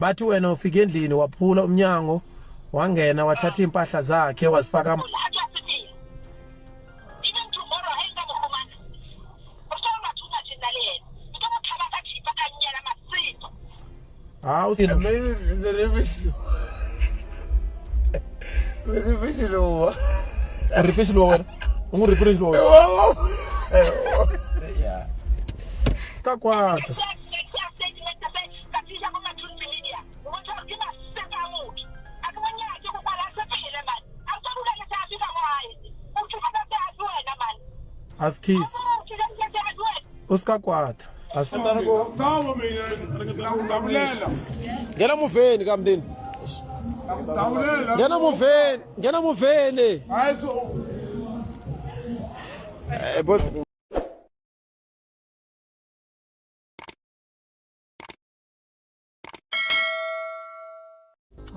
Bathi wena ufike endlini waphula umnyango wangena wathatha impahla zakhe wazifaka. Hawu. Rifishilo wena u n'wi rifishilo wena ta kwata. Askies u ska kwata. Nghena movheni ka mndeni, nghena movheni, nghena movheni.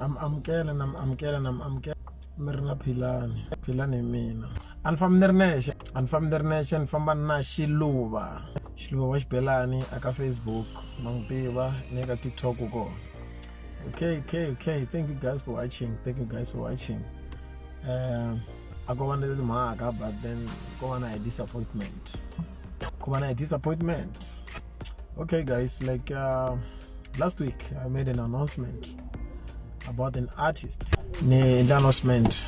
Am amukela na amukela na amukela mi ri na Philani, Philani hi mina. A ni fambi ni ri nexe, a ni fambi ni ri nexe, ni famba na Xiluva, Xiluva wa Xibelani aka Facebook ma n'wi tiva ni ka TikTok kona. Okay, thank you guys for watching, thank you guys for watching. A ko va na timhaka, but then ko va na a disappointment, ko va na a disappointment. Okay guys, like last week I made an announcement about an artist. Ni endla announcement,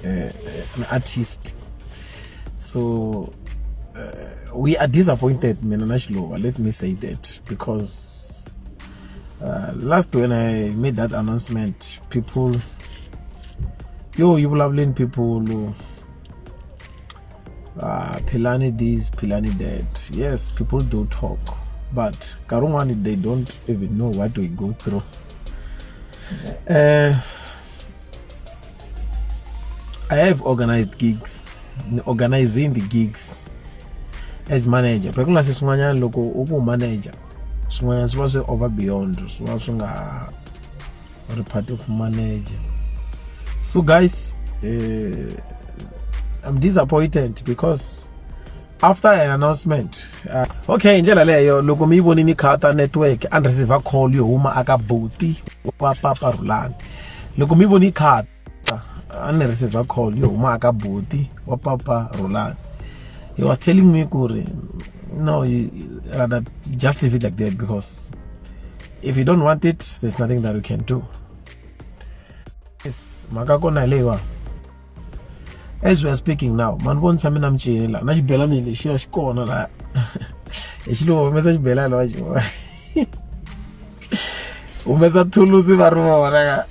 an artist. So we are disappointed, mina na Xiluva, let me say that, because last when I made that announcement, people yo yi vulavuleni, people Philani this, Philani that. Yes, people do talk, but nkarhi wun'wani they don't even know what we go through. I have organized gigs, organizing the gigs as manager. Phela ku na swilo swin'wanyana loko u ku manager, swin'wanyana swi va swi over beyond, swi va swi nga ri part of manager. So guys, I'm disappointed because after an announcement, okay, hi ndlela leyo loko mi yi vonini khata network a ni receive call yo huma aka buti wa Papa Rhulani. Loko mi yi voni khata a ni receive call yo huma aka buti wa Papa Rhulani. He was telling me kuri no, you rather just leave it like that, because if you don't want it, there's nothing that you can do. Yes, mhaka kona hi leyiwa. As we are speaking now, mani vonisa mina micini la na xibelani lexiya xi kona la hi Xiluva. Humesa xibelani wa xi humesa thulusi va ri vona ka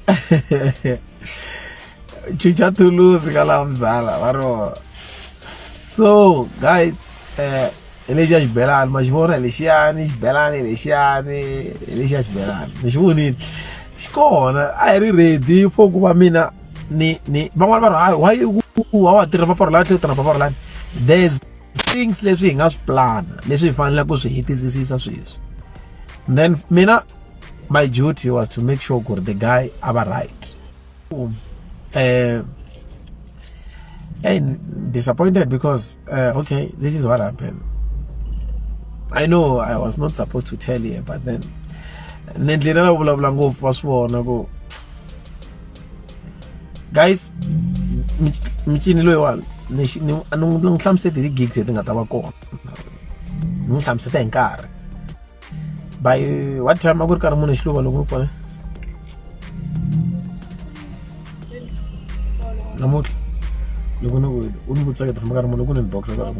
chucha thulusi ka laha muzala va ri vona. So guys, hi lexiya xibelani ma xi vona lexiyani, xibelani lexiyani, hi lexiya xibelani ni xi vonile xi kona. A hi ri ready for ku va mina ni van'wani va ri hayi, why wa wa tirha Papa Rhulani, tlhela u tirha Papa Rhulani. There's things leswi hi nga swi plana leswi hi faneleke ku swi hetisisisa sweswi. Then mina my duty was to make sure ku ri the guy a va right. And disappointed because okay, this is what happened. I know I was not supposed to tell you, but then ni ndlela la vulavula ngopfu va swi vona ku guys micini loyiwani ni ni n'wi hlamusete hi ti-gigs leti nga ta va kona, ni n'wi hlamuseta hi nkarhi. By what time a ku ri karhi munhu Xiluva loko ni kona namuntlha, loko ni ku u ni vutisa ta famba karhi munhu loko ni boxa ka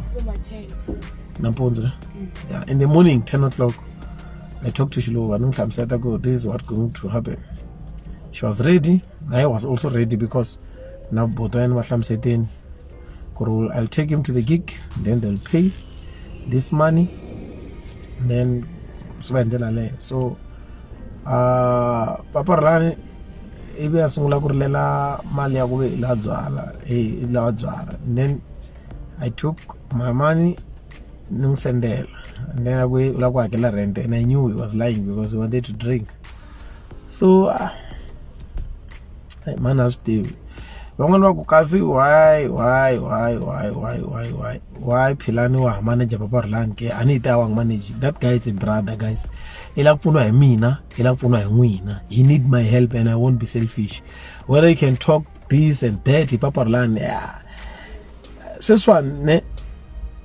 nampundzu ne? Yeah, in the morning, 10 o'clock, I talked to Xiluva, ni n'wi hlamuseta ku this is what going to happen. She was ready, I was also ready, because na buti wa yena va hlamuseteni ku ri I'll take him to the gig, then they'll pay this money, then swi va hi ndlela leyo. So Papa Rhulani ivi a sungula ku rilela mali ya ku ve i la byala, i lava byala. And then I took my money ni n'wi sendela, and then a ku u lava ku hakela rent, and I knew he was lying because he wanted to drink. So mani a swi tivi van'wani va ku kasi why Philani wa ha manager Papa Rhulani ke? A ni yi ta wa n'wi manage. That guy is a brother, guys. I lava ku pfuniwa hi mina, i lava ku pfuniwa hi n'wina. He need my help and I won't be selfish. Whether you can talk this and that hi Papa Rhulani, yeah. Sweswiwani ne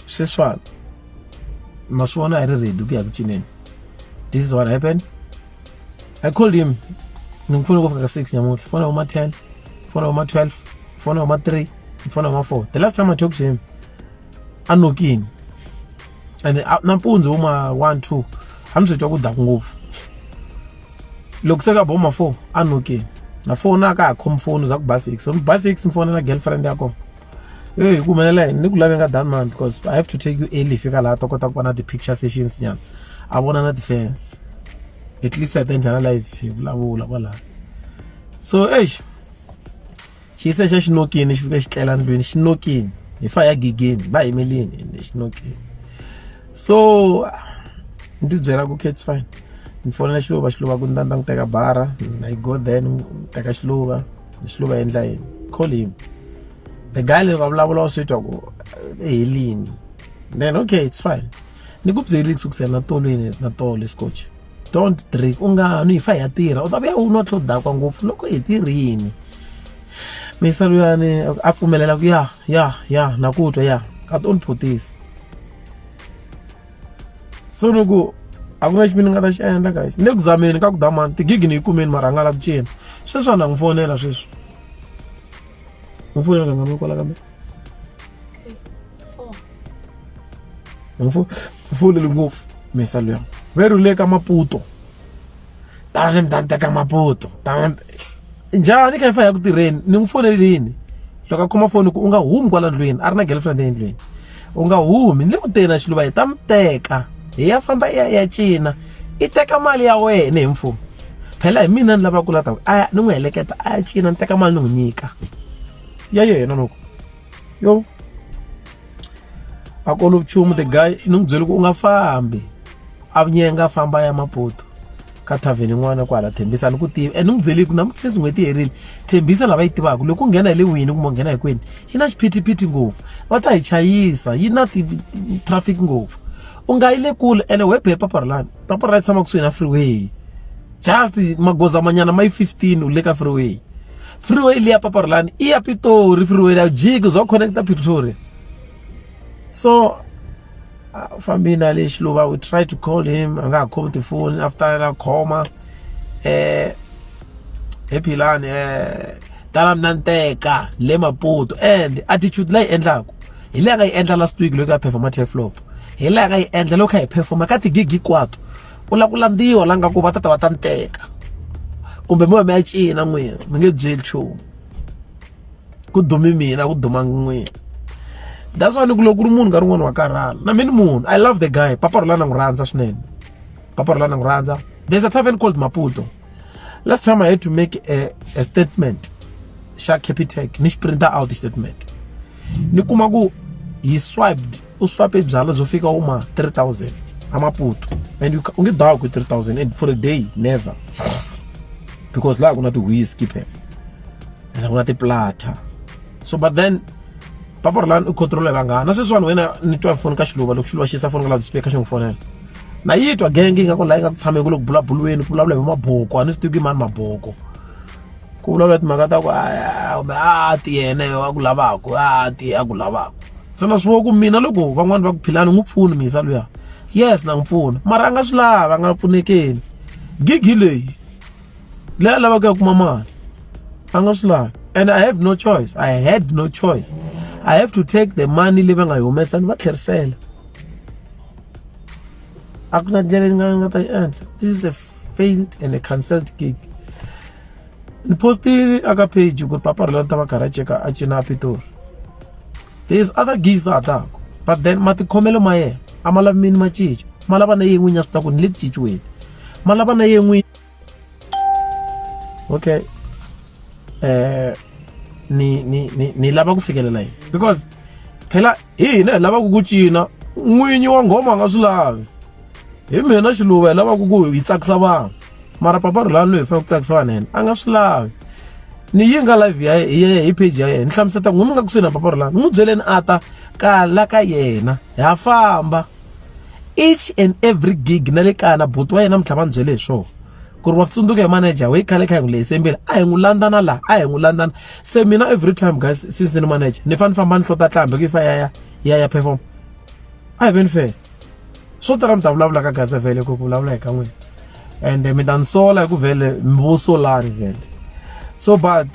sweswiwani ma swi vona hi ri ready ku ya ku cineni. This is what happened. I called him. Ni n'wi fone ku fika ka 6 nyamuntlha. Fona huma 10, fona huma 12, fona huma 3, fona huma 4. The last time I talked to him, a nokini. And nampundzu huma 1 2 a ni swi twa ku daku ngopfu. Loko se ka bo ma 4 a nokini. Na fona a ka ha khomi foni za ku ba 6. Ni ba 6 ni fonela girlfriend ya kona. Hey, ku humelela yini? Ni ku lave nga done man because I have to take you early fika laha ta kota ku va na ti-picture sessions nyana. A vona na ti-fans. At least a ta endla na live hi vulavula kwalaya. So eish xiyise xa xinokini xi fika xi tlela ndlwini xinokini hi fa ya gigini va yimelini ende xinokini. So ni ti byela ku okay it's fine. Ni fonela Xiluva Xiluva ku ni ta ni ta n'wi teka bara I go there ni teka Xiluva Xiluva endla yini call him. The guy loko a vulavula wa swi twa ku i helini then okay it's fine ni ku byeli ku sukusela na tolweni na tolo scotch don't drink u nga nwi hi fa hi ya tirha u ta vuya u nwa tlhe u dakwa ngopfu loko hi tirhini misa luyani a pfumelela ku ya ya ya na ku twa ya kati u ni phutisa so ni ku a ku na xi ni nga ta xi endla guys ni le ku zameni ka ku damani tigigi ni yi kumeni mara a nga la ku cina sweswi a na n'wi fonela sweswi n'wi fonela kangani kwala kambe n'wi fonele ngopfu misa luya ve ri le ka Maputo tani mi ta ni teka Maputo tani njhani kha yi fa ya ku tirheni ni n'wi fonelini loko a khoma foni ku u nga humi kwala ndlwini a ri na girlfriend endlwini u nga humi ni le ku teni na xiluva hi ta mi teka hi ya famba i ya i ya cina i teka mali ya wena hi mfumo phela hi mina ni lavaka ku la ta ku a ni n'wi heleketa a ya cina ni teka mali ni n'wi nyika ya yena loko yo a kolovi nchumu the guy ni n'wi byele ku u nga fambi a nyenga a famba a ya Maputo ka tavern yin'wana kwala Thembisa ni ku tivi and ni n'wi byele ku namuntlha since n'hweti yi herile Thembisa lava yi tivaka loko u nghena hi le wini kumbe u nghena hi kwini yi na xiphithiphithi ngopfu va ta hi chayisa yi na ti-traffic ngopfu u nga yi le kule ene we be papa Rhulani papa Rhulani tshama kusuhi na freeway just magoza manyana ma yi 15 u le ka freeway freeway liya papa Rhulani i ya Pitori freeway ya jiki zo connecta Pretoria so fambini na le Xiluva we try to call him a nga ha khomi tifoni after na khoma eh he Philani eh tala mina ni teka le Maputo and attitude leyi endlaku hi leyi a nga yi endla last week loko a performa Turfloop hi leyi a nga yi endla loko kha hi performa ka tigigi hinkwato u lava ku landziwa la nga ku va tata va ta ni teka kumbe mi va mi ya cina n'wina mi nge byeli nchumu ku dume mina ku duma n'wina that's why ni ku loko ku ri munhu nkarhi wun'wani wa karhala na mina munhu I love the guy papa Rhulani na n'wi rhandza swinene papa Rhulani na n'wi rhandza there's a tavern called Maputo last time I had to make a statement xa Capitec ni xi printa out statement ni kuma ku he swiped u swipe byalwa byo fika uma 3000 a Maputo and you u nge dakwi 3000 and for a day never because laha ku na ti-whisky phela ene ku na ti-platter so but then papa Rhulani u control hi vanghana na sweswiwani wena ni twa foni ka Xiluva loko Xiluva xi yisa foni ka loudspeaker xi n'wi fonela na yi twa genge ingaku laha yi nga ku tshameni ku le ku bulabulweni ku vulavula hi maboko a ni swi tivi ku i mani maboko ku vulavula timhaka ta ku kumbe a ti yena yo a ku lavaku a ti a ku lavaku se na swi vona ku mina loko van'wani va ku Philani n'wi pfuni misa luya yes na n'wi pfuna mara a nga swi lavi a nga pfunekeni gigi leyi leyi a lavaka ya kuma mali a nga swi lavi and I have no choice I had no choice I have to take the money leyi va nga yi humesa ni va tlherisela a ku na ndlela ni nga nga ta yi endla this is a failed and a cancelled gig ni postile aka page ku ri papa Rhulani ta va karhi a ceka a cina a Pitori there is other gigs a taku but then matikhomelo ma yena a ma lavi mini ma cinca ma lava na ye n'winyi a swi ta ku ni le ku cinciweni ma lava na ye n'winyi okay eh ni ni ni ni lava ku fikelela yini because phela hi hina hi lavaka ku cina n'winyi wa nghoma a nga swi lavi hi mina Xiluva hi lavaka ku hi tsakisa vanhu mara papa Rhulani loyi hi fanele ku tsakisa vanhu yena a nga swi lavi ni yi nga live ya ye hi page ya yena ni hlamuseta n'wi mi nga kusuhi na papa Rhulani n'wi byeleni a ta kala ka yena ha famba. Each and every gig na le kaya na buti wa yena namuntlha va ni byele hi swona ku ri wa tsundzuka hi manager we khale kha hi n'wi lehise mbilu a hi n'wi landzana laha a hi n'wi landzana se mina every time guys since ni manager ni fane ni famba ni hlota ntlhambi ku yi fa ya ya ya ya perform a hi veni fair swo tala mi ta vulavula ka gaza vhele ku vulavula hi ka n'wina and mi ta ni sola hi ku vhele mi vo solani vhele so but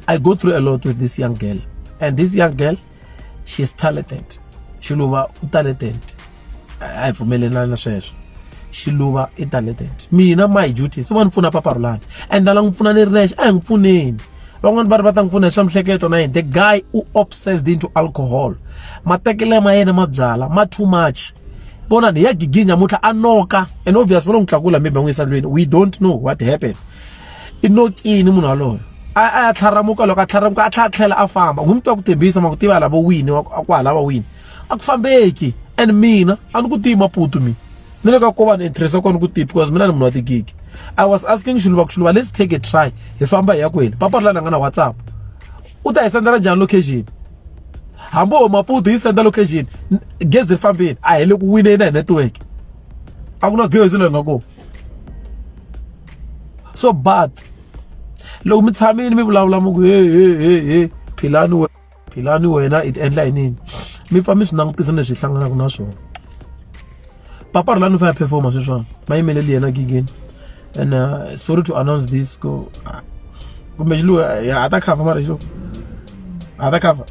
I go through a lot with this young girl and this young girl she's talented Xiluva u talented a hi pfumelelani na sweswo Xiluva i talented mina my duty se va ni pfuna paparulani and la n'wi pfuna ni ri nexe a hi n'wi pfuneni van'wani va ri va ta n'wi pfuna hi swa mihleketo na yini the guy u obsessed into alcohol matekelo ma yena ma byala ma too much vonani ya gigini namuntlha a noka and obvious va lo n'wi tlakula maybe va n'wi yisa ndlwini we don't know what happened i nokini munhu waloyo a a ya tlharamuka loko a tlharamuka a tlhela a tlhela a famba n'wi mi twa ku tembisa ma ku tiva lavo wini wa ku halava wini a ku fambeki and mina a ni ku tivi maputu mina ni le ka ko va ni interest ko ni ku tivi because mina ni munhu wa tigigi i was asking xiluva ku xiluva let's take a try hi famba hi ya kwini papa ri la nga na whatsapp u ta hi sendela njhani location hambi ho maputu yi senda location gezi ri fambile a hi le ku wineni hi network a ku na gezi leyi nga kona so but loko mi tshamile mi vulavula mi ku he he he he philani we philani wena i endla hi nini mi pfa mi swi langutisa leswi hi hlanganaka na swona papa Rhulani u fanele a performa sweswiwani va yimeleli yena gigini and sorry to announce this ku kumbe xiluva a ta cover mara xiluva a ta cover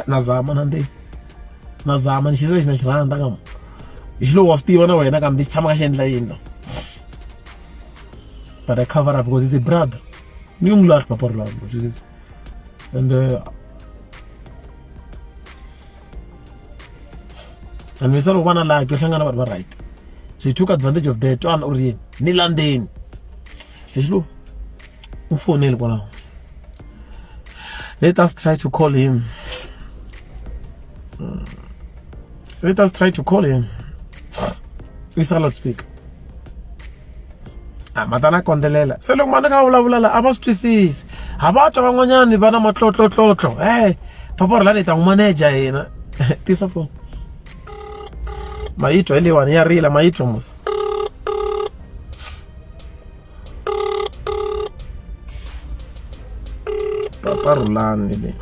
na zama na ndzeni na zama ni xi lexi na xi rhandza kam hi xilo wa swi tiva na wena kambe xi tshama ka xi endla yini la but I cover up because it's a brother ni n'wi lahli papa Rhulani and and misa loko va na lucky yo hlangana vanhu va right so he took advantage of that twana u ri yini ni landzeni hi xiluva u foneli kwalaho let us try to call him let us try to call him isa loudspeaker a ma ta na kondzelela se loko mani kha vulavula la a va swi twisisi ha va twa van'wanyani va na matlotlotlotlo e papa ri lani hi ta n'wi manager hina tisa foni ma yi twa hi leyiwani ya rila ma yi twa mos papa rhulani leyi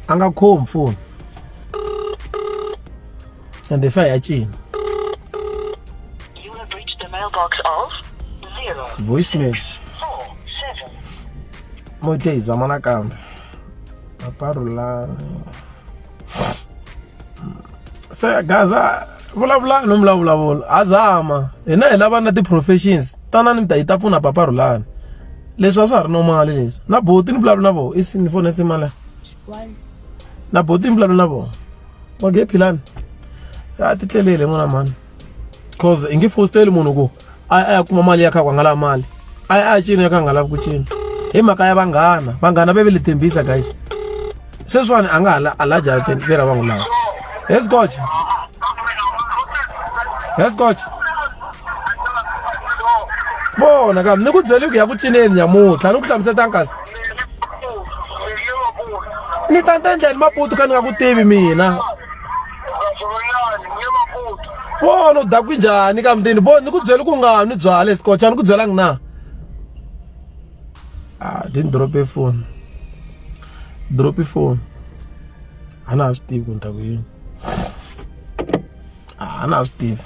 a nga khomi foni and if ya cina You have reached the mailbox of zero voicemail four seven. mo tlhe hi zama nakambe papa rhulani se gaza vulavulani no mulavulavula ha zama hina hi lava na ti-professions tanani mi ta yi ta pfuna papa rhulani leswi a swa ha ri normal leswi na boti ni vulavula na vona i ni fone simala na boti ni vulavula na vona va nge philani a ti tlelele n'wana mhani cause i nge fositeli munhu ku a a ya kuma mali ya kha ku a nga lavi mali a ya a ya cina ya kha a nga lavi ku cina hi mhaka ya vanghana vanghana va ve le tembisa guys sweswiwani a nga ha la a la jarateni ve ra va n'wi lava yes coach yes coach vona kambe ni ku byeli ku ya ku cineni nyamuntlha ni ku hlamusetanga kasi ni ta ta ndlela maputu ka ni nga ku tivi mina vona u dakwi njhani ka mutini bo ni ku byeli ku nga nwi byala esikocha a ni ku byelangi na ah didn't drop a phone drop a phone a na ha swi tivi ku ni ta ku yini a na ha swi tivi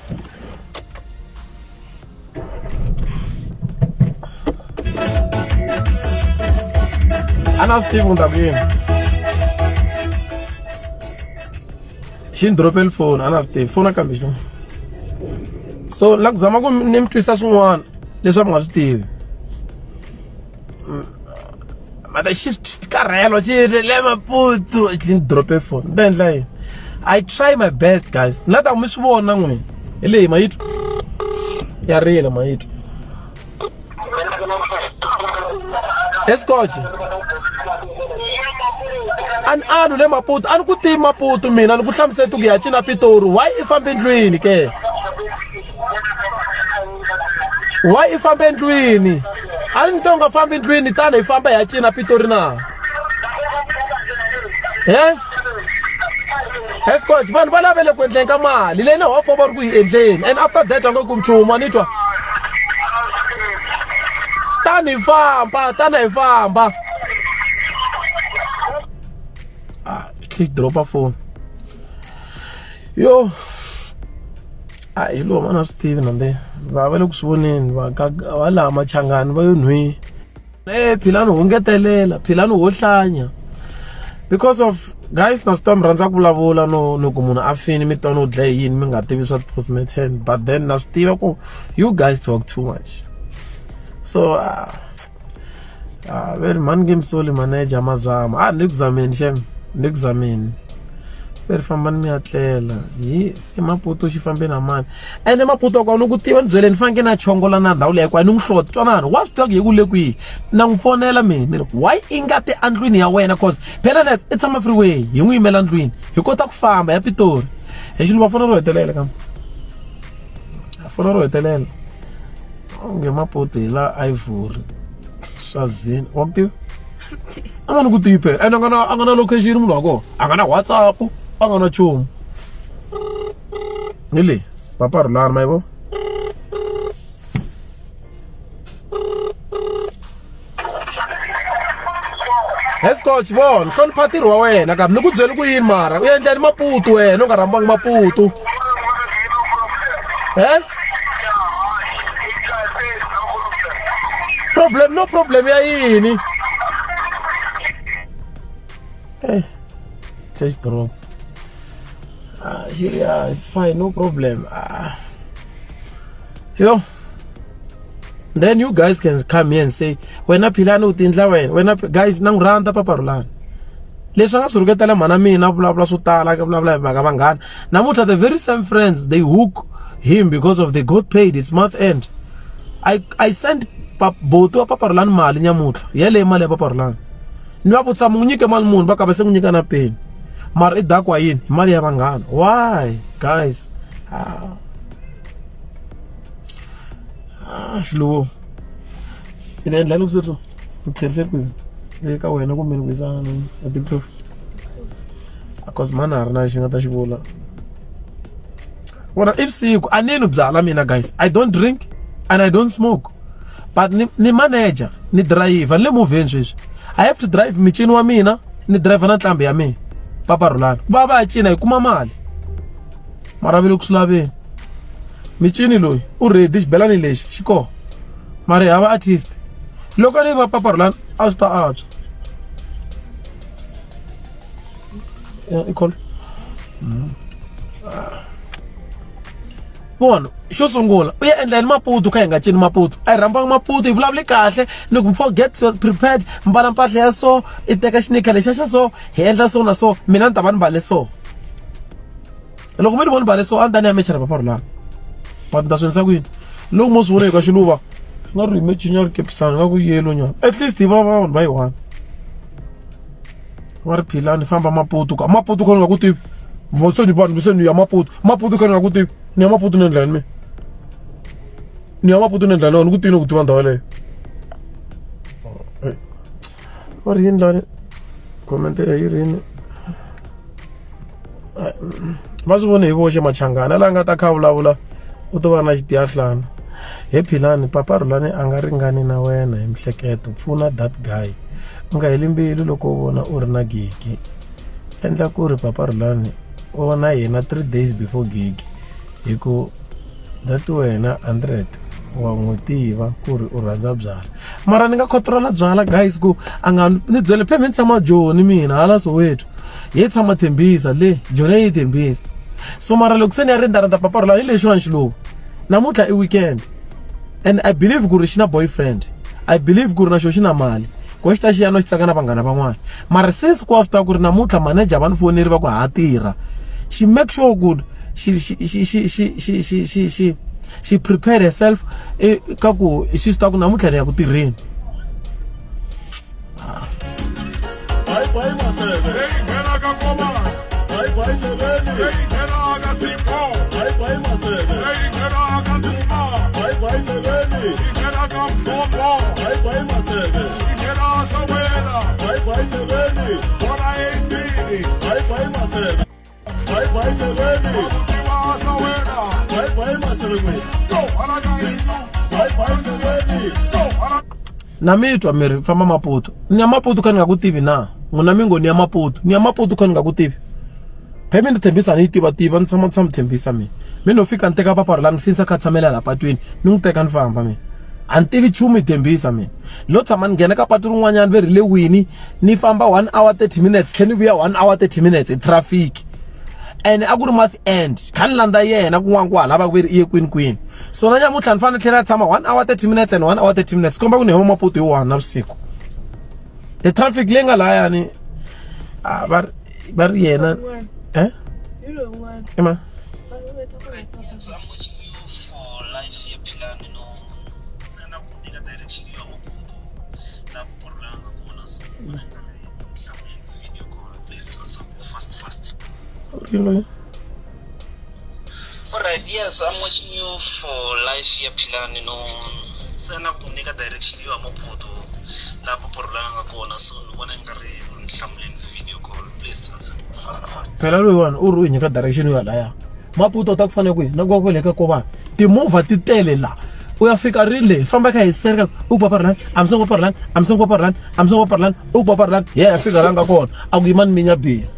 a na swi tivi ku ni ta ku yini xi ni dropeli foni a na swi tivi foni kambe xi so la ku zama ku ni mi twisa swin'wana leswi a mi nga swi tivi mata xi karhelo xi ri le maputu xi ni drope foni ni ta endla yini i try my best guys ni la ta ku mi swi vona n'wina hi leyi ma yi twa ya rila ma yi twa escotch a ni alu le maputo a ni ku tivi maputo mina ni ku hlamuseti ku ya cina pitori why i fambe ndlwini ke Why i fambe endlwini? A ni to nga fambi endlwini tani hi famba hi ya cina Pitori na? He? Escort vanhu va lavele ku endleni ka mali leyi na hofo va ri ku yi endleni and after that a nga kumi nchumu a ni twa tani hi famba tani hi famba ah xi dropa phone yo a hi lomu a na swi tivi na nde va va le ku swi voneni va ka va laha machangani va yo nhwi e philani ho ngetelela philani ho hlanya because of guys na swi tiva mi rhandza ku vulavula no loko munhu a fini mi twa no dlaye yini mi nga tivi swa postmortem but then na swi tiva ku you guys talk too much so veri mhani nge misoli manager mazama a ni ku zameni xem ni ku zameni veri fambani mi ya tlela hi se maputo xi fambe na mani ene maputo kwa ni ku tiva ni byele ni fanekele na chongola na ndhawu leyi kwa ni n'wi hlota twanani wa swi tiva ku hi ku le kwihi na n'wi fonela mina ni ri why i nga ti endlwini ya wena cause phela na i tshama freeway hi n'wi yimela ndlwini hi kota ku famba ya pitori hi xiluva fona ro hetelela kambe fona ro hetelela onge maputo hi la ivory swazini wa ku tiva a nga ni ku tivi phela ene a nga na location munhu wa kona a nga na whatsapp a nga na nchumu hi leyi papa rhulani ma yi vona Escort vona hlonipha ntirho wa wena kambe ni ku byeli ku yini mara u endleni maputu wena u nga rhambiwangi maputu eh problem no problem ya yini eh church drop ah, yeah, it's fine no problem ah. Yo then you guys can come here and say wena philani u tindla wena wena guys na n'wi rhandza papa rhulani leswi a nga swi rhuketela mhana mina vulavula swo tala ka vulavula hi mhaka vanghana namuntlha the very same friends they hook him because of they got paid it's month end I sent boti wa papa rhulani mali nyamuntlha yeleyo mali ya papa rhulani ni va vutisa mu n'wi nyike mali muni va kava se n'wi nyika na peni mara i dakwa yini hi mali ya vanghana why guys ah. Ah, xiluvo i ni endla ni ku sweswo ni tlherise kwihi le ka wena kumbe ni ku yisa a ti-proof cause mani a ri na xi nga ta xi vula vona i vusiku a ni nwi byala mina guys i don't drink and i don't smoke but ni manager ni driver ni le movheni sweswi i have to drive mincino wa mina ni driver na ntlhambi ya mina papa rhulani ku va va ya cina hi kuma mali mara ve le ku swi laveni mincini loyi u ready xibelani lexi xi kona mara hi hava artist loko ni va papa rhulani a swi ta antswa i call vona xo sungula u ya endla yini maputu kha hi nga cini maputu a hi rhambangi maputu hi vulavule kahle ni ku mfo get prepared mbala mpahla ya so i teka xinika lexiya xa so hi endla so na so mina ni ta va ni mbale so loko mi ni voni mbale so a ni ta ni ya mechela papa rhulani but ni ta swi endlisa ku yini loko mo swi vona hi ka xiluva nga ri hi mechinya ri kepisana nga ku yelo nyana at least hi va vanhu va yi one va ri philani famba maputu ka maputu kha ni nga ku tivi se ni vanhu se ni ya maputu maputu kha ni nga ku tivi ni ya maputu ni endla yini mina ni ya maputu ni endla yini ni ku tivi ni ku tiva ndhawu yeleyo va ri yini lani comment yi ri yini va swi vone hi voxe machangana la nga ta kha vulavula u to va na xitiyahlana he philani papa rhulani a nga ringani na wena hi mihleketo pfuna that guy u nga heli mbilu loko u vona u ri na gigi endla ku ri papa rhulani u va na yena 3 days before gigi hi ku that wena 100 wa n'wi tiva ku ri u rhandza byala mara ni nga controla byala guys ku a nga ni byele phela ni tshama joni mina hala soweto hi tshama thembisa le joni yi thembisa so mara loko se ni ya rindarindza papa rhulani hi lexiwani xiluva namuntlha i weekend and i believe ku ri xi na boyfriend i believe ku ri na xo xi na mali ku xi ta xi ya no xi tsaka na vanghana van'wana mara since ku wa swi tiva ku ri namuntlha manager va ni foneri va ku ha tirha xi make sure ku xi xi xi xi xi xi xi xi xi xi prepare herself ka ku xi swi tiva ku namuntlha ni ya ku tirheni Bye bye Seveni. Bye bye Maselengwe. Bye bye Seveni. Na mi twa mi ri famba Maputo. Ni ya Maputo kha ni nga ku tivi na? N'wina mi ngo ni ya Maputo. Ni ya Maputo kha ni nga ku tivi. Phe mi ni tshembisa ni yi tiva tiva ni tshama tshama tshembisa mina. Mi no fika ni teka papa la ni sinsa kha tshamela la patwini ni n'wi teka ni famba mina. A ni tivi nchumu yi tshembisa mina. Lo tshama ni nghena ka patu rin'wanyana ve ri le wini ni famba 1 hour 30 minutes tlhe ni vuya 1 hour 30 minutes hi traffic. Ene a ku ri month end kha ni landza yena kun'wana kwahala va ku ve ri i ye kwini kwini. So na nyamuntlha ni fanele ni tlhela tshama 1 hour 30 minutes and 1 hour 30 minutes komba ku ni huma Maputo hi 1 navusiku. The traffic leyi nga lahayani ah, va ri va ri yena eh i ma Alright, yes, I'm watching you for live here Philani no sena ku nyika direction yo Maputo la poporo la nga kona so ni vona nga ri ni hlamuleni video call please fast fast. Phela loyiwani u ri u hi nyika direction yo laya Maputo u ta ku fanele kwihi na ku va kwele ka kovana timovha ti tele la u ya fika ri le famba kha hi sereka u ku paparelani a mi songo paparelani a mi songo paparelani a mi songo paparelani u ku paparelani hi ya ya fika la nga kona a ku yimani minya biya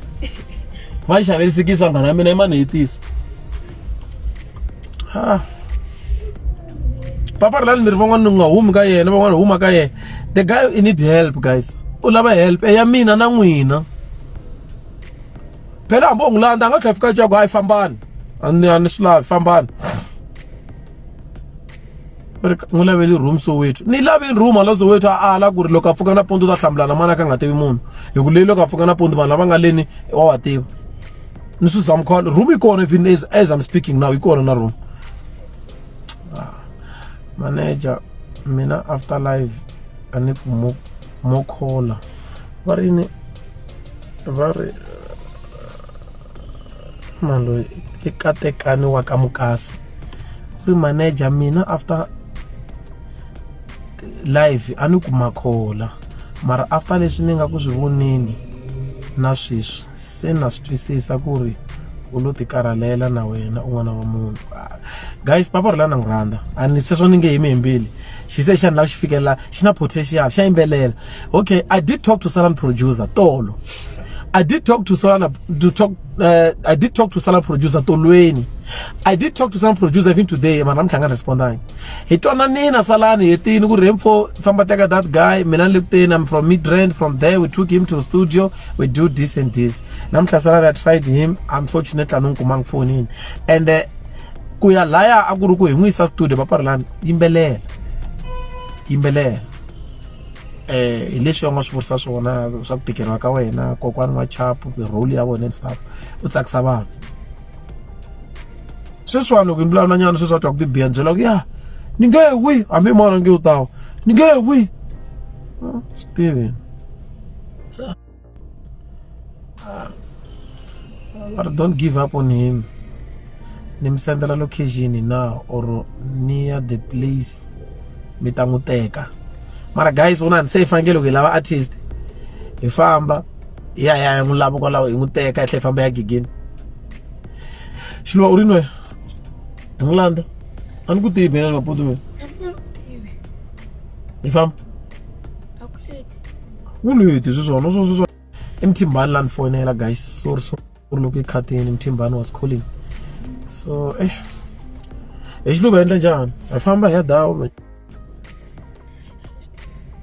va yi xaverisikisa vanghana ya mina yimani hi tisa ha paparelani mi ri van'wana ni nga humi ka yena van'wana huma ka yena the guy i need help guys u lava help ya mina na n'wina phela hambi u n'wi landza a nga tlhela fika a ku hayi fambani a ni a ni swi lavi fambani n'wi laveli room Soweto ni lavi room hala Soweto a ala ku ri loko a pfuka nampundzu u ta hlamulana mani a ka nga tivi munhu hi ku leyi loko a pfuka nampundzu vanhu lava nga leni wa wa tiva ni swi zama call room yi kona even as I'm speaking now yi kona na room ah, manager mina after live a ni ku mo mo khola va ri ni va ri mani loyi i katekani wa ka mukasi u ri manager mina after live a ni ku makhola mara after leswi ni nga ku swi voneni na sweswi se na swi twisisa ku ri u lo tikarhalela na wena u n'wana wa munhu guys papa ri la na n'wi rhandza a ni sweswo ni nge yimi hi mbili xi se xa ni lava xi fikelela xi na potential xa yimbelela okay i did talk to Salan producer tolo i did talk to Salan to talk I did talk to Salan producer tolweni i did talk to Salan producer even today mara namuntlha nga respondangi hi twananini na Salani hetini ku ri mfo famba teka that guy mina ni le kuteni i'm from Midrand from there we took him to studio we do this and this namuntlha Salani I tried him unfortunately a ni n'wi kumanga fonini and ku ya laya a ku ri ku hi n'wi yisa studio paparelani yimbelela yimbelela eh hi leswi va nga swi vurisa swona swa ku tikeriwa ka wena kokwani wa chapu role ya vona and stuff u tsakisa vanhu sweswiwani loko hi vulavula nyana sweswi a twa ku tibiha ni byela ku ya ni nge wi hambi mona nge u tawa ni nge wi swi tivi But don't give up on him ni mi sendela location now or near the place mi ta n'wi teka mara guys vonani se hi fanekele loko hi lava artist hi famba hi ya hi ya n'wi lava kwalaho hi n'wi teka hi tlhela hi famba ya gigini xiluva u rini wena hi n'wi landza a ni ku tivi mina ni maputu mina hi famba wu leti sweswona swo sweswo i mthimbani la ni fonela guys sorry sorry loko i khatini mthimbani was calling so eish hi xiluva endla njhani hi famba hi ya dawu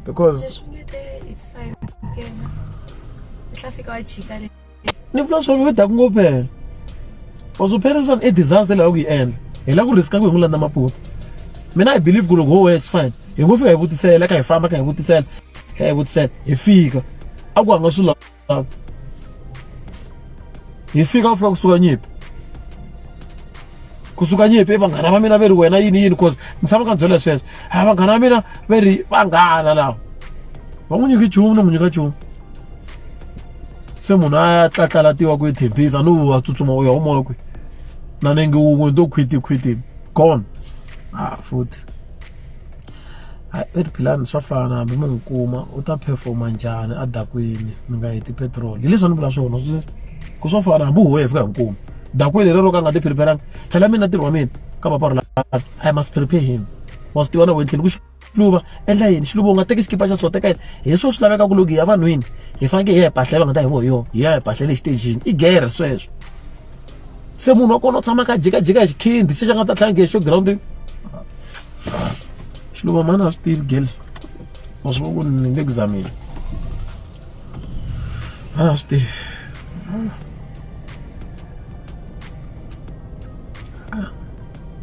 because it's fine ke fika wa jika le ni vula swona ku daku ngopfu phela wa swi phela leswaku i disaster leyi ku yi endla hi lava ku riska ku hi n'wi landza maputo mina i believe ku loko ho it's fine hi ngo fika hi vutisela ka hi famba ka hi vutisela ka hi vutisela hi fika a ku hanga swi lava hi fika ku fika kusuka nyimpi kusuka nyimpi vanghana va mina ve ri wena yini yini cause ni tshama ka byela sweswo a vanghana va mina ve ri vanghana lava va n'wi nyiki nchumu ni n'wi nyika nchumu se munhu a ya tlatlalatiwa ku yi thembisa no wa tsutsuma u ya huma kwi na nenge wun'we to khwiti khwiti gone ah futhi hayi i ri philani swa fana hambi mi n'wi kuma u ta performa njhani a dakwini mi nga heti petrol hi leswi a ni vula swona swi Ku swo fana hambi huwe hi fika hinkwenu dakwini rero ka nga ti prepare phela mina ntirho wa mina ka papa Rhulani I must prepare him. Wa swi tiva na wena tlhela ku xiluva endla yini xiluva u nga teki xikipa xa so teka yini hi swo swi lavekaka loko hi ya vanhwini hi fanekele hi ya hi mpahla va nga ta hi vo hi yona hi ya hi mpahla le xitejini i gere sweswo se munhu wa kona u tshama kha jikajika hi xikhindi xexi a nga ta tlhela nge xo girawundini xiluva mhani a swi tivi gele wa swi vona ku ni le ku zameni a swi tivi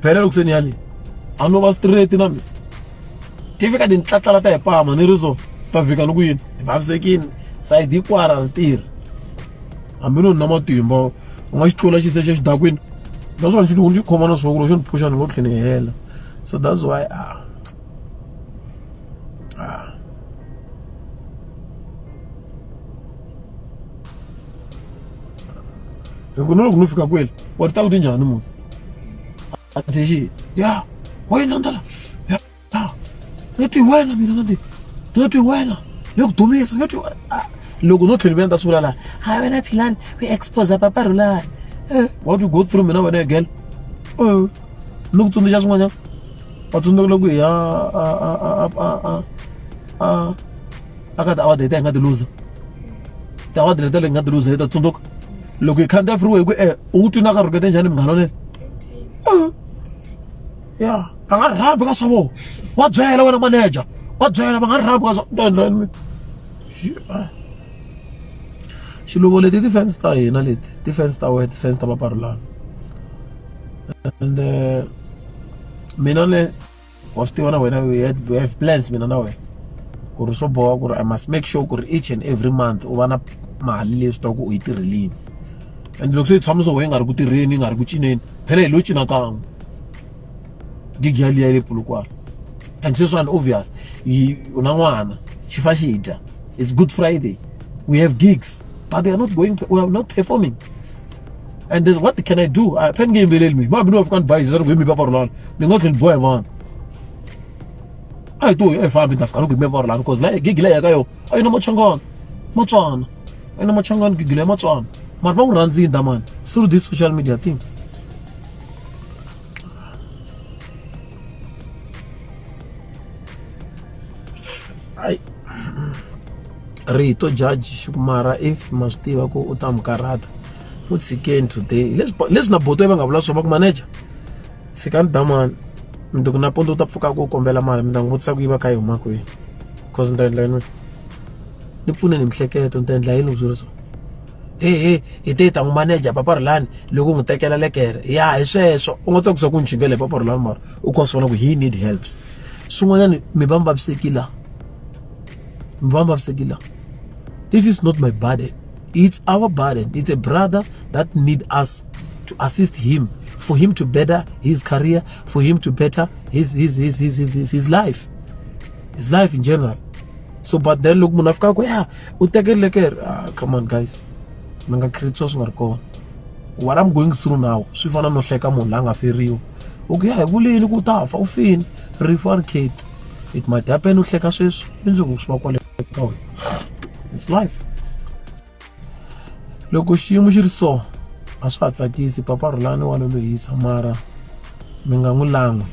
phela loko se ni ya le a no va straight na mina ti fika ti ni tlatlala ta hi pama ni ri so ta fika ni ku yini hi vavisekini sayidi hikwara ri tirha hambi no ni na matimba u nga xi tlula xi se xa xidakwini naswona xi ni xi khoma na swona loko xo ni phusha ni ngo tlhela ni hela so that's why ah ah hi ku na loko no fika kwele wa ti ta ku ti njhani musi a ti xi ya wa yini ndala ya ni twi wena mina na ti ni twi wena ni ku dumisa ni twi loko no tlhela ni ta swi vula laha ha wena philani u expose papa Rhulani eh what you go through mina wena girl eh ni ku tsundzuxa swin'wanyana wa tsundzuka loko hi ya a a a a a a a ka ti-award leti hi nga ti luza ti-award leti hi nga ti luza hi ta tsundzuka loko hi khandziya freeway ku e u n'wi twi na ka rhukete njhani munghana lonene ya va nga rhambi ka swa vona wa byela wena manager wa byela va nga rhambi ka swa ta endla yini xiluvo leti ti-fans ta hina leti ti-fans ta wena ti-fans ta Paparulani and mina ne wa swi tiva na wena we had, we have plans mina na wena ku ri swo boha ku ri I must make sure ku ri each and every month u va na mali leyi swi tivaka ku u yi tirhelini and loko se yi tshama so yi nga ri ku tirheni yi nga ri ku cineni phela hi lo cina kan'we gig yaliya ya le Polokwane and sweswiwani obvious yi u na n'wana xi fa xi dya it's good Friday we have gigs but we are not going we are not performing and then what can I do a phela ni nge yimbeleli mina hambi no fika ni bayiza ni ku hi mi papa Rhulani ni nga tlhela ni boha hi vanhu a hi to a hi fambi ni ta fika ni ku hi mi papa Rhulani because la gigi leyi ya ka yona a yi na machangani matswana a yi na machangani gigi leyi matswana mara va n'wi rhandzini damani through this social media thing Rito judge mara if ma swi tiva ku u ta mi karhata n'wi tshikeni today leswi leswi na boto va nga vula swona va ku manager tshikani damani mundzuku nampundzu u ta pfuka ku kombela mali mi ta n'wi vutisa ku yi va kha yi huma kwihi cause ni ta endla yini ni pfuneni hi miehleketo ni ta endla yini loko swi ri so he he hi te hi ta n'wi manager papa Rhulani loko u n'wi tekela lekere ya hi sweswo u nga tsakisa ku n'wi chingela hi papa Rhulani mara u kha u swi vona ku he need helps swin'wanyana mi va mi vavisekile la mi va mi vavisekile la this is not my burden it's our burden it's a brother that need us to assist him for him to better his career for him to better his his his his his, his, his life his life in general so but then loko munhu a fika ku ya u tekele ke ah, come on guys mi nga create swo swi nga ri kona what I'm going through now swi fana no hleka munhu la nga feriwa u ku ya hi vulini ku ta fa u fini rifu a ri kheti it might happen u hleka sweswi mundzuku swi va kwale ka wena it's life loko xiyimo xi ri so a swa ha tsakisi papa Rhulani wa lolohisa mara mi nga n'wi lan'wi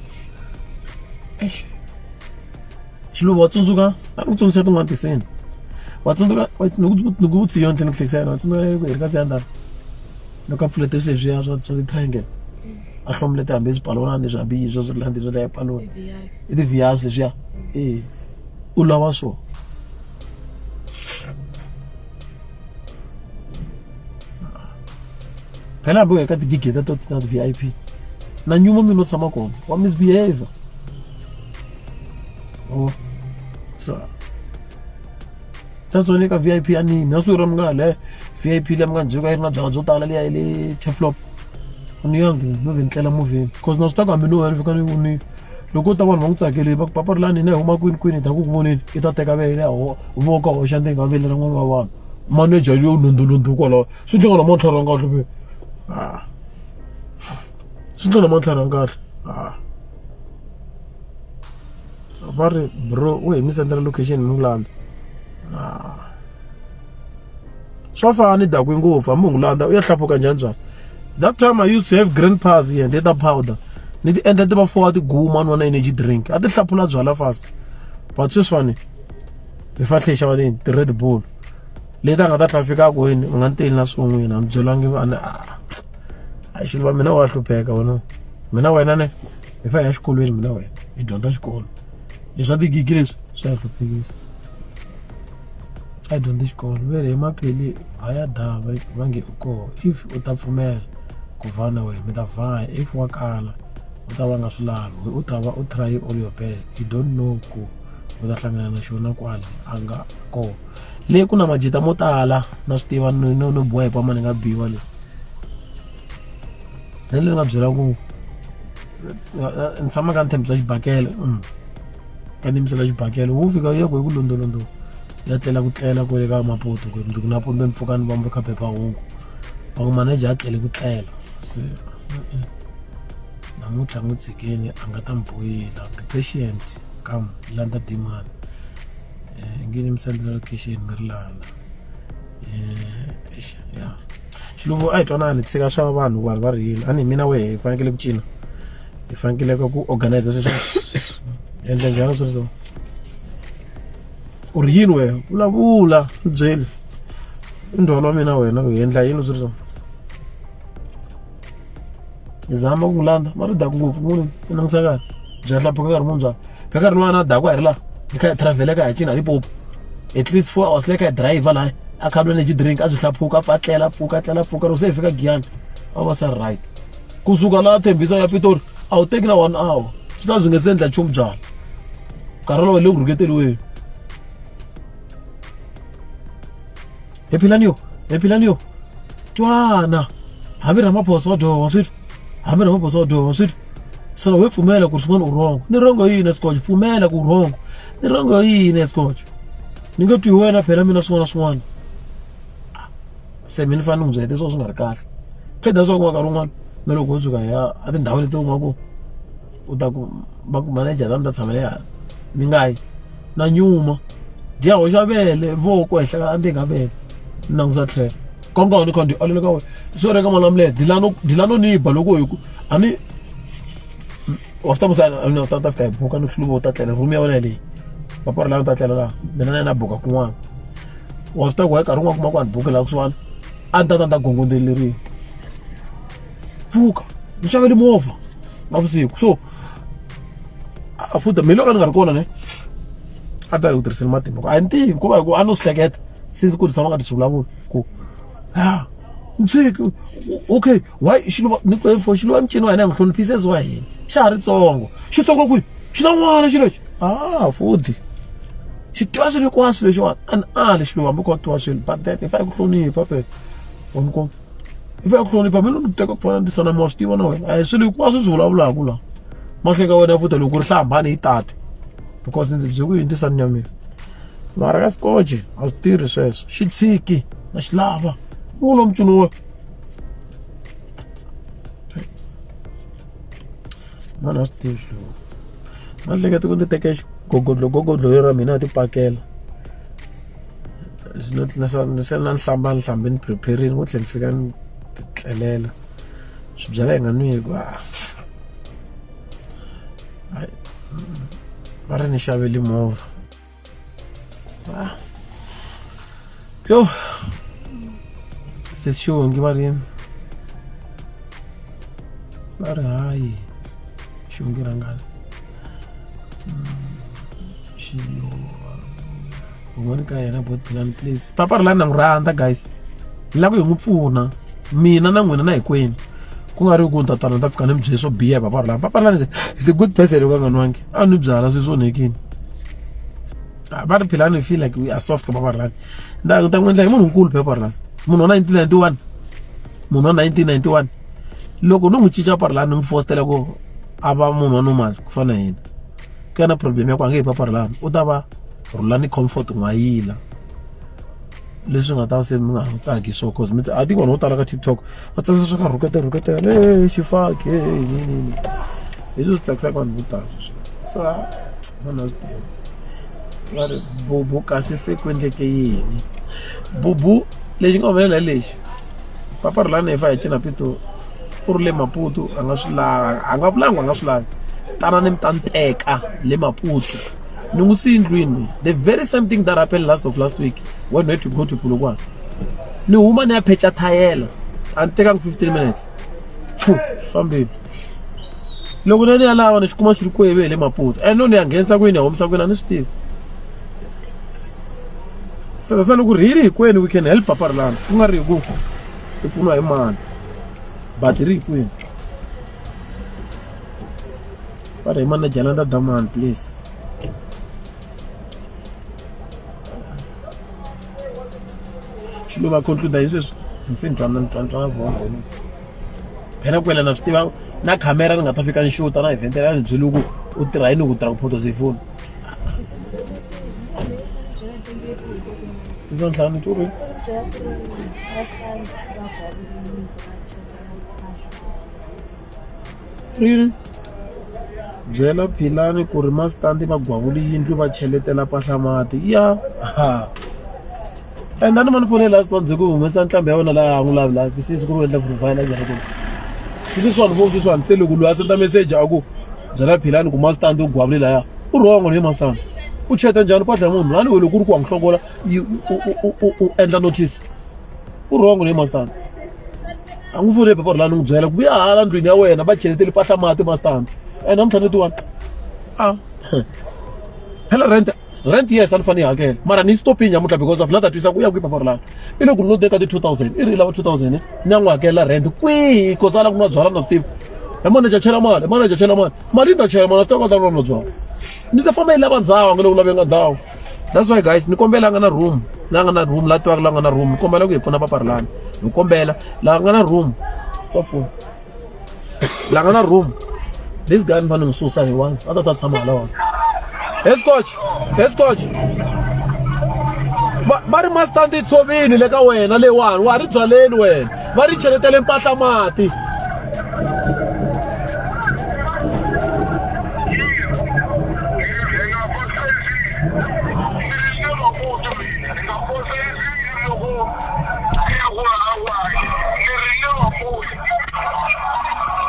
eish xiluva wa tsundzuka a ni ku tsundzuxa tin'wana tinsimu wa tsundzuka ni ku vutisa yona tlhela ni ku hlekisa yona wa tsundzuka hi ri ka siyandhani loko a pfulete swilo leswiya swa swa ti-triangle a hlomulete hambi swipalona leswi hambi yini swa swi ri la ndzeni swa dlaya palona i ti-V_R leswiya e u lava swona phela hambi u ya ka tigigi ta to na ti-V_I_P na nyuma mina u tshama kona wa misbehavior oh so that's only ka V_I_P a ni na siku ra mi nga le V_I_P leyi mi nga ni byela ku a yi ri na byalwa byo tala liya ya le Turfloop a ni yangi no ve ni tlela movheni cause na swi tiva ku hambi no ya ni fika ni ni loko ko ta vanhu va n'wi tsakele va ku papa Rhulani hina hi huma kwini kwini hi ta ku ku voneni i ta teka vele a voko a hoxa ndzeni ka vele ra n'wana wa vanhu manager yo lundulundu kwalaho swi ndzi nga namuntlha ra kahle ve ah swi ndzi namuntlha ra kahle ah va ri bro u hi mi sendela location mi n'wi landza ah. Swa fana ni dakwe ngopfu hambi u n'wi landza u ya hlaphuka njhani byalwa. That time I used to have green pass here ndi ta powder ni ti endla ti va four ti guma nwa na energy drink a ti hlaphula byalwa fast but sweswiwani hi fanele hi xava tini ti-Red Bull leti a nga ta tlhela fika ku yini u nga ni teli na swin'wini a mi byelangi a ni a xiluva mina wa hlupheka wena mina wena ne hi fa hi ya xikolweni mina wena hi dyondza xikolo leswa tigigi leswi swa hi hluphekisa a dyondzi xikolo ve ri hi mapheli ha ya daha va nge u koho if u ta pfumela ku vhana wena mi ta vhaya if wa kala u ta va nga swi lavi u ta va u try all your best you don't know ku u ta hlangana na xona kwale a nga koho le ku na majita mo tala na swi tiva no no no boha hi pama ni nga biwa le then ni nga byela ku ni tshama ka ni tshembisa xibakele ka ni yimisela xibakele wo fika ya ku hi ku londolondo ya tlela ku tlela kwele ka Maputo ku mundzuku nampundzu ni pfuka ni vamba kha phephahungu va ku manager a tlele ku tlela se namuntlha n'wi tshikeni a nga ta mi boyila be patient kam landza demand nge ni mi sendela location mi ri landza ya xilungu a hi twanani tshika swa vanhu vanhu va ri yini a ni mina wehe hi fanekele ku cina hi fanekele ku organize sweswo endla njhani swi ri so u ri yini wena vulavula ni byeli i ndzhwalo wa mina wena u endla yini swi ri so hi zama ku n'wi landza ma ri daku ngopfu munhu i langutisa kahle bya hlaphuka nkarhi muni byala phela nkarhi luwa na daku a hi ri laha hi kha hi travel ka hi cina Limpopo at least 4 hours le kha hi driver laha a kha nwa energy drink a byi hlaphuka a pfa a tlela a pfuka a tlela a pfuka loko se hi fika Giyani a va sa right kusuka laha Tembisa ya Pitori a wu teki na one hour swi ta swi nga se endla nchumu byala nkarhi wolowo le ku rhuketeriweni he philani yo he philani yo twana hambi Ramaphosa wa dyoha swi twa hambi Ramaphosa wa dyoha swi twa se we pfumela ku swin'wana u wrong ni wrong yini scotch pfumela ku wrong ni wrong yini scotch ni nge twi wena phela mina swin'wana na swin'wana se mi ni fanele ni n'wi byela leswi swi nga ri kahle phela swa ku nkarhi wun'wana na loko wo tshuka hi ya etindhawini leti u kuma ku u ta ku va ku manager ta mi ta tshamela ya ni nga yi na nyuma dya hoxa vele voko henhla ka endzeni ka vele ni langusa tlhelo kangani kha ndi alela ka wena swo reka malamulele dilano dilano ni ba loko hi ku a ni wa swi ta musa a ta ta fika hi buka ni xiluvo u ta tlela room ya wena leyi papara laha u ta tlela laha mina na yena buka kun'wana wa swi ta ku hi nkarhi wun'wana kuma ku a ni buki laha kusuhani a ni ta ta ni ta gongondeleriwa pfuka ni xavele movha navusiku so a futa mi loko a ni nga ri kona ne a ta yi ku tirhiseni matimba ku a ni tivi hikuva hi ku a no swi hleketa since ku ri tshama nga ti swi vulavula ku ya ntshiki okay why xiluva ni ku for xiluva mincino wa hina hi n'wi hloniphisa wa hina xa ha ri tsongo xitsongo kwihi xi na n'wana xilo lexi ah futhi xi tiva swilo hinkwaswo lexiwani a ni ali xiluva hambi ko tiva swilo but then i fanele ku hlonipha phela wa ni kuma i fanele ku hlonipha mina ni teka ku fana ni tisana mi wa swi tiva na wena a hi swilo hinkwaswo swi vulavulaka laha mahlweni ka wena futhi loko ku ri hlambani yi tati because ndzi byi ku yini tisani ya mina mara ka scotch a swi tirhi sweswo xi tshiki na xi lava wu lo micino wa mani a swi tivi swilo ma hleketa ku ndzi teke xigogodlo gogodlo ra mina ya tipakela se na ni hlamba ni hlambe ni prepare-ini ku tlhela ni fika ni ti tlelela swi byala hi nga nwiku va ri ni xavele movha yo se xongi va ri va ri hayi xongi rhangani xiluva un'wana ka yena bot plan please papa ri la na n'wi rhandza guys hi lava ku hi n'wi pfuna mina na n'wina na hinkwenu ku nga ri ku ni ta tala ni ta fika ni mi byele swo biha papa ri la papa ri la is a good person loko a nga nwangi a nwi byala sweswi onhekini va ri philani feel like we are soft ka papa ri lani ni ta n'wi endla hi munhu nkulu papa ri lani munhu wa 1991 munhu wa 1991 loko no n'wi cinca papa ri lani ni n'wi fostela ku a va munhu wa normal ku fana na hina ku ya na problem ya ku a nge he papa Rhulani u ta va Rhulani Comfort N'wayila leswi nga ta se mi nga ha tsaki swo cause mi I think vanhu vo tala ka TikTok va tsakisa swa ka rhukete rhuketela e xifaki e yini yini hi leswi swi tsakisaka vanhu vo tala so vanhu va swi tivi va ri bubu kasi se ku endleke yini bubu. Lexi nga humelela hi lexi papa Rhulani hi fa hi cina Pitori u ri le Maputo a nga swi lavi a nga vulanga a nga swi lavi tanani mi ta ni teka le Maputo ni n'wi siyi ndlwini the very same thing that happened last of last week when we had to go to Polokwane ni huma ni ya pheca thayela a ni tekangi 15 minutes pfu fambile loko ni ya ni ya lava ni xi kuma xi ri kweve hi le Maputo and no ni ya nghenisa kwini ya humisa kwini a ni swi tivi se se loko ri hinkwenu we can help papa Rhulani ku nga ri hi ku i pfuniwa hi mani but ri hinkwenu va ri hi manager Landa Damani please xilo va conclude hi sweswi se ni twa ni twa ni twa na vhongo phela kwela na swi tiva na khamera ni nga ta fika ni xuta na event ya ni byeli ku u tirha yini ku tirha ku photosa hi foni tisa ntlhanu tu ri ri byela Philani ku ri masitandi va gwavuli yindlu va cheletela mpahla mati ya ha and a ni ma ni fonela last one byi ku humesa ntlhambi ya wena laha a n'wi lavi laha sisi ku ri u endla profile njhani ku se sweswiwani vo sweswiwani se loko loyi a senda message a ku byela Philani ku masitandi u gwavule laya u wrong ni masitandi u cheta njhani mpahla ya munhu a ni we loko ku ri ku wa n'wi hlongola u endla notice u wrong ni masitandi a n'wi fonele paparhu lani n'wi byela ku vuya hala ndlwini ya wena va cheletele mpahla mati masitandi and namuntlha ni tiwani a phela rent rent yes a ni fanele yi hakela mara ni yi stopini nyamuntlha because of la ta twisa ku ya kwihi paparhu lani i le ku ni lo teka ti 2000 i ri i lava 2000 ni ya n'wi hakela rent kwihi cause a la ku nwa byala na swi tivi hi manager chela mali hi manager chela mali mali yi ta chela mali a swi ta kota ku nwa byala ni ta famba yi lava ndhawu a nga le ku laveni ka ndhawu that's why guys ni kombela nga na room la nga na room la tivaka la nga na room ni kombela ku hi pfuna paparhulani hi kombela la nga na room swa pfuna la nga na room this guy ni fanele n'wi susa hi once a ta ta tshama hala wona he scotch he scotch va va ri mastandi tshovini le ka wena leyiwani wa ha ri byaleni wena va ri cheletele mpahla mati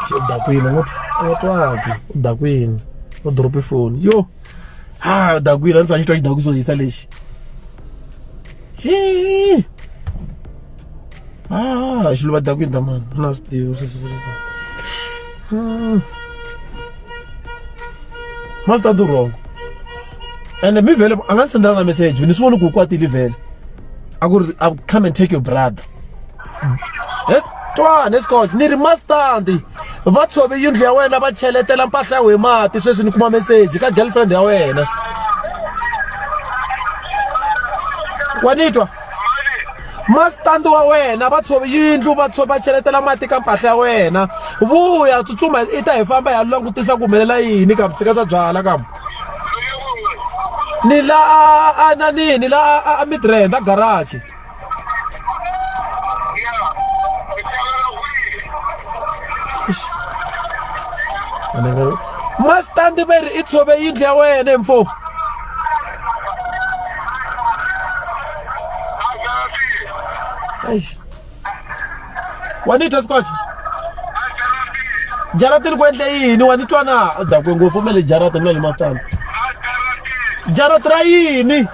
U dakwini u nga twaki u dakwini u drop-e foni yo ha u dakwini a ndzi za xi twa xidakwiso xisa lexi xi ah xilo va dakwini ta mani a na swi tivi sweswi master do wrong ene mi vhele a nga ni sendela na message ni swi voni ku u kwatile vhele a ku ri come and take your brother yes twana escort ni ri mastandi va tshove yindlu ya wena va cheletela mpahla ya wena mati sweswi ni kuma message ka girlfriend ya wena wa ni twa mastandi wa wena va tshove yindlu va tshove va cheletela mati ka mpahla ya wena vuya tsutsuma i ta hi famba hi ya langutisa ku humelela yini ka tshika swa byala kam ni la a na nini la a midrand a garage mastandi ve ri i tshove yindlu ya wena mfo Eish. Wa ni twa Scotch? Jaratini ku endle yini? Wa ni twa na? U dakwe ngopfu me le jaratini na le mastandi. Jarati ra yini?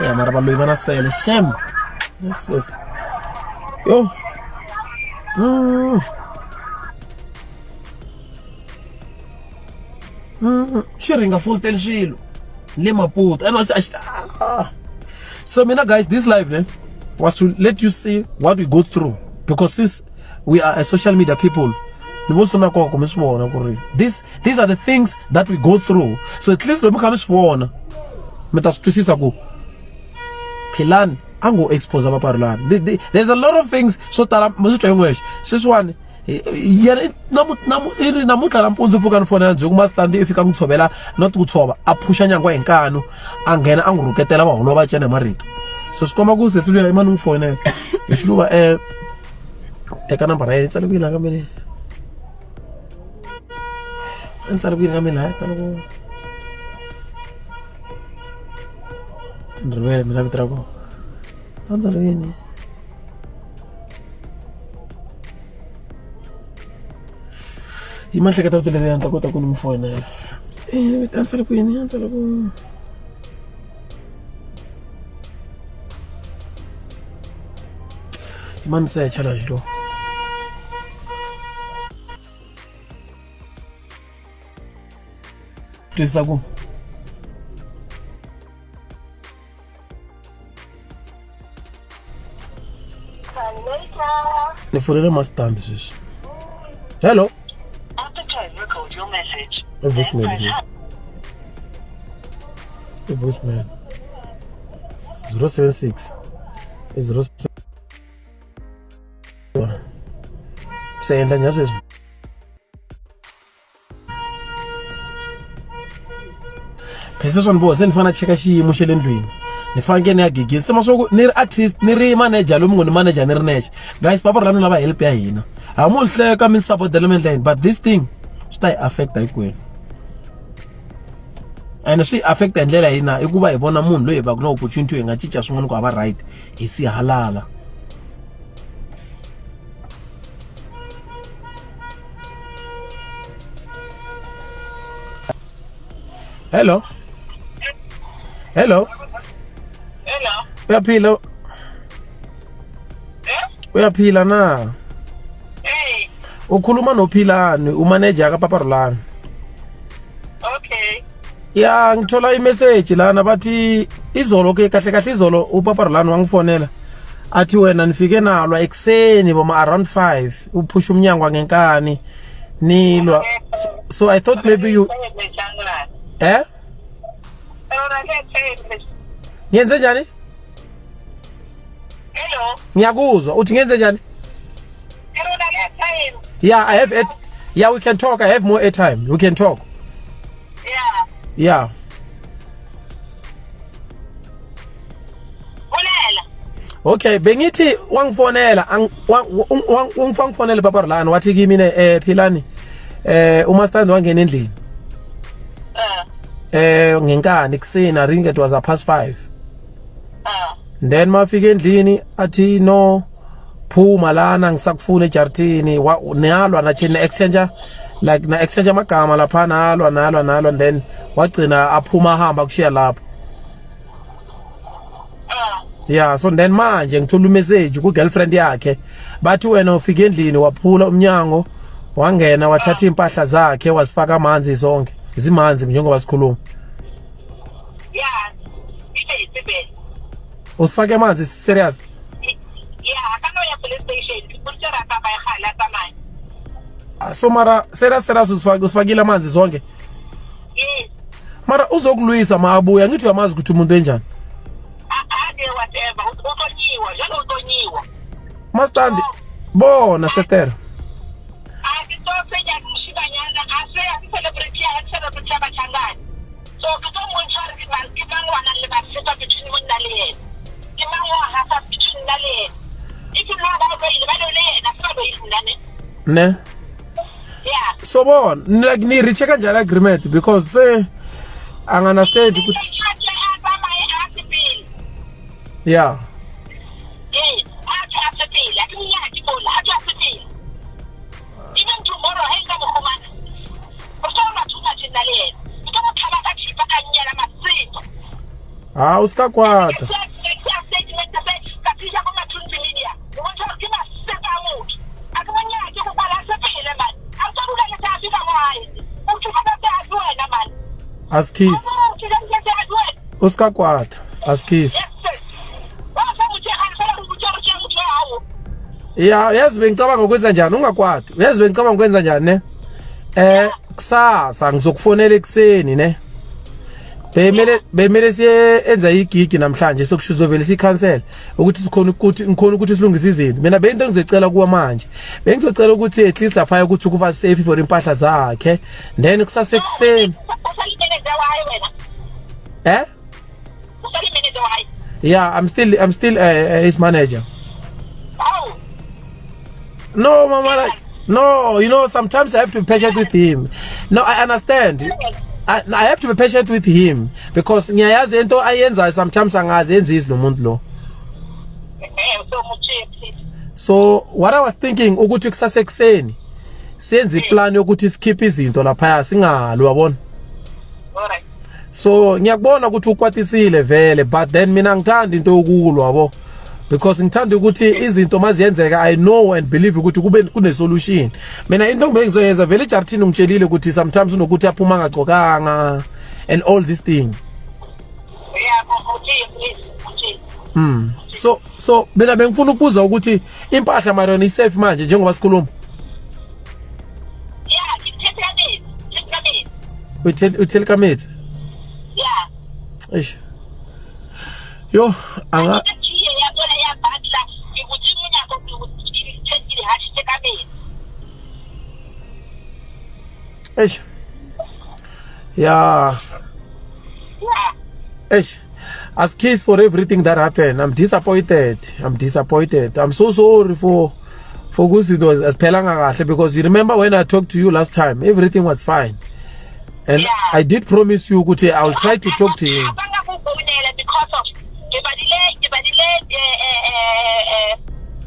Ya mara valoyi va na sele shem. Yes, yes. Yo. Xi ri nga fositeli swilo le Maputo and a xi ah. So mina guys this live ne was to let you see what we go through because since we are a social media people ni vo swi na nkoka ku mi swi vona ku ri this these are the things that we go through so at least loko mi kha mi swi vona mi ta swi twisisa ku Philani a ngo expose vaparulani there's a lot of things swo tala mi swi twa hi n'wexe sweswiwani yena i ri namuntlha nampundzu pfuka ni fonela byi kuma standi i fika n'wi tshovela not ku tshova a phusha nyangwa hi nkanu a nghena a n'wi rhuketela va holova va cena hi marito so swi komba ku sesi luya i mani n'wi fonela hi xiluva teka nambara ya yena yi tsale ku yini la ka mina yi tsale ku yini ka mina yi tsale ku Ni rivele mina vito ra kona. A ndzi ri yini? Yi ma hleketa vito leriya ni ta kota ku ni n'wi foyinela. A ni tsale ku yini? A ni tsale ku yima ni secha la xilo. Twisisa ku ni fonele mastandi sweswi. Hello. I voicemail sweswi. I voicemail. 076 07 se endla njhani sweswi? Phela swa ni boha se ni fanele cheka xiyimo xa le ndlwini ni fanekele ni ya gigini se ma swa ku ni ri artist ni ri manager lomu ngo ni manager ni ri nexe guys papa rani lava help ya hina ha mo hleka mi support-ela mi endla yini but this thing swi ta hi affect-a hinkwenu ene swi hi affect-a hi ndlela yina i ku va hi vona munhu loyi hi va ku na opportunity hi nga cinca swin'wana ku a va right hi sihalala. Hello. Hello. Hello. Uyaphila? Eh? Uyaphila na? Hey. Ukhuluma noPhilani, umanager kaPapa Rulani. Okay. Ya, ngithola imessage lana bathi izolo ke kahle kahle izolo uPapa Rulani wangifonela. Athi wena nifike nalwa ekuseni boma around 5 uphusha umnyango ngenkani nilwa so I thought maybe you eh ngenze njani? Hello. Ngiyakuzwa uthi ngenze njani? Yeah, I have it. Yeah, we can talk. I have more airtime. We can talk. Yeah. Yeah. Bulela. Okay, bengithi wangifonela wangifonela papa Rulani wathi kimi ne eh Philani eh uMastandi wangena endlini. Eh ngenkani kuseni I think it was a past 5. Then mafika endlini athi no phuma lana ngisakufuna ejartini nalwa na chini exchange like na exchange amagama lapha nalwa nalwa nalwa then wagcina aphuma ahamba kushiya lapho. Yeah, so then manje ngithola umessage ku girlfriend yakhe bathi wena ufika endlini waphula umnyango wangena wathatha impahla zakhe wazifaka amanzi zonke zimanzi njengoba sikhuluma. Yeah. Ibe. Usifake amanzi serious? Yeah, ka no ya police station. Kutsera ka ba gala tsamaya. So mara serious serious usifake usifakile amanzi zonke? Yes. Mara uzokulwisa mabuya ngithi uyamazi ukuthi umuntu enjani. Ade whatever utonyiwa, njalo utonyiwa. Mastandi bona sister. A ke tlo tsenya moshimanyana a se a celebrity ya celebrity ya Bachangani. So ke tlo montsha re ke mang wa nang le masepa between monna le yena. Ke mang wa hafa between nna le yena. If you know ba loile ba loile yena se ba loile nna ne. Ne? Yeah. So bona like ni reach kanjani agreement because say I understand ukuthi yeah. Ha u ska kwata. Askies. U ska kwata. Askies. Ya, yazi bengicabanga ukwenza njani ungakwati. Uyazi bengicabanga ukwenza njani ne? Eh kusasa ngizokufonela ekuseni ne. Bemele siye enza igigi namhlanje sokusho uzovele sikhansele ukuthi sikhona ukuthi ngikhona ukuthi silungise izinto. Mina bento engizocela kuwa manje. Bengizocela ukuthi at least lapha ukuthi kuba safe for impahla zakhe. Then kusasa ekuseni. Eh? Yeah, I'm still his manager. Oh. No, mama, like, no, you know, sometimes I have to be patient with him. No, I understand. I have to be patient with him because ngiyayazi into ayenzayo sometimes angazi enzisi lo muntu lo. So mutshele please. So what I was thinking ukuthi kusasa ekuseni senze iplan yokuthi sikhiphe izinto laphaya singalwi, wabona. Alright. So ngiyakubona ukuthi ukwatisile vele, but then mina ngithanda into yokulwa, yabo, because ngithanda ukuthi izinto maziyenzeka I know and believe ukuthi kube kune solution. Mina into ngibe ngizoyenza vele ejartini, ngitshelile ukuthi sometimes unokuthi aphuma angagcokanga and all this thing. Yeah, mutshele please, mutshele. So mina bengifuna ukubuza ukuthi impahla mara ni safe manje njengoba sikhuluma? Yeah, ngithethe kametsi, ngithethe kametsi. Uthel uthel kametsi? Yeah. Eish, yo, anga Khiye yabona ya batla ke butse monyako, ke ngithethile hashithe ka metsi. Eish, yeah. Yeah. Eish, as case for everything that happened, I'm disappointed. I'm disappointed. I'm so sorry for kuzinto aziphelanga kahle, because you remember when I talked to you last time, everything was fine. And I did promise you ukuthi I'll try to talk to him. Abangakufonela because of ke badile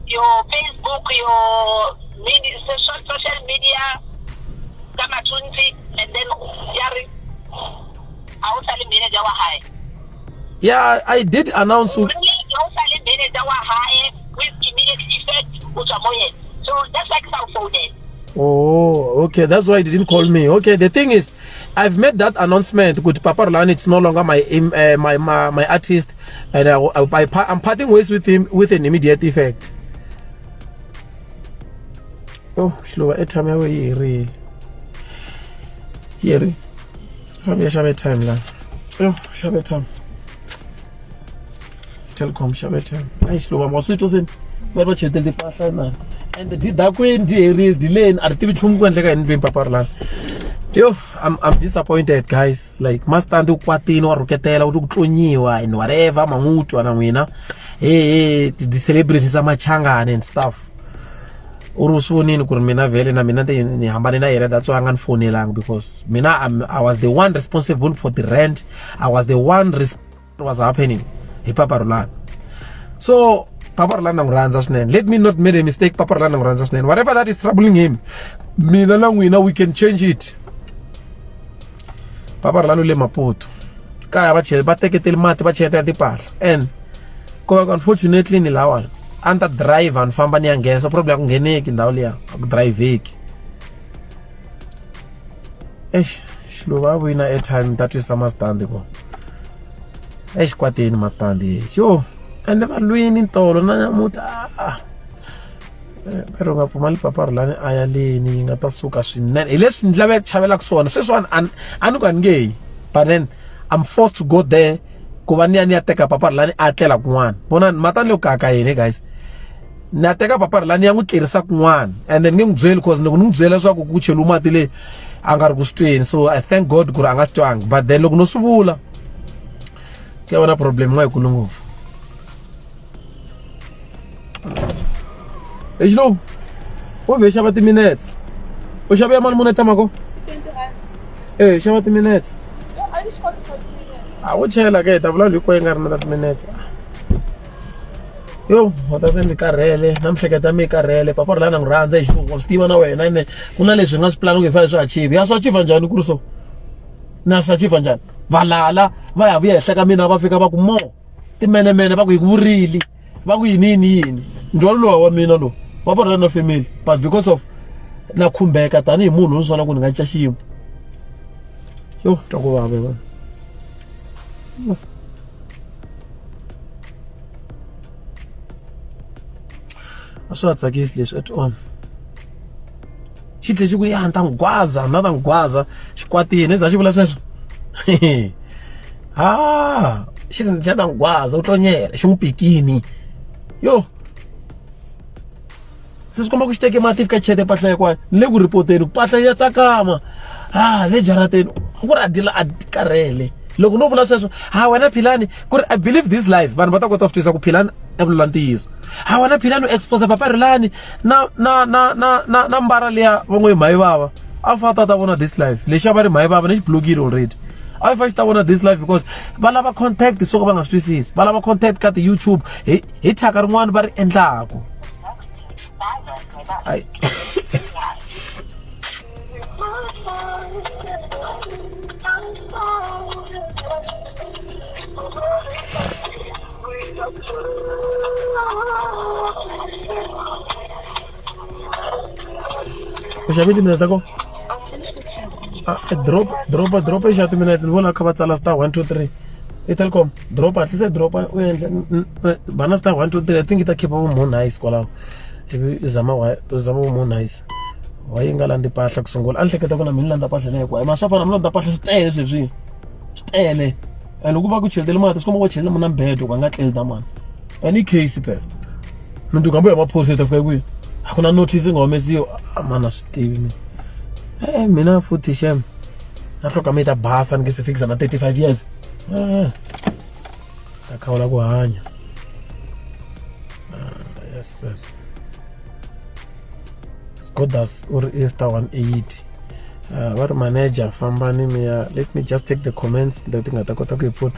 your Facebook, your media, social media ka mathunzi, and then ya re ha o sa le manager wa hae. Yeah, I did announce. Ha o sa le manager wa hae with immediate effect, o tswa mo yena, so that's why ke sa o founela. Oh, okay. That's why you didn't call me. Okay. The thing is, I've made that announcement. Good, Papa Rulani, it's no longer my artist, and I'm parting ways with him with an immediate effect. Oh, Xiluva, airtime ya wena yi herile. Yi herile. Fambe ya xava airtime la. Yo, xava airtime. Telkom, xava airtime. Ayi Xiluva, ma swi twa seni. Va ri va cheletele timpahla na. And di dakwini di herile di leni a ri tivi nchumu ku endleka yini ndlwini Papa Rulani. Yo, I'm disappointed, guys. Like mastandi u kwatini, wa rhuketela u ri ku tlonyiwa and whatever, ma n'wi twa na n'wina. Hey, ti celebrities ta machangani and stuff. U ri u swi vonile ku ri mina vhele na mina ni hambane na yena, that's why a nga ni fonelangi, because mina I was the one responsible for the rent. I was the one was happening hi Papa Rulani. So Papa Rulani na n'wi rhandza swinene. Let me not make a mistake. Papa Rulani na n'wi rhandza swinene. Whatever that is troubling him, mina na n'wina we can change it. Papa Rulani u le Maputo kaya, va chele va teketeli mati, va cheleta timpahla, and ko va ku unfortunately ni lawani a ni ta driver ni famba ni ya nghena, so problem ya ku ngheneki ndhawu liya a ku driveki. Eish, Xiluva a vuyi na airtime, ni ta twisa mastandi ko exikwateni mastandi xo ende va lwini ntolo na nyamuta. Ah. Pero u nga pfumali Papa Rhulani a ya leni yi nga ta suka swinene hi leswi ni laveka chavelaka swona sweswiwani. A ni ku a ni nge yi, but then I'm forced to go there ku va ni ya teka Papa Rhulani a tlela kun'wana. Vonani mata ni le ku kaka yini, guys. Ni ya teka Papa Rhulani ya n'wi tlerisa kun'wana, and then ni nge n'wi byeli, cause loko ni n'wi byela leswaku ku cheliwe mati leyi a nga ri ku swi tweni, so I thank God ku ri a nga swi twangi, but then loko no swi vula ku ya vona problem nga yikulu ngopfu. Exilo u vhe xava timinutes, u xava ya mali muni tamako? E xava timinutes, a wo chela ke hi ta vulavula hinkwayo yi nga ri na ta timinutes. Yo, mata se ni karhele na miehleketo ya mi yi karhele. Papa Rhulani na n'wi rhandza hi xilungu, wa swi tiva na wena, ene ku na leswi hi nga swi pulani ku hi fanele swi achieve. Ya swi achieve njhani ku ri so na swi achieve njhani? Valala va ya vuya henhla ka mina, va fika va ku mo timenemene, va ku hi ku vurile, va ku yini yini yini. Ndzhwalo lowa wa mina lowu Papa Rhulani na family, but because of na khumbeka tanihi munhu ni swona ku ni nga cinca xiyimo. Yo, twa ku vava vanhu. A swa ha tsakisi leswi at all. Xi tlhe xi ku ya ni ta n'wi gwaza, na ta n'wi gwaza xikwatini za xi vula sweswo. Ha xi ri xa ta n'wi gwaza, u tlonyela xi n'wi pikini. Yo, se swi komba ku xi teke mati fika chete mpahla hinkwayo. Ni le ku ripoteni ku mpahla ya tsakama ha le jarateni ku ri a dila a karhele. Loko no vula sweswo, ha wena Philani, ku ri I believe this life, vanhu va ta kota ku swi twisisa ku Philani i vula ntiyiso. Ha wena Philani, u expose Papa Rhulani na na na na na na mbara liya va ngo yi mhayi vava. A fa ta ta vona this life lexi a va ri mhayi vava ni xi blokile already. A yi fa xi ta vona this life because va lava contact swo ka va nga swi twisisi. Va lava contact ka ti-YouTube hi hi thyaka rin'wana va ri endlaku. Ai. U xavile timinetse ta kona? Ah, drop drop drop i xava timinetse ni vona kha va tsala star 1 2 3 i Telkom drop hatlisa drop u endla bana star 1 2 3 I think yi ta khipa vo more nice kwalaho ivi u zama u zama vo more nice wa yi nga landzi mpahla ku sungula a ni hleketa ku na mina ni landza mpahla leyi hinkwayo ma swa fana mi landza mpahla swi tele sweswi swi tele and loko va ku cheletele mati swi komba ku va chelele muna mbedo ku a nga tleli ta mani and i case phela minduku hambi ya maphorisa yi ta fika kwihi a ku na notice yi nga humesiwa a mani a swi tivi mina e mina futhi xem na hloka mi yi ta basa ni nge se fikisa na 35 years ta khawula ku hanya yes yes Scodas u ri i star 180 va ri manager fambani mi ya let me just take the comments leti nga ta kota ku yi pfuna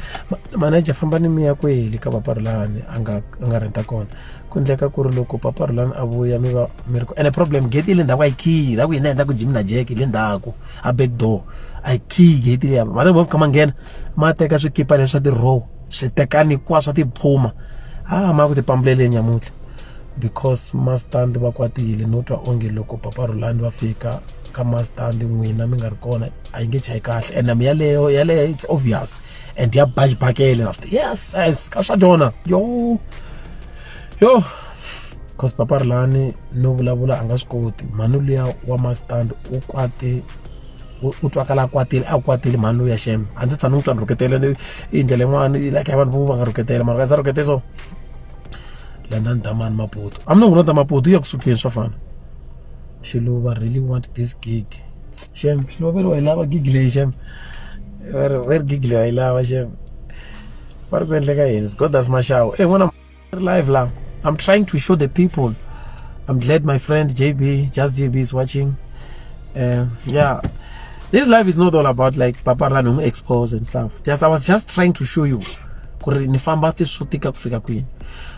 manager fambani mi ya kweli ka papa Rhulani a nga a nga renta kona ku endleka ku ri loko papa Rhulani a vuya mi va mi ri ene problem gate yi le ndzhaku a yi khiyi la ku hina endla ku Jimmy na Jack yi le ndzhaku a back door a yi khiyi gate liya ma ta fika ma nghena ma teka swikipa leswi swa ti-row swi tekani hinkwaswo swa tiphuma a ma ku tipambuleleni nyamuntlha because mastandi va kwatile no twa onge loko papa Rhulani va fika ka mastandi n'wina mi nga ri kona a yi nge chayi kahle and mi yaleyo yaleyo it's obvious and ya ba xibakele na swi yes yes ka swa dyona yo yo cause papa Rhulani no vulavula a nga swi koti mhani luya wa mastandi u kwate u twakala a kwatile a kwatile mhani luya xem a ndzi tshami n'wi twa ni rhuketela i ndlela yin'wana like ya vanhu vo va nga rhuketela mara ka za rhukete so London Damani Maputo I'm not gonna Maputo ya kusukeni swa fana Xiluva really want this gig xem Xiluva veri wa yi lava gig leyi xem veri veri gig leyi wa yi lava xem va ri ku endleka yini Godas Mashawu eh n'wana live la I'm trying to show the people I'm glad my friend JB just JB is watching yeah this life is not all about like papa run expose and stuff just I was just trying to show you ku ri ni famba ti swo tika ku fika kwini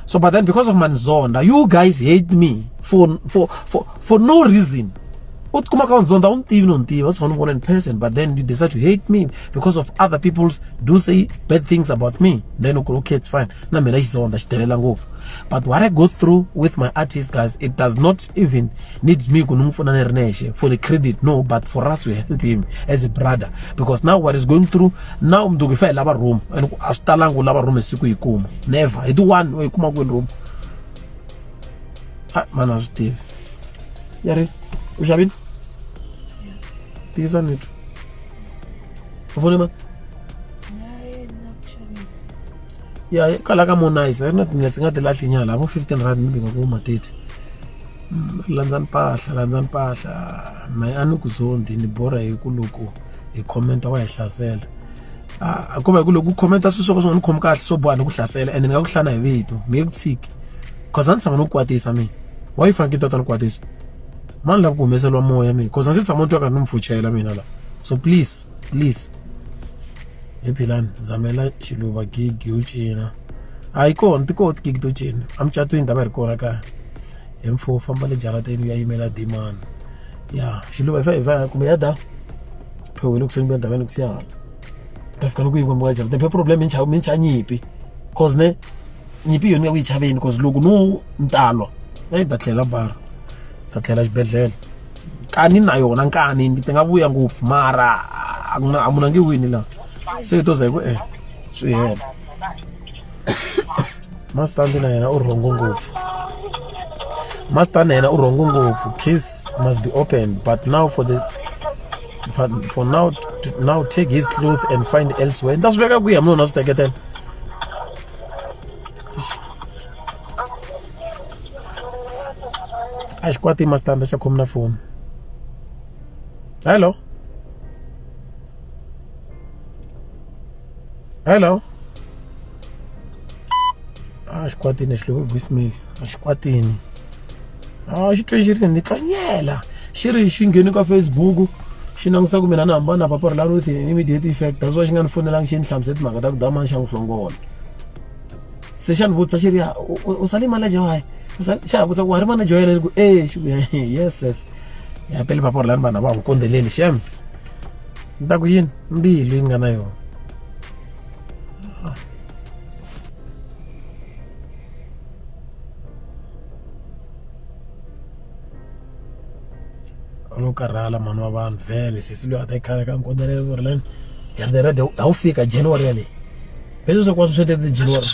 so but then because of manzonda you guys hate me for for for for no reason u tikuma ka nzonda u ni tivi no ni tiva u tshama ni vona in person but then you decide to hate me because of other people do say bad things about me then u ku okay it's fine na mina xizonda xi delela ngopfu but what I go through with my artist guys it does not even needs me ku ni n'wi pfuna ni ri nexe for the credit no but for us to help him as a brother because now what is going through now mundzuku hi fa hi lava room and a swi talangi ku lava room hi siku yi kuma never hi ti one u yi kuma kwini room a mani a swi tivi ya ri u xavini tiyisa ni twa u fone mani ya kwala ka Monice a ri na tinetsi nga ti lahli nyana lavo 15 rand maybe nga ku ma 30 landza mpahla landza mpahla mehe a ni ku zondi ni borha hi ku loko hi comment wa hi hlasela a ko va hi ku loko u comment swilo swo ka swi nga ni khomi kahle swo boha ni ku hlasela ende ni nga ku hlana hi vito ni nge ku tshiki cause a ni tshama ni ku kwatisa mina why you fanekele u ta ni kwatisa mani lava ku humeseriwa moya mina cause a ndzi tshama ni twa karhi ni mi pfuxela mina la so please please He Philani zamela Xiluva gig yo cina a yi kona ti kona ti-gig to cina emucatweni ta va hi ri kona kaya he mfo famba le jarateni u ya yimela dimani ya Xiluva hi fa hi fa kumbe ya da phewu le kuseni ndhaveni ku siya hala ta fika loko yi kombiwa jarateni phe problem mi ni cha nyimpi cause ne nyimpi yona nga ku yi chaveni cause loko no ni talwa eyi ta tlhela bara ta tlhela xibedhlele nkani na yona nkani ti nga vuya ngopfu mara a ku na a munhu a nge wini la se yi to za hi ku e swi hela mastandi na yena u rhongo ngopfu mastandi na yena u rhongo ngopfu case must be open but now for the for now to now take his clothes and find elsewhere ni ta swi veka kwihi munhu a swi teketela a xi kwati matandza xa khomi na foni hello hello a xi kwatini xi loko voicemail a xi kwatini a xi twe xi ri ni tlanyela Xi ri xi ngheni ka Facebook xi langusa ku mina ni hambana na Papa Rhulani with immediate effect that's why xi nga ni fonelangi xi ni hlamusela timhaka ta ku damani xa n'wi hlongola. Se xa ni vutisa xi ri u sale manager wa xa ha vutisa ku wa ri manager wa yena ni ku e xi ku yes yes ya pele Papa Rhulani vanhu a va ha n'wi kondzeleli xem ni ta ku yini mbilu yi nga na yona. Lo karhala mhani wa vanhu vhele sesi loyi a ta khale ka nkondelelo ku ri lani jarata ra a wu fika January yaleyi phela sweswi hinkwaswo swi endlete January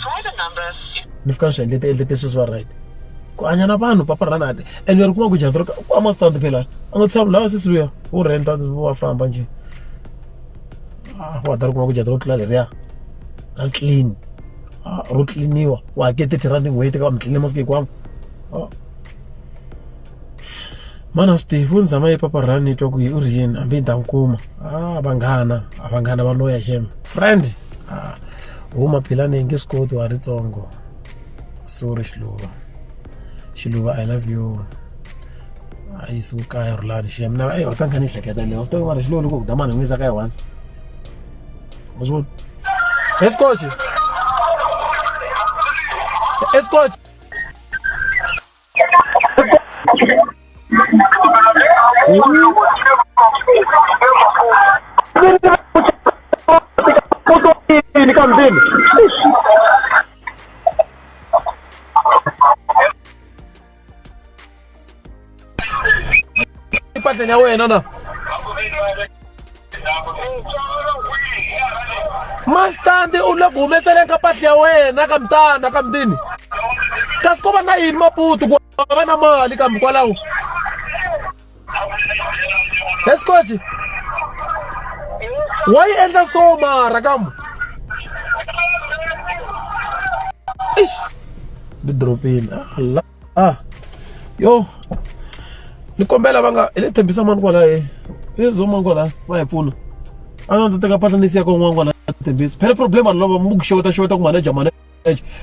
ni fika ni swi endlete endlete sweswi va right ku hanya na vanhu papa rhana ati and ri kuma ku jarata ro ku ama stand phela a nga tshami laha sesi luya wo renta wa famba njhe wa ta ri kuma ku jarata ro tlula leriya ra clean ro clean-iwa wa hakela R30 n'hweti ka va mi clean masiku hinkwawo. Mhani a swi tivi vo ni zama yi papa run ni twa ku u ri yini hambi ni ta n'wi kuma a vanghana a vanghana va loya xem friend a huma philani yi nge swi koti wa ha ri tsongo sorry xiluva xiluva I love you a yisiwi kaya Rhulani xem na eyi u ta ni kha ni hleketa leyo swi tiva mara xiluva loko ku damani hi n'wi yisa kaya once wa swi vona esikochi esikochi Mpahleni ya wena na mastandi u le ku humeseleni ka mpahla ya wena ka mutana ka mutini kasi ko va na yini maputu ku va na mali kambe kwalaho esikoci wa yi endla so mara kambe ixi ndi doropeni ah yo ni kombela va nga hi le thembisa mani kwala e i zo mani kwala va hi pfuna a ni ta teka mpahla ni siya ka un'wana kwala thembisa phela problem vanhu lava mu ku xeweta xeweta ku manager manager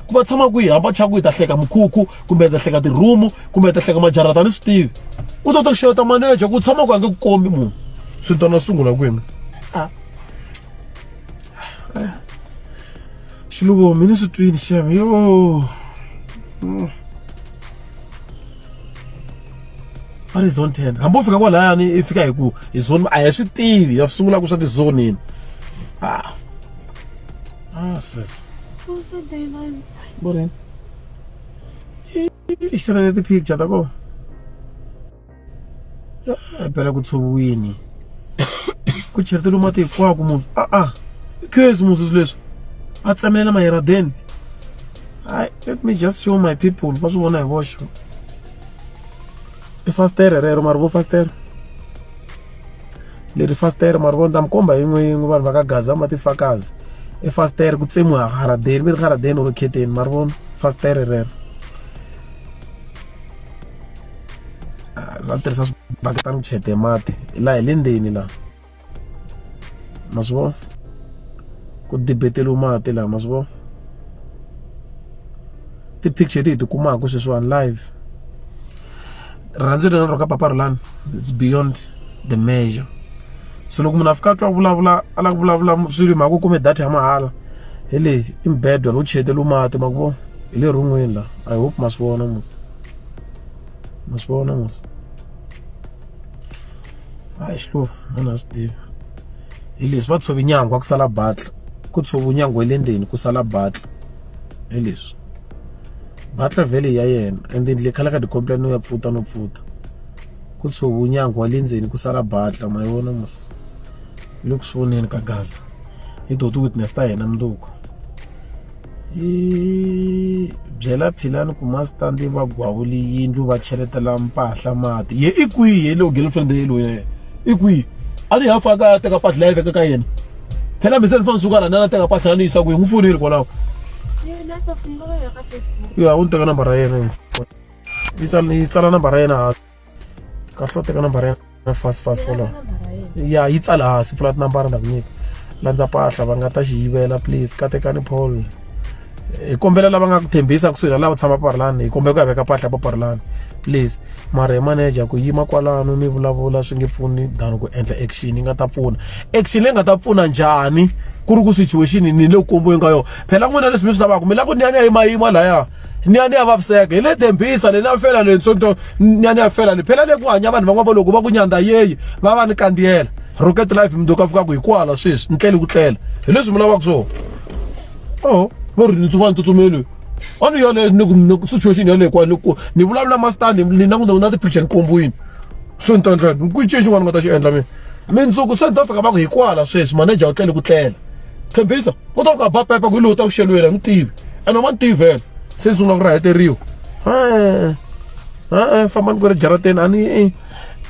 ku va tshama kwihi hamba chaku hi ta hleka mukhukhu kumbe hi ta hleka ti-room kumbe hi ta hleka majarata a ni swi tivi u ta ta xeweta manager ku tshama ku a nge ku kombi munhu swi tona sungula kwini a Xiluvo mi ni swi twini xem yo va ri zone 10 hambi u fika kwalayani i fika hi ku hi zone a hi swi tivi ya sungula ku swa ti-zone yini ah ah sis Boreni i xana ti-picture ta kona phela ku tshoviwini ku cheleteliwe mati hinkwako musi a-a i crazy musi swilo leswi a tsemelela mayiradeni hayi let me just show my people va swi vona hi voxe i fastere rero mara vo fastere leri fastere mara vo ni ta mi komba yin'we yin'we vanhu va ka gaza ma tifakazi i fastere ku tsemiwa haradeni mi ri haradeni or kheteni mara vona fastere rero a tirhisa swibaketani ku chete mati laha hi le ndzeni laha ma swi vona ku dibeteriwe mati laha ma swi vona ti-picture leti hi ti kumaka sweswiwani live rirhandzu leri ro ka papa Rhulani it's beyond the measure so loko munhu a fika a twa vulavula a lava ku vulavula swilo hi mhaka ku kume data ya mahala hi leyi i mubedwa lowu cheleteliwe mati ma ku vona hi le rhun'wini la i hope ma swi vona mos ma swi vona mos hayi xihluva a na swi tivi hi leswi va tshove nyangwa ku sala batla ku tshoviwe nyangwa ya le ndzeni ku sala batla hi leswi batla vhele ya yena and then le khale ka ti-complain no ya pfuta no pfuta ku tshoviwe nyangwa wa le ndzeni ku sala batla ma yi vona mos le ku swi voneni ka gaza hi to ti-witness ta hina mundzuku Yi byela Philani ku mastandi va gwavule yindlu va cheletela mpahla mati ye i kwihi ye leyo girlfriend ye loyi i kwihi a ni ha faka a ya teka mpahla leyi vekaka yena phela mi se ni fanele suka la ni ya teka mpahla ni yisa kwihi n'wi foneli kwalaho ya u ni teka nambara ya yena yi tsala yi tsala nambara ya yena hansi kahle u teka nambara ya yena fast fast kwalaho ya yi tsala hansi pfula tinambara ta ku nyika landza mpahla va nga ta xi yivela please katekani paul hi kombela lava nga ku tshembisa kusuhi na lava tshama paparlani hi kombela ku ya veka mpahla paparlani Please mara hi manager ku yima kwalano mi vulavula swi nge pfuni than ku endla action yi nga ta pfuna. Action leyi nga ta pfuna njhani ku ri ku situation ni le ku kombiweni ka yona. Phela n'wina leswi mi swi lavaka mi lava ku ni ya ni ya yimayima laya ni ya ni ya vaviseka hi le Tembisa le ni ya fela le Sonto ni ya ni ya fela le phela le ku hanya vanhu van'wana va loko va ku nyanda yeyi va va ni kandziyela Rocket Life mundzuku a fika ku hi kwala sweswi ni tlele ku tlela hi leswi mi lavaka swona. Oh va ri ni tsuva ni tsutsumeli a ni yaleyo ni ku ni ku situation yaleyo kwale ku ni vulavula mastandi ni languta na ti-picture ni kombiwini se ni ta endla yini ku cini xin'wana ni nga ta xi endla mina mindzuku se ni ta fika va ku hi kwala sweswi manager u tlele ku tlela tshembisa u ta fika ba pepa ku hi lowu ta ku xelwela ni tivi ene a va ni tivi vhele se ni sungula ku raheteriwa e-e e-e fambani kwale jarateni a ni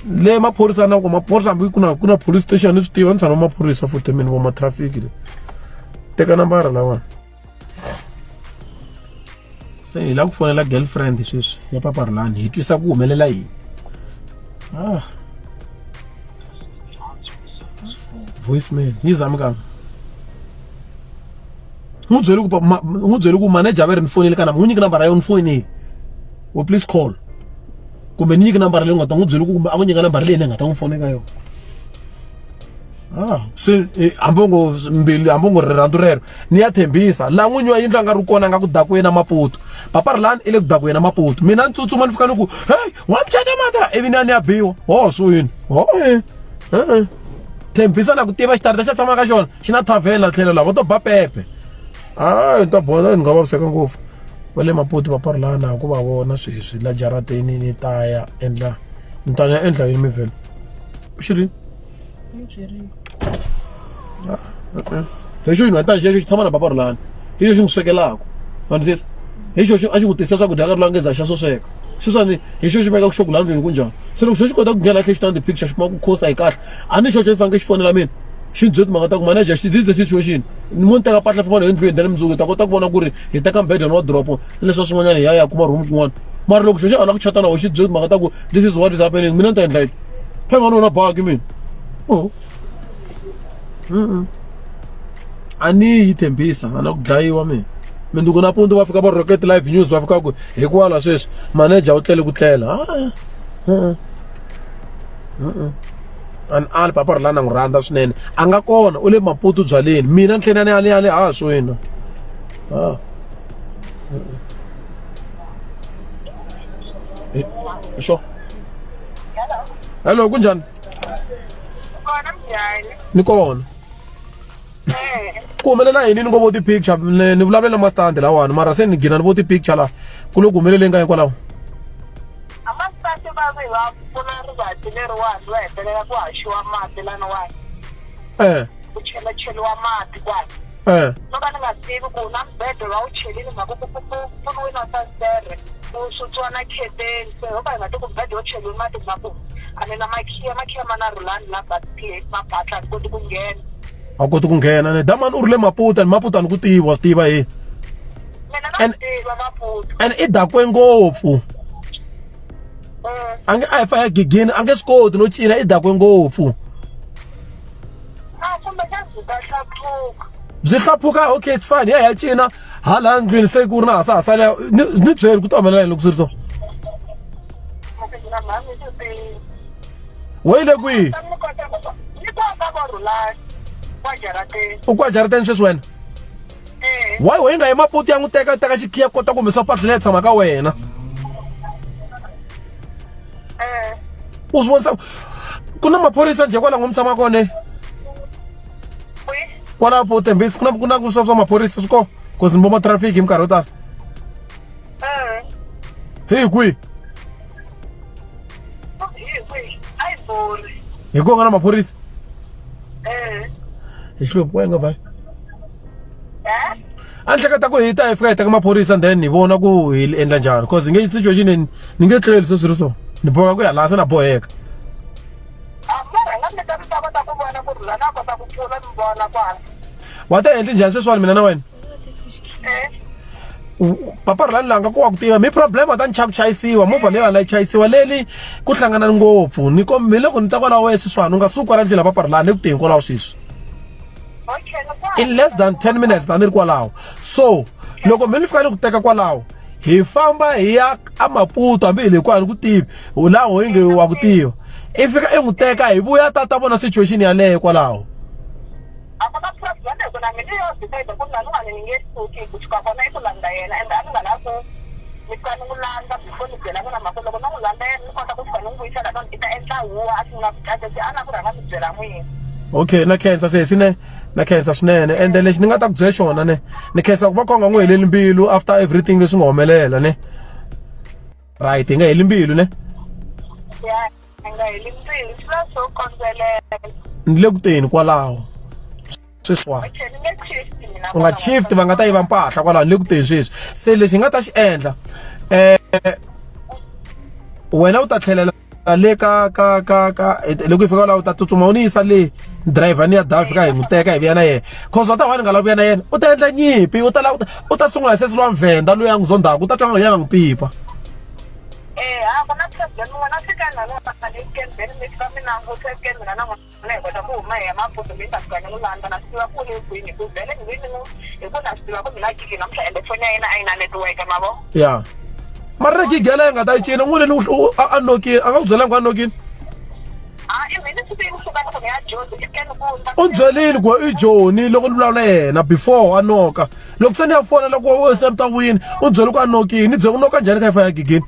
le maphorisa na ku maphorisa hambi ku na ku na police station ni swi tiva ni tshama maphorisa futhi mina vo ma-traffic le teka nambara lawani se hi lava ku fonela girlfriend sweswi ya papa Rhulani hi twisa ku humelela yini ah voicemail yi zami kambe n'wi byeli ku n'wi byeli ku manager va ri ni fonele ka n'wi nyiki nambara ya ni fonele or please call kumbe ni nyiki nambara leyi nga ta n'wi byeli ku kumbe a ku nyika nambara leyi ni nga ta n'wi fona eka yona Ah, se eh, hambi ngo mbilu hambi ngo rirhandzu rero ni ya tshembisa laha n'winyi wa yindlu a nga ri kona a nga ku dakweni na maputo papa rilani i le ku dakweni na maputo mina ni tsutsuma ni fika ni ku hey wa muchata mata ivi ni ya ni ya biwa ho swo yini ho eh eh tshembisa na ku tiva xitarata xa tshama ka xona xi na thavheni la tlhelo la vo to ba pepe hayi ni ta bona ni nga vaviseka ngopfu va le maputo papa rilani a ku va vona sweswi la jarateni ni ta ya endla ni ta ya endla yini mivhelo xi ri N'wi byerile. Hi xo xinhwanyetana xexo xi tshama na papa Rhulani hi xo xi n'wi swekelaka ma twisisa hi xo a xi n'wi tisela swakudya ka Rhulani nge za xa swo sweka sweswiwani hi xo xi veka xo ku laha ndlwini ku njhani se loko xo xi kota ku nghena tlhe xi tana ti-picture xi kuma ku cost a yi kahle a ni xoxo xi fanekele xi fonela mina xi ni byela timhaka ta ku manager this is the situation ni mo ni teka mpahla famba na endlwini then mundzuku hi ta kota ku vona ku ri hi teka mbedweni wa doropo ni leswa swin'wanyana hi ya ya kuma room kun'wana mara loko xo xi ala ku chata na wo xi byela timhaka ta ku this is what is happening mina ni ta endla yini phela n'wana na baki mina oh a ni yi tshembisa a na ku dlayiwa mina mindzuku nampundzu va fika va rocket live news va fika ku hikwala sweswi manager u tlele ku tlela a ni ali papa ri la na n'wi rhandza swinene a nga kona u le maputo byaleni mina ni tlhela ni ya ni ya ni ha swina a xo hello kunjhani Kona mjhani. Ni kona. Eh. Ku humelela yini ni ngo vo ti-picture ni ni vulavule na mastandi lawani mara se ni gina ni vo ti-picture la ku le ku humeleleni ka hikwalaho A masati va vi va pfula rivanti leriwani va hetelela ku haxiwa mati laniwani. Eh. Ku chelacheliwa mati kwala. Eh. No ka ni nga tivi ku na mubedo va wu chelini mhaka ku ku pfuriwe na fasitere ku susiwa na kheteni se ho ka hi nga tivi ku mubedo wo cheliwe mati mhaka ku a ni na makhiya makhiya ma na Rhulani la ma batla a ni koti ku nghena. A koti ku nghena ne damani u ri le Maputo ni Maputo a ni ku tivi wa swi tiva he. Mina na swi tiva Maputo. And i dakwe ngopfu. A nge a hi fa ya gigini a nge swi koti no cina i dakwe ngopfu. A kumbexana byi ta hlaphuka. Byi hlaphuka okay it's fine ya ya cina hala ndlwini se ku ri na hasahasa leyo ni ni byeli ku ta humelela yini loko swi ri so. Na mhani ni swi tivi. Wo yi le kwihi? Ta ni kota ku ni kwa ka vo Rhulani kwa jarateni. U kwa jarateni sweswi wena? Eh. Why wena nga yi Maputo ya n'wi teka teka xikhiya kota ku humesa mpahla leyi tshama ka wena? Eh. U swi vonisa ku na maphorisa njhe kwala n'wi tshama kona? Kwi? Kwala po Tembisa ku na ku na ku swa swa maphorisa swi kona? Cause ni vo ma traffic hi minkarhi yo tala. Eh. Hi kwihi? Hi kwihi? A yi bori. Hi ku nga na maphorisa? Eh. Hi xilungu wa nga vai. Eh? A ni hleketa ku hi ta hi fika hi teka maphorisa then hi vona ku hi endla njhani cause hi nge situation ni nge tleli se swi ri so ni boheka ku ya laha se na boheka. A mara nga mi ta mi ta kota ku vona ku ri la na kota ku pfula mi vona kwala. Wa ta endli njhani sweswiwani mina na wena? Eh. Papa Rhulani langa ku wa ku tiva mi problem a ta ni chava ku chayisiwa movha leyi la yi chayisiwa leli ku hlangana ngopfu ni ko mi loko ni ta kwalaho wena sweswiwani u nga suki kwala ndlela Papa Rhulani ni ku teni kwalaho sweswi. Okay, ni kwala. In less than 10 minutes ta ni ri kwalaho so loko mi ni fika ni ku teka kwalaho Hi famba hi ya a Maputo hambi hi le kwani ku tivi laha ho inge wa ku tiva i fika i n'wi teka hi vuya ta ta vona situation yaleyo kwalaho. A ku na problem hi ku na mina yo decide ku na ni ni nge suki ku suka kona i ku landza yena ende a ni nga lavi ku ni fika ni n'wi landza before ni byela n'wina mhaka loko no n'wi landza yena ni kota ku fika ni n'wi vuyisela ka i ta endla huwa a sungula ku caca se a na ku rhanga ni byela n'wina. Okay na khensa sesi ne na khensa swinene ende lexi ni nga ta ku byela xona ne ni khensa ku va kha u nga n'wi heleli mbilu after everything leswi nga humelela ne right hi nga heli mbilu ne. Ya hi nga heli mbilu swi lava swo kondzelela. Ni le ku teni kwalaho sweswiwani Okay ni nge shift mina u nga shift va nga ta yiva mpahla kwalaho ni le ku teni sweswi se lexi hi nga ta xi endla wena u ta tlhelela le ka ka ka ka loko hi fika laha u ta tsutsuma u ni yisa le driver ni ya da fika hi n'wi teka hi vuya na yena cause wa ta va ni nga lavi ku vuya na yena u ta endla nyimpi u ta lava u ta sungula hi sesi lwa mvenda loyi a n'wi zondaka u ta twa nga yena nga n'wi pipa. Eh, a ku na problem n'wina fikani la ni then mi fika mi languta ke mina na n'wina hi kota ku huma hi ya Maputo mi ta fika ni n'wi landza na swi tiva ku le kwini hi ku vhele ni ve ni n'wi hi ku na swi tiva ku mina gigi namuntlha ende foni ya yena a yi na network ma vo ya mara na gigi yaleyo nga ta yi cina n'wini a nokile a nga ku byelanga ku a nokile a i mina swi ni suka ni ku ni ya Jozi i fike ni ku u byelini ku i Joni loko ni vulavula yena before a noka loko se ni ya fona loko se mi ta wini u byele ku a nokini ni byele ku noka njhani kha yi fa ya gigini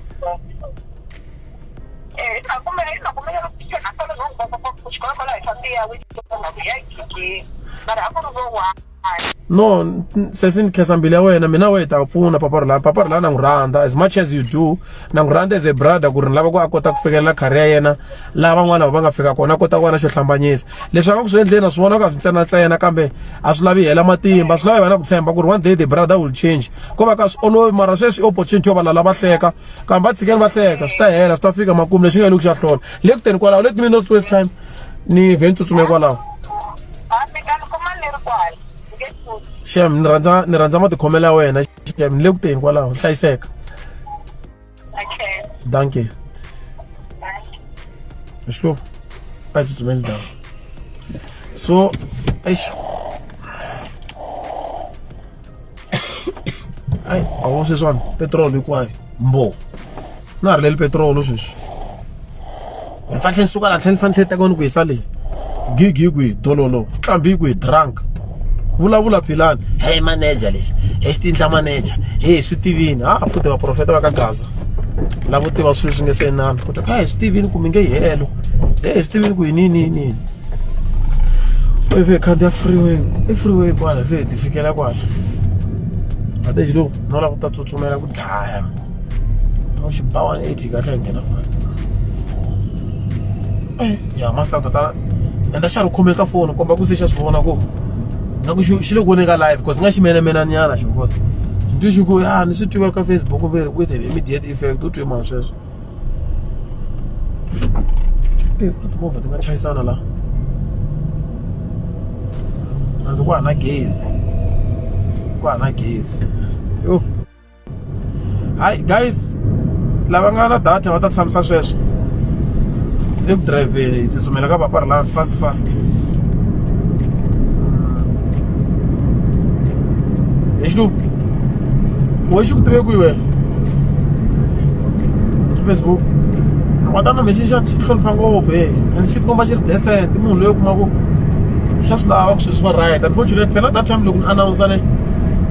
No sesi ni khensa mbilu ya wena mina wehe ta pfuna papa Rhulani papa Rhulani na n'wi rhandza as much as you do na n'wi rhandza as a brother ku ri ni lava ku a kota ku fikelela career ya yena laha van'wana va nga fika kona a kota ku va na xo hlambanyisa leswi a nga ku swi endleni na swi vona ku a swi ntsena ntsena kambe a swi lavi hela matimba swi lavi va na ku tshemba ku ri one day the brother will change ko va ka swi olovi mara sweswi opportunity yo va lala va hleka kambe va tshikeni va hleka swi ta hela swi ta fika makumu lexi nga yeleki xa hlola le ku teni kwalaho let me not waste time ni vhe ni tsutsume kwalaho xem ni rhandza ni rhandza matikhomelo ya wena xem ni le ku teni kwalaho hlayiseka dankie xihluva a hi tsutsumeli ndhawu so eish Ai, a wu sweswiwani petiroli hinkwayo mbo na ha rileli petiroli sweswi ni fanele ni suka laha tlhela ni fanele ni teka ni ku yisa le gigi yi kwihi dololo nqambi yi kwihi drunk vulavula philani hey manager lexi he xi tindla manager hey swi tivini ha futhi vaprofeta va ka gaza lavo tiva swilo swi nge se inani ku twa kha hi swi tivini ku mi nge yi helo hey hi swi tivini ku yini yini yini yini i ve khandziya freeway i freeway kwala ve hi ti fikela kwala ate xilo no lava ku ta tsutsumela ku dlaya no xi ba 180 kahle hi nghena fast ya master tata enda xa ri khome ka foni komba ku se xa swi vona ku nga ku xi le ku voneni ka live because nga xi menemena nyana xi because ni twe xi ku ya ni swi twiva ka Facebook ve with an immediate effect u twe mani sweswo timovha ti nga chayisana la and ku hana gezi ku hana gezi yo hayi guys lava nga na data va ta tshamisa sweswo le ku driveni hi tsutsumela ka papa la fast fast hi xilungu we xi ku tive kwihi wena Facebook wa ta na mexi xa xi hlonipha ngopfu he and xi tikomba xi ri decent i munhu loyi u kuma ku xa swi lava ku swilo swi va right unfortunately phela that time loko ni announce ne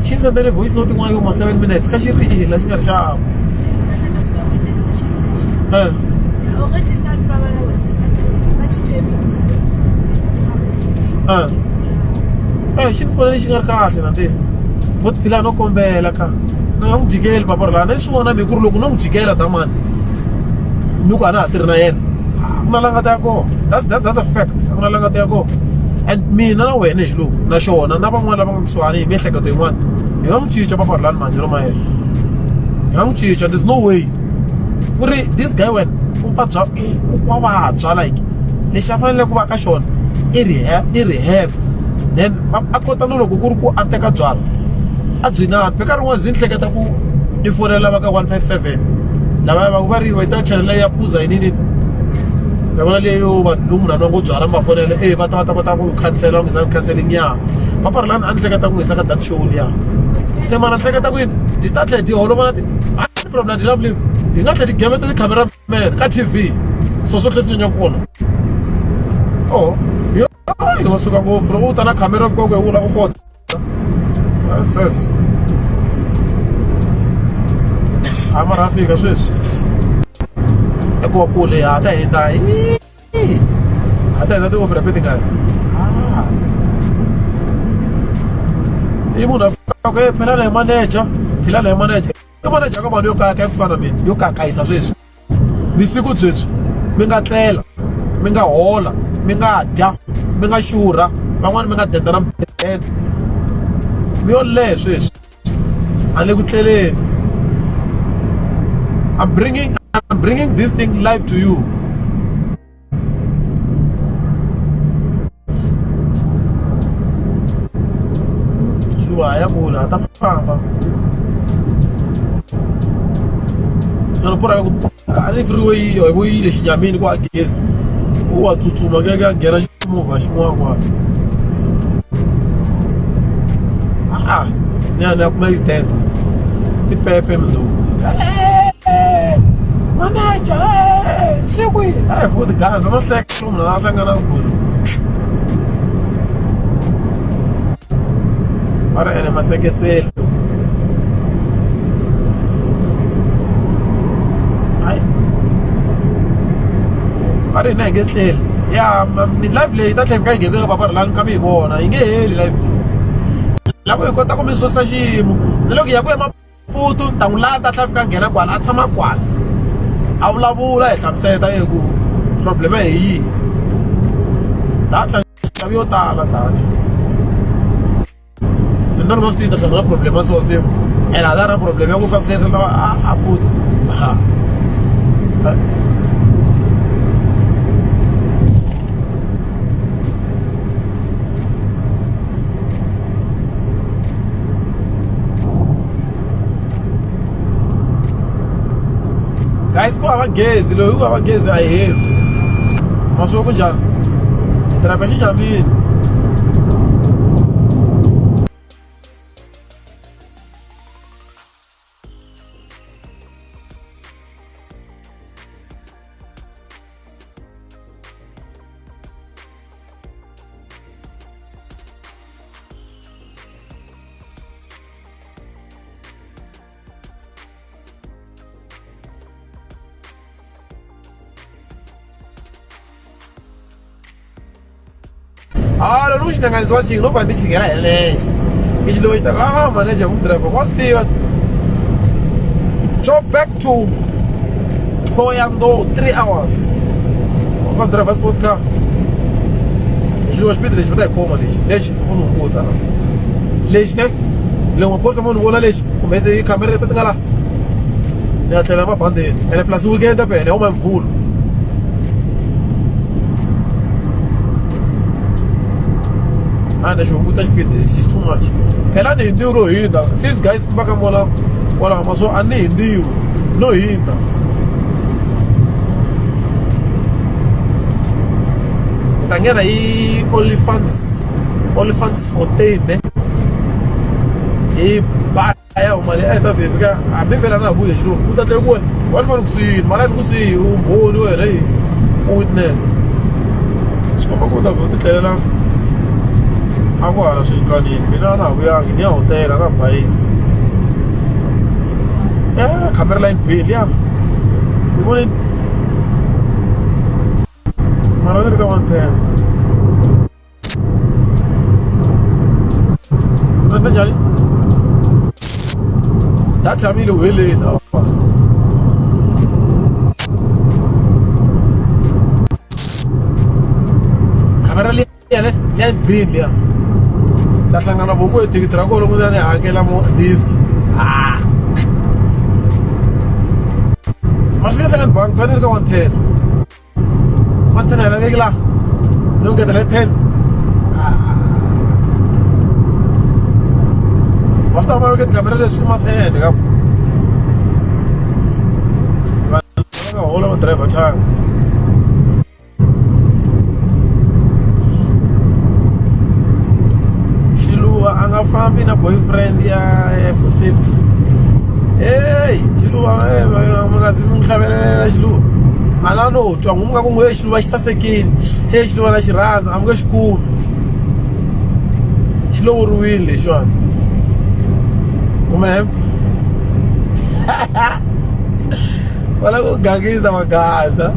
xi ni sendele voice note yin'wana yo ma 7 minutes kha xi rila xi nga ri xava eh eh eh xi ni fonele xi nga ri kahle na ntirho vo phila no kombela ka ni nga n'wi jikeli papa ri lana ni swi vona mi ku ri loko no n'wi jikela damani ni ku a na ha tirhi na yena a ku na la nga ta ya kona that's a fact a ku na la nga ta ya kona and mina na wena hi xilungu na xona na van'wana lava nga kusuhani hi miehleketo yin'wana hi nga n'wi cinca papa rilani mahanyelo ma yena hi nga n'wi cinca there's no way ku ri this guy wena u vabya wa vabya like lexi a fanele ku va ka xona i rehab i rehab then a kota no loko ku ri ku a teka byala a byi nani pheka rin'wana ndzi ni hleketa ku ni fonela va ka 157 lava va va ri va ta channel ya phuza yini yini ya vona leyo vanhu lomu munhu a nwa ngo byala mi va fonela e va ta va ta kota ku n'wi khansela va n'wi yisa counseling ya papa rilani a ni hleketa ku n'wi yisa ka that show liya. Se mana hleketa ku yini ti ta tlhela ti holova na ti a problem ti lovely ti nga tlhela ti gemeta ti-cameraman ka TV so swo tlhela swi nyanya kona oh yo yo suka ngopfu loko u ta na camera ku ku u lava ku fota yes yes a mara a fika sweswi hikuva kule ha ta hindza ha ta hindza ti-offer tingani ah i munhu a fika phela na hi manager phela na hi manager i manager ka mali yo kaya kaya ku fana na mina yo kakayisa sweswi vusiku byebyi mi nga tlela mi nga hola mi nga dya mi nga xurha van'wani mi nga denda na mudende mi yo lehe sweswi a le ku tleleni I'm bringing this thing live to you. Shuwa ya kula ta famba. Tsana pora ku a ri freeway yo hi yile xinyamini ku a gezi. U wa tsutsuma ke ka nghena ximovha xin'wana. Ah, ni ya kuma accident. Tipepe mndu. Manager, swi kwihi? A hi futhi gaza no hleka munhu a hlangana nghozi. Mara ene matseketselo. Hayi. Va ri hina hi nge tleli. Ya ni live leyi ta tlhela yi fika yi nghena ka papa Rhulani mi kha mi yi vona yi nge heli live leyi. Loko hi kota ku mi susa xiyimo ni loko hi ya ku Maputo ni ta n'wi lata a tlhela a fika a nghena kwala a tshama kwala a vulavula hi hlamusela hi ku problem hi yihi data nxavo yo tala data ni ndona ma swi tivi ta hlangana problem ya so swi tiva ene a ta na problem ya ku fambisa a futhi ha guys ku hava gezi loyi ku hava gezi a hi heli ma swi ku njhani hi tirhaka xinyamini. Ah, loko xi hlanganisiwa xin'we no va ni chingela hi lexe i xilo xi ta ah manager mu driver wa swi tiva drop back to Thohoyandou 3 hours wa driver sport car xilo xipidi lexi va ta hi khoma lexi lexi u ni hunguta lexi ne loko maphorisa mo ni vona lexi kumbe se khamera leti ti nga la ni ya tlhela mabandini ene plus weekend phela ya huma hi mvhulu a ni xi hunguta xipidi lexi it's too much phela ni hindziwe ro hindza since guys va ka vona kwalaho ma swo a ni hindziwi no hindza hi ta nghena hi Olifants Olifants 14 ne hi ba ya huma le a hi ta vhe fika hambi vhela na ha vuye xilungu u ta tlhe ku wena wa ni fanele kusiyi mara ni kusiyi u mbhoni wena yi u witness swi komba ku u ta vhe u ti tlelela a ku hala swiyindlwanini mina a na ha vuyangi ni ya hotela na bayisi ya camera line bill ya yi vonini mara ni ri ka 110 Renta njhani? Data ya mina yi le ku heleni apa. Khamera liya ne ya bini liya. Ta hlangana voko hi thikithi ra kona loko ni ya ni hakela mo disk. Ah. Mara swi nga hlangani bangi phela ni ri ka 110. 110 a yi laveki la. Ni ngetela 10. Va swi tiva va veke tikhamera leswi i mafende ka vanhu va nga hola va driver thyaka. Xiluva a nga nga fambi na boyfriend ya for safety hey xiluva mi nga zi mi n'wi hlavelela xiluva a la no twa n'wi nga ku n'wi xiluva xi sasekile he xiluva na xi rhandza a mi nge xi kumi xi lovoriwile lexiwani kumbe va lava ku gangisa magaza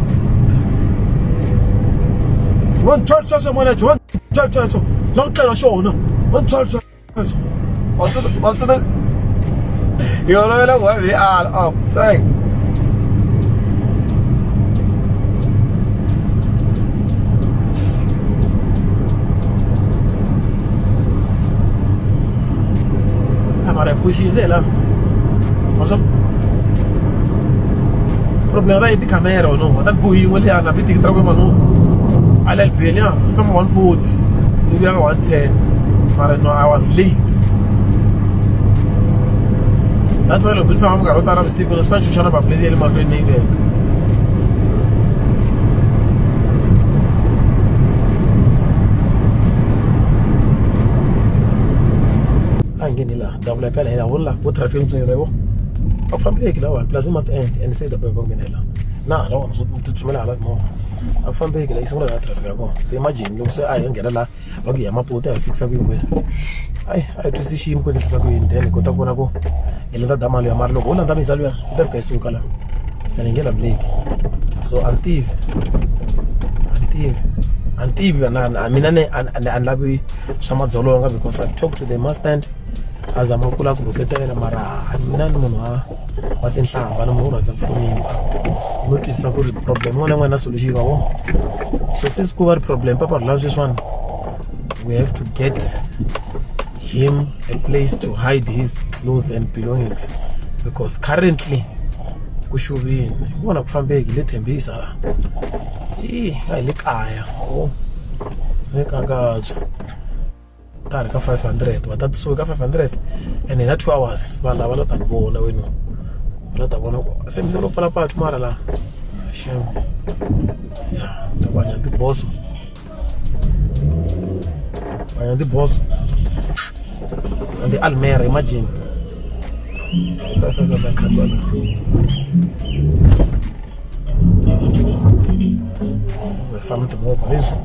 one church church manager one church church la ku tlela xona one church church wa swi hi olovela ku va hi ala a tseng mara hi phuxile hi la ma swo problem ta yi tikhamera no va ta ni bohi yin'we liya na thikithi ra ku manu a le Albania ni famba 140 ni vuya ka 110 mara no I was late that's why loko ni famba minkarhi yo tala vusiku ni swi ta ni xuxa na plate ya le mahlweni ni yi veka a hi ngheni laha davula phela hi la vona la vo traffic ntsongo yona a ku fambeki lawani plus i month end and se hi ta boheka ku nghena la na hala wona swo tsutsumela hala timovha a ku fambeki la yi sungula la traffic ya kona se imagine loko se a hi nghena la va ku hi ya Maputo a hi fikisa ku yini kwini ayi a hi twisisi xiyimo ku endlisa ku yini then hi kota ku vona ku hi landza dama luya mara loko ho landza miza luya yi ta fika yi suka la and yi nge lamuleki so a ni tivi a ni tivi a ni tivi na mina ni a ni lavi swa madzolonga because I've talked to the master a zama ku lava ku rhuketela mara mina ni munhu wa wa tinhlamba ni munhu wo rhandza ku hlonipha no twisisa ku ri problem yin'wana na yin'wana na solution wa vona so since ku va ri problem papa rhulani sweswiwani we have to get him a place to hide his clothes and belongings because currently ku xuvini hi vona ku fambeki le Tembisa la i a hi le kaya o le kakabya ta ha ri ka 500 va ta suka ka 500 and hi na 2 hours vanhu lava la ta ni vona wena va la ta vona ku se mi se lo pfala patu mara la xem ya ta ku hanya tiboso hanya tiboso and the almera imagine famba timovha leswi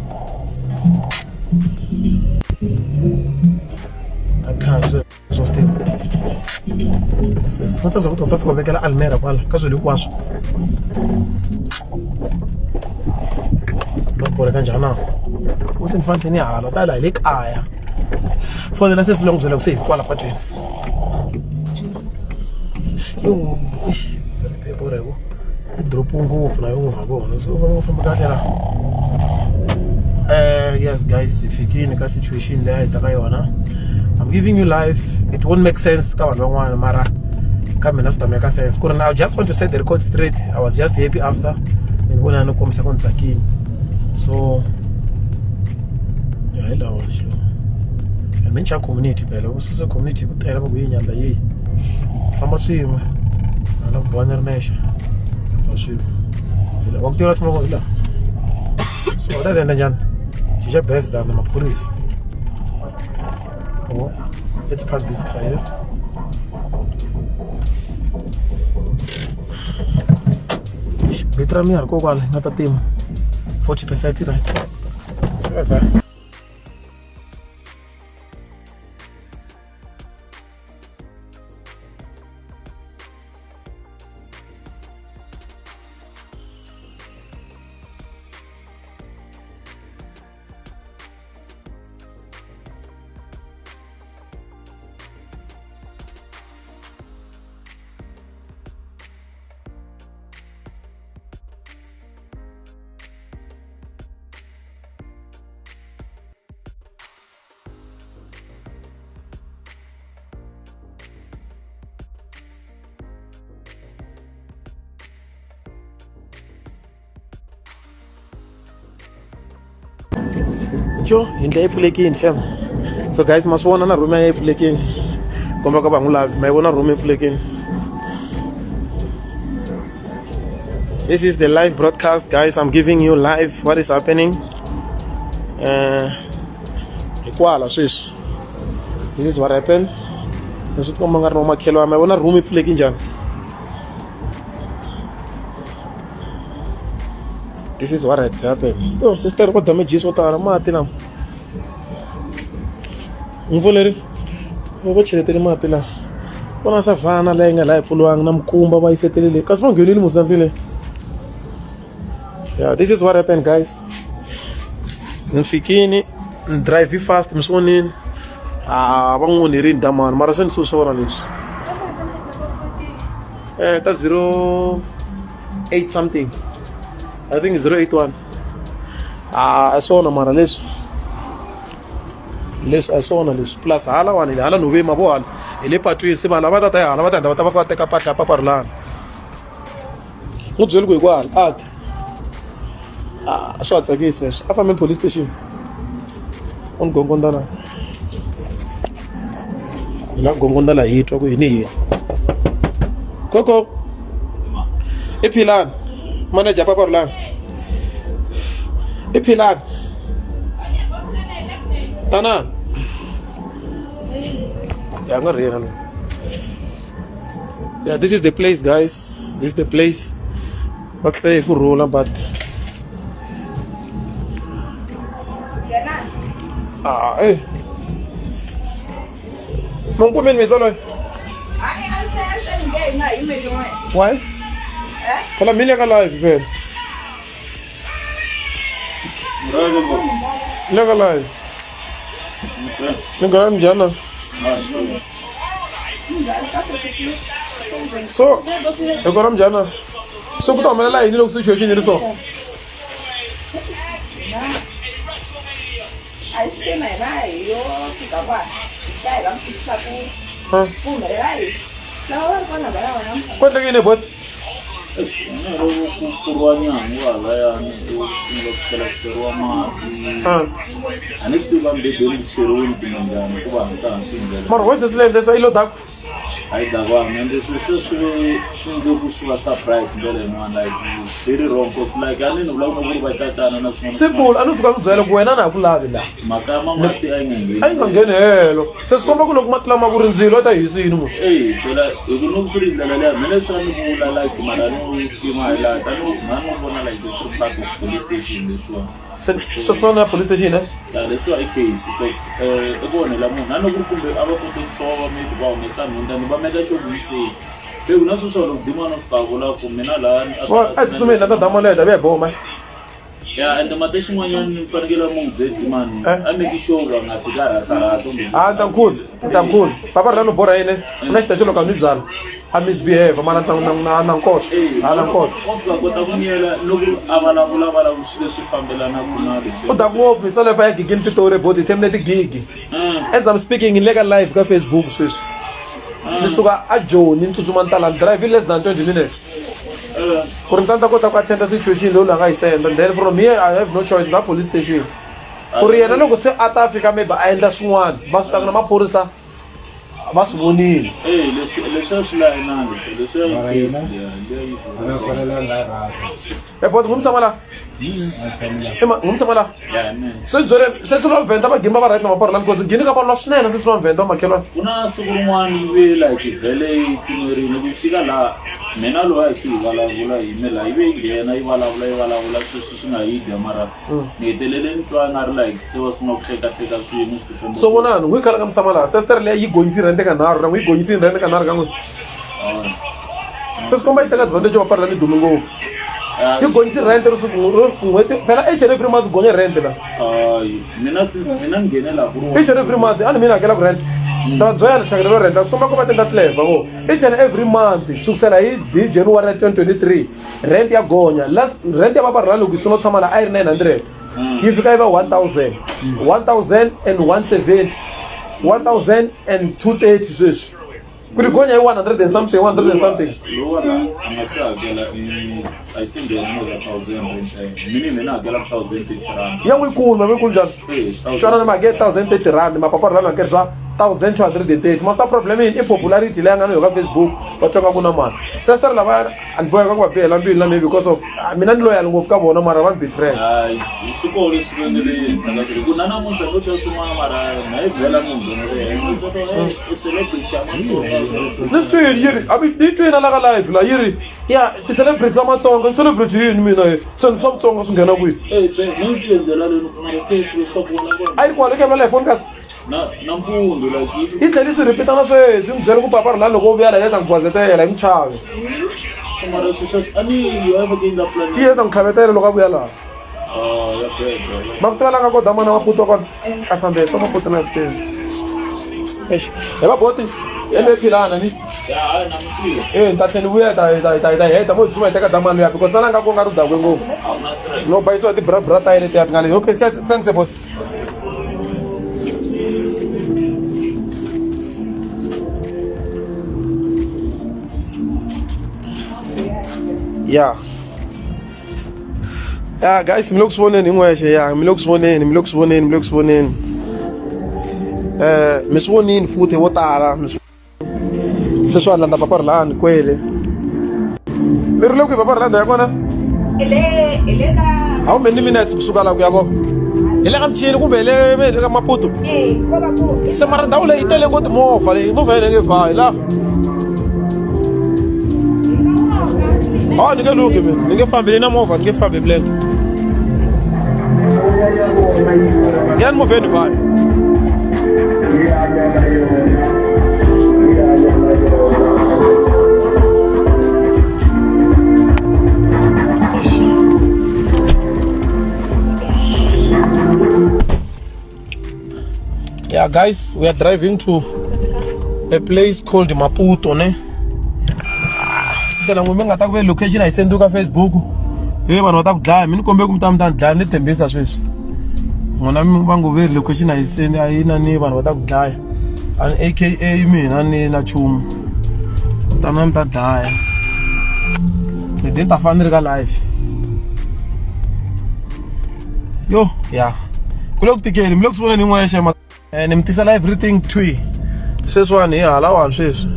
a tlhantswe swo swi tiva se va tsandza ku ta fika vekela almera kwala ka swilo hinkwaswo va borheka njhani na u se ni fanele ni hala ta la hi le kaya fonela sesi loyi n'wi byela ku se hi kwala patwini yo eish vele borheko i drop ngopfu na yo movha kona so u fanele u famba kahle la yes guys hi fikini ka situation leyi a hi ta ka yona I'm giving you life it won't make sense ka vanhu van'wana mara ka mina swi ta make sense ku ri I just want to set the record straight I was just happy after ni vona ni kombisa ku ni tsakile so ya hi lawa xilo and mi ni community phela ku suse community ku tele va ku yi nyandza yi famba swin'we a na ku boha ni ri nexe famba swin'we wa ku tiva tshama kona hi laha so u ta ti endla njhani xi xa best than maphorisa oh, let's park this car here betri ra mina hikokwala yi nga ta tima 40 percent right bye Jo yindlu yi pfulekile xem so guys ma swi vona na room ya yi pfulekile komba ka va n'wi lavi ma yi vona room yi pfulekile this is the live broadcast guys i'm giving you live what is happening hi kwala sweswi This is what happened. Swi tikomba nga ri na makhelwani, ma vona room yi pfuleki njhani. This is what had happened. Oh, sister ko damages swo tala mati lama. N'wi pfuleri vo cheletele mati lawa. Ku na savhana leyi nga laha yi pfuriwanga na mikumba va yi setelele kasi va nghenile musi ndlwini leyi. Yeah, this is what happened guys. Ni fikini ni drive fast mi swi vonini. Ah, va n'wi onherini damani mara se ni swi swona leswi. Eh, ta 08 something. I think 081. Ah, a swona mara leswi. Leswi a swona leswi plus hala wani hala nhoveni mavo hala hi le patwini se vanhu lava ta ta hala va ta va ta va va teka mpahla ya paparulani. N'wi byeli ku hi kwala a ti a swa ha tsakisi leswi a fambeni police station u ni gongonda la hi la gongonda la hi twa ku yini hi yini koko i philani manager paparulani i philani tanani ya nga ri yena loyi. Yeah, this is the place guys, this is the place. Va tlele hi ku rhula but ah eh mi kumini misa loyi. Why? Phela mi le ka live phela. Le ka live. Ni nga njhani? So, hi kona njhani? So ku ta humelela yini loko situation yi ri so? Ku endleke yini bot? Ku pfuriwa nyangwa halayani ku sungula ku chelacheriwa mati. A ni swi tivi va mbedweni ku cheriwini kumbe njhani hikuva a ni se hansi hi ndlela. Mara voice leyi endlesa yi lo daku. A yi dakwanga ende swilo sweswo swi ve swi endle ku swi va surprise ndlela yin'wana like it's very wrong cause like a ni ni vulavula ku ri va cacana na swin'wana. Simple a ni fika ni byela ku wena na ha ku lavi la. Mhaka ya mati a yi nga ngheni. A yi nga ngheni helo. Se swi komba ku loko mati lama ku ri ndzilo a ta hisa yini musi. Eyi phela hi ku loko swi ri ndlela leya mina leswi a ni vula like mara a ni tima hi laha ta ni na ni vona like swi ri part of police station leswiwani. Se sweswo na police station eh? Ya leswiwa i case because i ku onhela munhu na loko ku ri kumbe a va kote ku tshova maybe va humesa nhundzu and va make sure ku yi safe. Be ku na sweswo loko dimani u fika a vula ku mina laha A tsutsumeni la ta dama leyi ta vuya hi boma. Ya ende mati xin'wanyana ni fanekele mu n'wi byela dimani a make sure ku a nga fiki a rhasarhasa kumbe Ah, ni ta nkhuza, ni ta nkhuza. Papa ri la no borha yini? Ku na xitaxo loko a nwi byala. A misbehave mara na na na na nkota. A na nkota. Wa fika kota ku miyela loko a vulavula vulavula swilo leswi fambelanaka na leswi. U da ngopfu hi sale fa ya gigini Pitori body terminate gigi. As I'm speaking ni le ka live ka Facebook sweswi. Ni suka a Joni ni tsutsuma ni tala ni drive less than 20 minutes. Ku ri ni ta ni ta kota ku attend situation leyi a nga yi senda then from here I have no choice na police station. Ku ri yena loko se a ta fika maybe a endla swin'wana va swi ta ku na maphorisa va swi vonile. Eh leswi leswi a swi layinangi leswi a Mara yi yena case leya leya yi a nga fanelanga a rhasa. E bot n'wi tshama la. Ema n'wi tshama la. ya me Se byele se swi lwa Venda va gimba va right na maparolani because gini ka valwa swinene se swi lwa Venda makhelwani. Ku na siku rin'wana yi ve like vhele yi timerile ku fika laha mina loyi a hi khe hi vulavula hi yime laha yi ve yi nghena yi vulavula yi vulavula sweswi swi nga yi dya mara ni hetelele ni twa nga ri like se va sungula ku hlekahleka swin'we swi tikomba So vonani n'wi khala ka mutshama laha sister leyi yi gonyisi rent ka nharhu na n'wi yi gonyisini rent ka nharhu ka n'wi. Se swi komba yi teka advantage yo vaparolani yi dume ngopfu. Yi gonyisi rent ro ro n'hweti phela each and every month gonya rent la. Hayi mina since mina ni nghene laha ku ri Each and every month a ni mina hakelaka rent. Ta va byela thyaka lero rent swi komba ku va tendla clever vo. Each and every month sukusela hi di January 2023 rent ya gonya. Last rent ya vaparolani loko yi sungula ku tshama la a yi ri 900. Yi fika yi va 1000. 1000 and 170. 1000 and 230 sweswi. Ku ri gonya hi 100 and something 100 and something. Lowa la a nga se hakela a yi se nghena mo ka 1000 rent ya yena mina mina hakela 1030 rand. Ya n'wi kulu ma n'wi kulu njhani? Eh, Twanana ma hakela 1030 rand mapaparolani ma hakerisa 1230. Master problem yini i popularity leyi a nga na yona ka Facebook va twa nga ku na mali. Sister lavaya a ni boheka ku va bihela mbilu na mina because of mina ni loyal ngopfu ka vona mara va ni betray. Hayi swi kona leswi va nge le henhla ka swilo ku na namuntlha no twa swin'wana mara na yi vhela munhu i celebrity ya Matsonga. Ni swi twini yi ri a ni yi twini la ka live la yi ri ya ti-celebrity ta Matsonga ni celebrity yini mina ye se ni swa Vutsonga swi nghena kwihi. Eh be ni swi endlela leni mara se swilo swa vona vona. A yi ri kwale ka vula hi foni kasi. Na nampundzu like yi Yi tlhela yi swi repeat na sweswi yi n'wi byela ku papa ri la loko u vuya la yi ta n'wi gwazetela yi n'wi chavi. Mara swilo sweswo a ni yi a fanekele yi endla plan. Yi ta n'wi tlhavetela loko a vuya laha. Ah ya beda. Ma ku tiva la nga ko damana Maputo kona a fambe swa Maputo na swi tivi. Eish he va boti yeleyo philana ni. Ya hayi na mi tiva. Eh ni ta tlhela ni vuya hi ta hi ta hi ta hi ta heta mo hi tsutsuma hi teka damani luya because na la nga ko nga ri dakwe ngopfu. A wu na stress. No bayisiwa ti bra bra ta yena letiya ti nga le. Okay thanks boss. Yeah. Yeah guys, mi le ku swi voneni hi n'wexe ya mi le ku swi voneni mi le ku swi voneni mi le ku swi voneni mi swi vonini futhi vo tala mi swi sweswiwani landza papa Rhulani kwele mi ri le kwihi papa Rhulani ya kona Hi le ka how many minutes kusuka la ku ya kona hi le ka michini kumbe hi le hi le ka Maputo eh ko va ku se mara ndhawu leyi yi tele ngopfu timovha leyi movha yi nge fayi la hawa ni nge lunghi mina ni nge fambi ni na movha ni nge fambi hi milenge ngena movheni fayi. Yeah, guys, we are driving to a place called Maputo, ne? Ndlela n'wi mi nga ta ku ve location a yi sendiwi ka Facebook. He vanhu va ta ku dlaya, mi ni kombe ku mi ta mi ta ni dlaya ni tshembisa sweswi. N'wina mi va ngo ve ri location a yi sendi a yi na ni vanhu va ta ku dlaya. A ni A_K_A mina ni na nchumu. Tana mi ta dlaya. Ni ta fana ni ri ka live. Yo, ya. Ku le ku tikeni, mi le ku swi voneni hi n'wexe ma ni mi tisela everything twi. Sweswiwani hi halawani sweswi.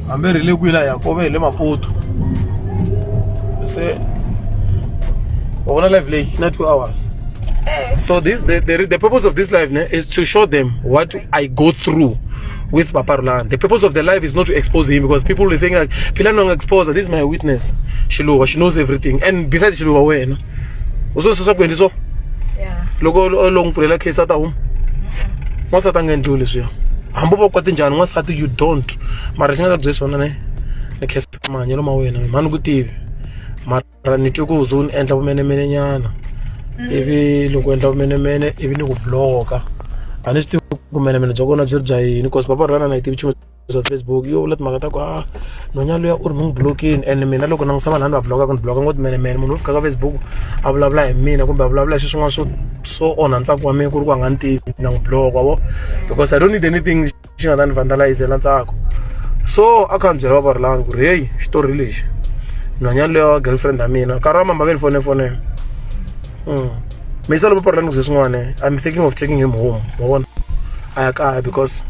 Hambi ri le kwihi la hi ya kona hi le Maputo. Se wa vona live leyi na 2 hours. So this the purpose of this live ne, is to show them what I go through with Papa Rhulani. The purpose of the live is not to expose him because people are saying like Philani wanga expose. This is my witness. Shiluva, she knows everything. And besides Shiluva wena. U swi swa ku endli so? Yeah. Loko o lo n'wi pfulela case a ta huma. N'wansati a nga endliwi leswiya. Hambi vo kwate njhani n'wansati you don't. Mara xi nga ta ku byela swona ne ni khensa mahanyelo ma wena mhani ku tivi. Mara ni twe ku u ze u ni endla vumenemene nyana. Ivi loko u endla vumenemene ivi ni ku block-a. A ni swi tivi ku vumenemene bya kona byi ri bya yini cause Papa Rhulani a na yi tivi nchumu bya Facebook yo vula timhaka ta ku a nhwanyana luya u ri mi n'wi block-ini and mina loko langutisa vanhu lava ni va block-aka ni block-a ngopfu menemene munhu wo fika ka Facebook a vulavula hi mina kumbe a vulavula hi swilo swin'wana swo swo onha ntsako wa mina ku ri ku a nga ni tivi na n'wi block wa vo because I don't need anything xi nga ta ni vandalizela ntsako so a kha a ni byela Papa Rhulani ku ri heyi xitori lexi nhwanyana luya wa girlfriend ya mina nkarhi wa mamba ve ni fone fonela me se loko Papa Rhulani ku ze swin'wana I'm thinking of taking him home wa vona a ya kaya because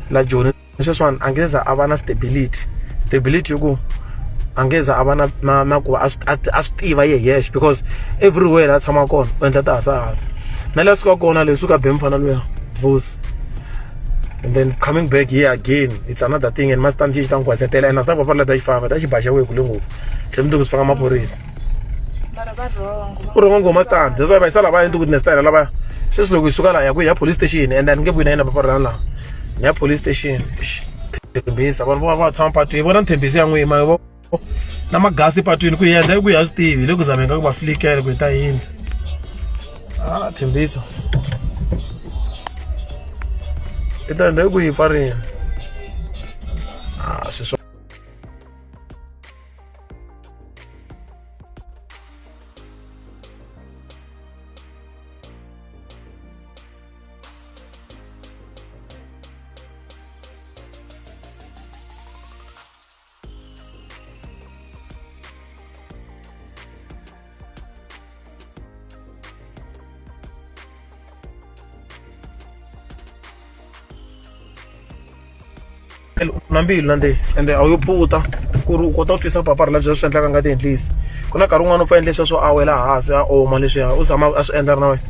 la Joni sweswiwani a nge za a va na stability stability hi ku a nge za a va na na na ku va a swi a swi tiva ye yexe because everywhere la tshamaka kona u endla tihasahasa na le a suka kona le suka be mfana luya Vusi and then coming back here again it's another thing and masitani xi xi ta n'wi gwazetela and a swi ta ku papa ta xi famba ta xi baxa wehe kule ngopfu tlhela mundzuku swi faka maphorisa mara va wrong u ri ngoma stand that's why va yisa lava endla witness ta lava sweswi loko hi suka laha ya ku ya police station and ni nge vuyi na yena papa ra laha ni ya police station thembisa vanhu vo va tshama patwini vona ni thembisi ya n'wina ma vo na magasi patwini ku endla i ku ya swi tivi le ku zameni ka ku va flikela ku hi ta yini a thembisa i ta endla i ku yi pfarini a swi Na mbilu na ndzeni ende a wu yo puta ku ri u kota ku twisa papa ri leswi swi endlaka nga ti endlisi ku na nkarhi wun'wani u pfa endle sweswo a wela hansi a oma leswiya u zama a swi endla ri na wena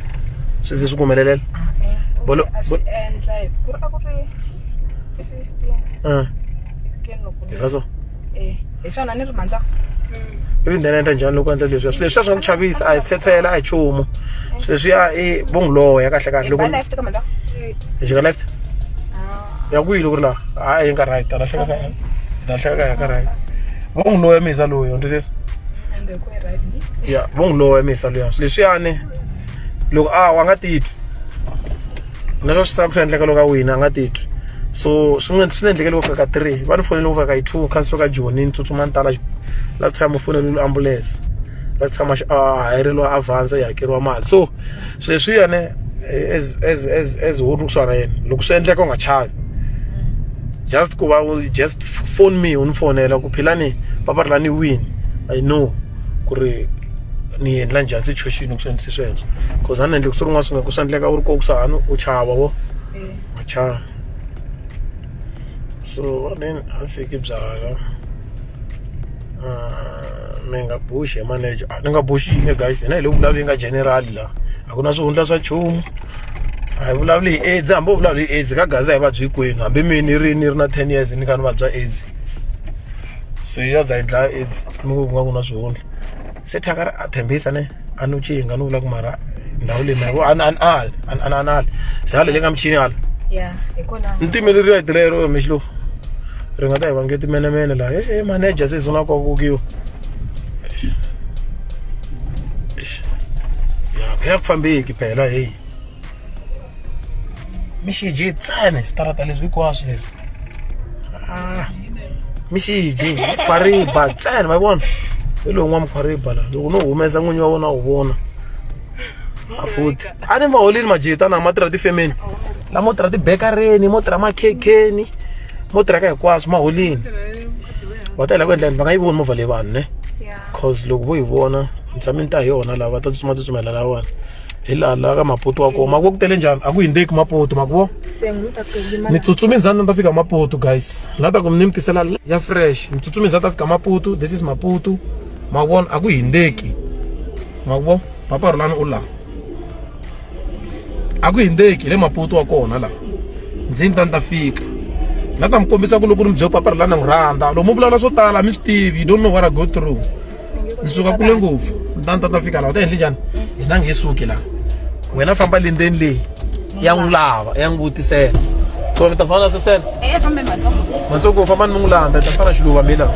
swi ze swi ku humelelela bolo a swi endla hi ku ri a ku ri 15 hi fa so eh hi swona ni ri mhandza ivi then endla njhani loko endla leswiya swilo leswiya swi nga ku chavisa a hi swi a hi nchumu swilo leswiya i vo n'wi loya kahle kahle loko hi xika left ya kwihi loko ri laha hayi yi nga right ta lahleka ka ta lahleka ka ya ka right vo n'wi loya misa loyi wa twisisa ya vo n'wi loya misa luya swilo leswiyani loko a wa nga titwi na swa swi swi endleka loko a wina a nga titwi so swin'wana swi ni endleke loko fika ka 3 va ni fonele loko fika ka yi 2 kha suka Joni ni tsutsuma ni tala last time u fonele ambulance last time a hayeriwa avance yi hakeriwa mali so swilo leswiyani as as as as wu ri kusuhana na yena loko swi endleka u nga chavi just ku va u just phone me u ni fonela ku philani papa ri la ni wini i know ku ri ni endla njhani situation ku swi endlise sweswo cause a ni endle ku swi rin'wana swi nga ku swi endleka u ri ko kusuhani u chava vo u chava so then a tshiki byalwa mi nga boxi hi manager a ni nga boxi yini guys hina hi le ku vulavuleni ka general la a ku na swihundla swa nchumu a hi vulavuli hi AIDS hambi u vulavuli hi AIDS ka gaza hi vabyi hinkwenu hambi mi ni ri ni ri na 10 years ni kha ni vabya AIDS se ya za yi dlaya AIDS mi ku nga ku na swihundla se thyaka ri a thembisa ne a ni cinga ni vula ku mara ndhawu leyi ma a ni a ni ali a ni a ni ali se hala le ka michini hala ya hi kona ni timeleriwa hi tirero mixilo ri nga ta hi vange timenemene laha e manager se sungula ku kokiwa ya phela ku fambeki phela heyi mixiji ntsena switarata leswi hinkwaswo leswi ah, mixiji khwariba ntsena ma vona hi lowu n'wa mukhwariba la loko no humesa n'winyi wa vona u vona a futhi a ni ma holini majita na ma tirha tifemeni lamo tirha tibekareni mo tirha makhekheni mo tirha ka hinkwaswo ma holini va ta yi lava ku endla yini va nga yi voni movha leyi vanhu ne cause loko vo yi vona ni tshame ni ta hi yona laha va ta tsutsuma tsutsumela la wona hi laha laha ka maputu wa kona maku ku tele njhani a ku hindzeki maputu maku vo ni tsutsumi ndzhaku ni ta fika maputu guys la ta ku ni mi tisela ya fresh ni tsutsumi ndzhaku ta fika maputu this is maputu ma vona a ku hindzeki ma vo papa rhulani u laha a ku hindzeki hi le maputu wa kona laha ndzi ni ta ni ta fika na ta mi kombisa ku loko ni mi byela papa rhulani na n'wi rhandza loko mo vulavula swo tala mi swi tivi you don't know what I go through ni suka kule ngopfu ni ta ni ta ta fika laha u ta endli njhani hina nge suki laha wena famba le ndzeni leyi ya n'wi lava ya n'wi vutisela so mi ta fana na sesela matsongo famba ni n'wi landza ta sala xiluva mi laha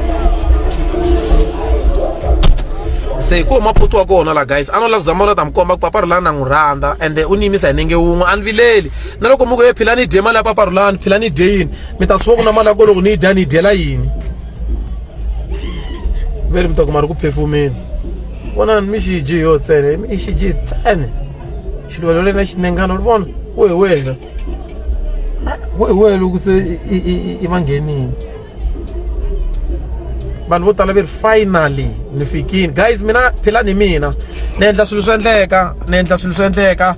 se ku maputu wa kona la guys a no la ku zama la ta mi komba ku papa rhulani na n'wi rhandza ende u ni yimisa hi nenge wun'we a ni vileli na loko mi ku e philani yi dye mali ya papa rhulani philani yi dye yini mi ta swi vona ku na mali ya ko loko ni yi dya ni yi dyela yini ve ri mi ta kuma ri ku phefumeni vonani mi xi dyi yo ntsena mi xi dyi ntsena xiluvelo lena xinengana ri vona wo hi wena wo hi wena loko se i va nghenini vanhu vo tala ve ri finally ni fikini guys mina philani hi mina ni endla swilo swi endleka ni endla swilo swi endleka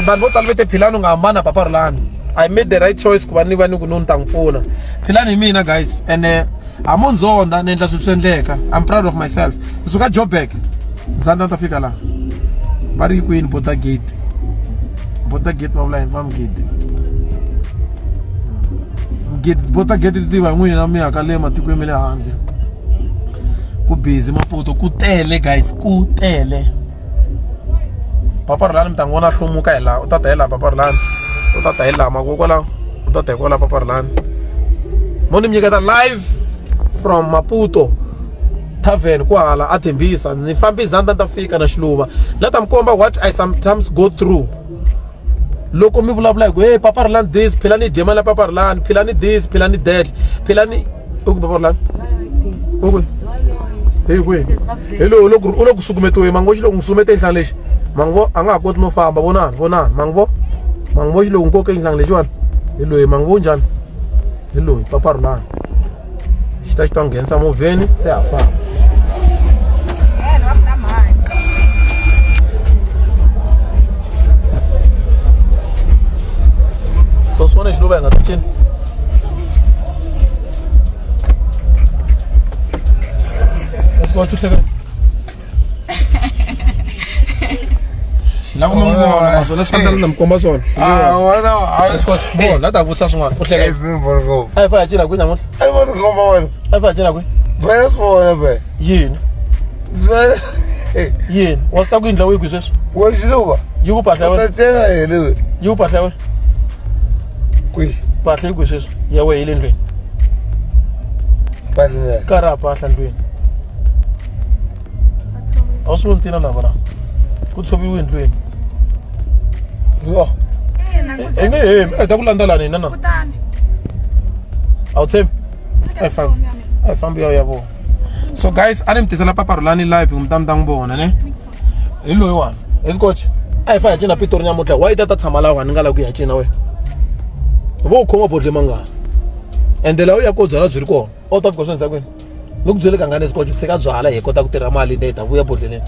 vanhu vo tala ve te philani u nga hambana papa rhulani i made the right choice ku va ni va ni ku no ni ta n'wi pfuna philani hi mina guys ene hamo ndzonda ni endla swilo swi endleka i'm proud of myself ni suka joburg ndzanda ni ta fika laha va ri kwini border gate border gate va vula yini va mugidi gate border gate ti tiva hi n'wina mi ya ka le matikweni ma le handle ku busy maputo ku tele guys ku tele papa rhulani mi ta n'wi vona hlomuka hi laha u ta ta hi laha papa rhulani u ta ta hi laha makuwa kwalaho u ta ta hi kwalaho papa rhulani mo ni mi nyiketa live from maputo tavern kwahala a thembisa ni fambi zanda ni ta fika na xiluva la ta mi komba what i sometimes go through loko mi vulavula hi ku hey papa rhulani this philani dye mali ya papa rhulani philani this philani that philani u ku papa rhulani u ku hi kwihi hi lowu loko u le ku sukumetiweni mango xi loko n'wi sumete xihlangi lexi mango a nga ha koti no famba vonani vonani mango mango xi loko nkoke xihlangi lexiwani hi loyi mango njhani hi loyi papa rhulani xi ta xi ta nghenisa movheni se ha famba so swi vona xiluva hi nga ta cini Esikocho u hleka la ku mi n'wi vona naswona swi fanele na mi komba swona Esikocho vona la ta vutisa swin'wana u hleka a hi fa hi cina kwihi namuntlha a hi fa hi cina kwihi yini yini wa swi ta ku yindla wihi kwi sweswi yi ku pahla ya wena yi ku pahla ya wena pahla yi kwi sweswi ya wehe yi le ndlwini ka ra pahla ndlwini a wu swi voni tina lava la ku tshoviwe ndlwini i nge hemi i ta ku landzelani hina na a wu tshembi a hi fambi a hi fambi ya ya vona so guys a ni mi tisela paparulani live mi ta mi ta n'wi vona ne hi loyiwani hi swikochi a hi fa hi cina pitori nyamuntlha wa yi ta ta tshama laha wani nga lavi ku ya cina wena vo u khoma bodle mangani ende laha u ya ko byala byi ri kona a wu ta fika swi endlisa kwini ni ku byele kangani swikochi tshika byala hi kota ku tirha mali hi ta vuya bodleleni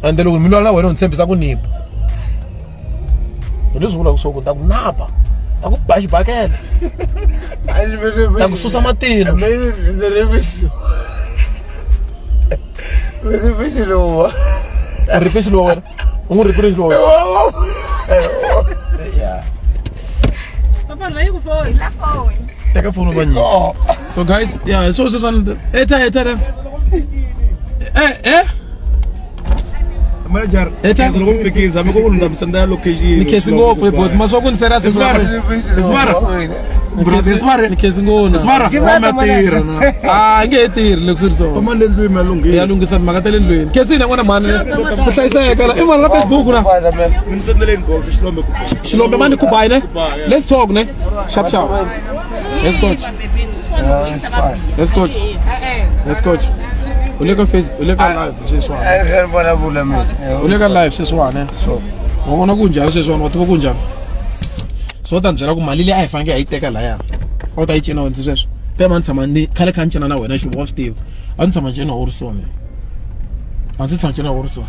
ende loko mi lwa na wena u ni tshembisa ku nipa hi leswi vulaka swo ku ta ku napa ta ku ba xibakele ta ku susa matino u ripe xiluva wena u n'wi ripile xiluva wena teka foni va nyika so guys yeah so sweswi eta eta eh eh manager Eta. loko mi fikile zame ku mi sendela location ni khesi ngopfu bot ma swa ku ni serious Ismara Ismara Bro, Ismara ni khesi ngopfu Ismara wa ma tirha na ah nge he tirhi loko swi ri so famba le ndlwini ma lunghisa ya lunghisa timhaka ta le ndlwini khesini n'wana mhani ku hlayiseka la i mhani la Facebook na mi ni sendele inbox xilombe ku xilombe mani kubai ne let's talk ne sharp sharp let's coach let's coach let's coach u le ka Facebook u le ka live sweswiwani u le ka live sweswiwani wa vona ku njhani sweswiwani wa tiva ku njhani so ta ni byela ku mali leyi a hi faneke hi yi teka laya a wu ta yi cina wena sweswo pema ni tshama ni khale kha ni cina na wena xiluva wa swi tiva a ni tshama ni cina wu ri so mina a ndzi tshama cina wu ri so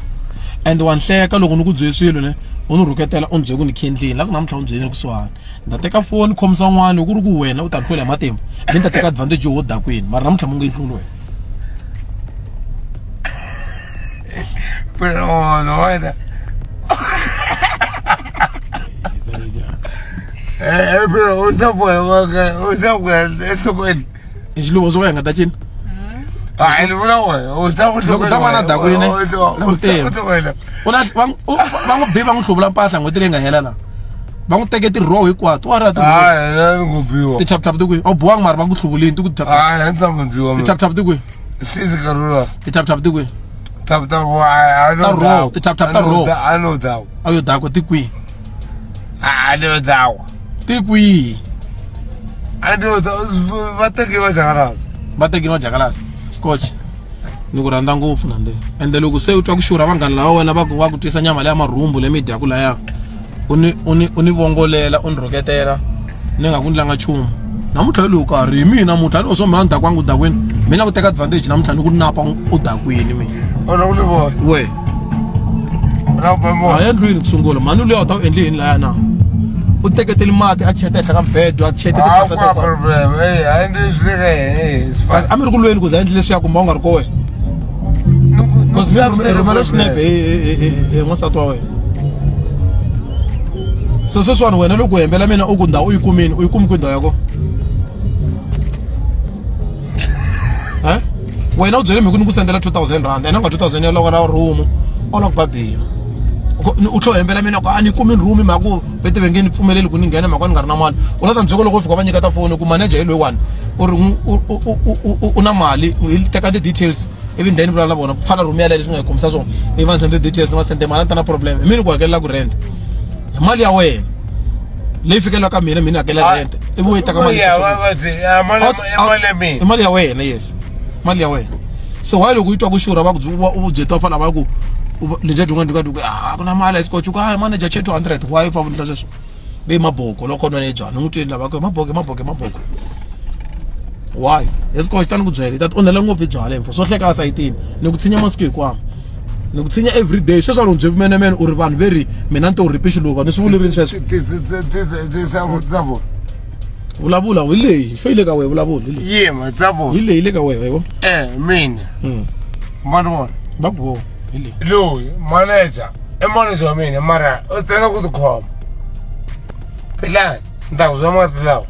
and wa ni hleka loko ni ku byele swilo ne u ni rhuketela u ni byele ku ni khendlini la ku namuntlha u ni byeleni kusuhani ni ta teka foni khomisa n'wana ku ri ku wena u ta ni hlula hi matimba mi ni ta teka advantage yo dakwini mara namuntlha mu nge yi hluli wena Pero no wena. Pero u sa ku u sa ku enhlokweni. I xiluva swo ka hi nga ta cina Hayi ni vula wena u sa ku loko ta vana dakwini u sa ku wena. U na va va n'wi bi va n'wi hluvula mpahla n'hweti leyi nga hela la va n'wi teke ti-raw hinkwato wa ri Hayi na ni ku biwa. ti-chapchap ti kwihi a wu biwangi mara va ku hluvulini ti ku Hayi a ni tshama biwa. ti-chapchap ti kwihi Sisi karula. ti-chapchap ti kwihi Tap tap a Ta no raw, ti-chapchap ta raw. A no dawa. a yo dakwa ti kwihi A no dawa. ti kwihi A no dawa va teke va jakalasi. Va tekile va jakalasi scotch ni ku rhandza ngopfu na nde ende loko se u twa ku xurha vanghana lava wena va ku va ku twisa nyama leya marhumbu leyi mi yi dyaku laya u ni u ni u ni vongolela u ni rhuketela ni nga ku ni langa nchumu namuntlha hi lowu karhi hi mina namuntlha ni swo mina ni dakwanga u dakwini mina ku teka advantage namuntlha ni ku napa u dakwini mina we a ya ndlwini ku sungula mhani luya u ta u endle yini laya na u teketeli mati a cheta ehenhla ka mbedo a chete a mi ri ku lweni ku za endle leswiya kumbe u nga ri ko wena because mi rhumela xinepe hi n'wansati wa wena so sweswiwani wena loko u hembela mina u ku ndhawu u yi kumini u yi kumi kwi ndhawu ya kona eh wena u byele mhiko ni ku sendela 2000 rand ene nga 2000 ya loko ra room o la ku babiya u tlho hembela mina ku a ni kumi room mhaka ku vete ve nge ni pfumeleli ku ni nghena mhaka ni nga ri na mali u la ta ni loko u fika va nyika ta foni ku manager hi loyiwani u ri u na mali hi teka ti-details ivi then vulavula na vona ku fana room yaleyo leswi nga hi kombisa swona ivi va ni sende details ni va sende mali a ni ta na problem hi mina ku hakelela ku rent hi mali ya wena leyi fikelelaka mina mina hakela rent ivi u yi teka mali i mali ya wena yes mali ya wena so why loko yi twa ku xurha va ku u byetiwa fana va ku leja dyin'wana dyin'wana ku a ku na mali a xikocho ku a manager che 200 why fa vundla sweswo ve maboko loko nwa byani n'wi twini lava ku maboko maboko maboko why esikocho tani ku byela ta onhela ngopfu byala info swo hleka asayitini ni ku tshinya masiku hinkwawo ni ku tshinya everyday sweswi a ni byeli menemene u ri vanhu ve ri mina ni to ripi xiluva ni swi vulerini sweswo Vulavula hi leyi fo yi le ka wehe vulavula hi leyi. Yima tsavo. Hi leyi le ka wehe vo. Eh mina. Mani vona. Va ku vo hi leyi. Loyi manager i manager wa mina mara u tsena ku tikhoma. Philani ni ta ku byela mati lawa.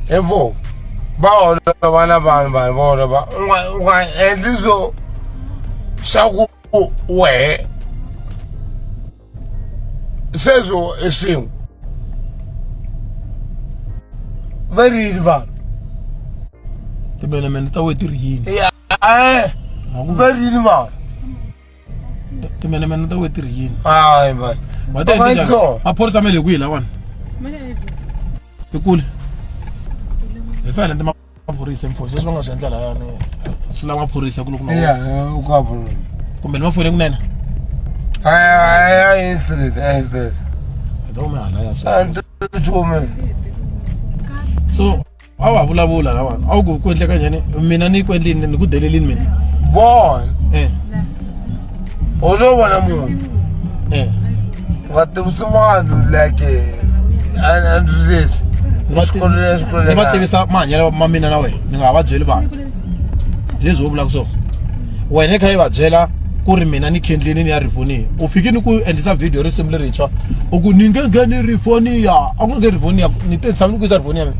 Hi vo va holova na vanhu vanhu va holova u nga endli swo swa ku wehe sweswo i swin'we va ri yini vanhu Timenemene ta wena ti ri yini? Ya va ri yini vanhu Timenemene ta wena ti ri yini? Hayi mani Va ta endla njhani? Maphorisa ma le kwihi lawani? I kule. Hi fanele ni maphorisa mfo sweswi va nga swi endla layani swi lava maphorisa ku loko na ya u ka vona kumbe ni va fonele kunene hayi straight hayi straight hi ta huma hala ya so chume so a wa vulavula lawani a wu ku ku endleka njhani mina ni ku endlini ni ku delelini mina vona eh u lo vona munhu eh u nga tivisi vanhu like a ni twisisi ni va tivisa mahanyelo ma mina na wena ni nga ha va byeli vanhu hi leswi u vulaka swona wena i kha i va byela ku ri mina ni khendlini ni ya rivoniya u fiki ni ku endlisa video risimu lerintshwa u ku ni nge ngheni rivoniya a ku nge rivoniya ni te tshami ni ku yisa rivoniya mina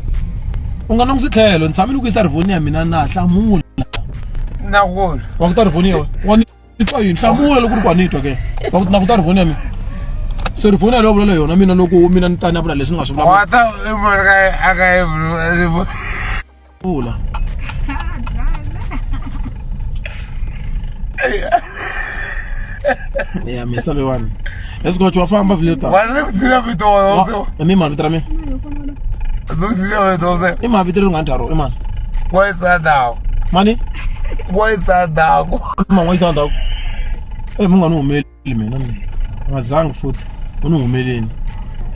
u nga langusi tlhelo ni tshami ni ku yisa rivoniya mina na hlamula na ku wa ku ta rivoniya wa ni twa yini hlamula loko ri ku a ni twa ke wa ku na ku ta rivoniya mina se rivoniya leyo vulela yona mina loko mina ni ta ni ya vula leswi ni nga swi vulavula wa ta i vona ka a ka vula ya misa leyiwani esikocho wa famba vileta wa ni ku tsila vito wa mi mani vito ra mina ni ku tsila vito wa i mani vito leri nga ndharo i mani wa ndhawu mani wa ndhawu mani wa ndhawu e mi nga ni humeli mina mina nga zangi futhi u ni humeleni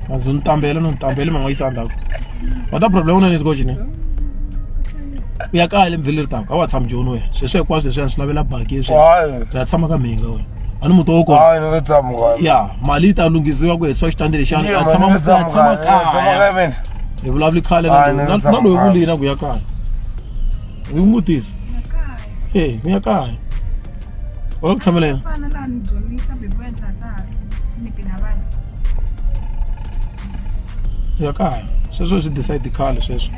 nga zi ni tambela ni tambele ma nga yisa ndzhaku wa ta problem una ni sikochi ne u ya kaya lembe leri taka a wa tshami joni wena sweswo hinkwaswo leswiya swi lavela baki leswi u ya tshama ka mhinga wena a ni muti wo kona ya mali yi ta lunghisiwa ku hisiwa xitandi lexiyani a tshama tshama kaya hi vulavuli khale na loyi vulina ku ya kaya u yi vutisa e u ya kaya u lava ku tshamela yena ya kaya sweswo swi decide khale sweswo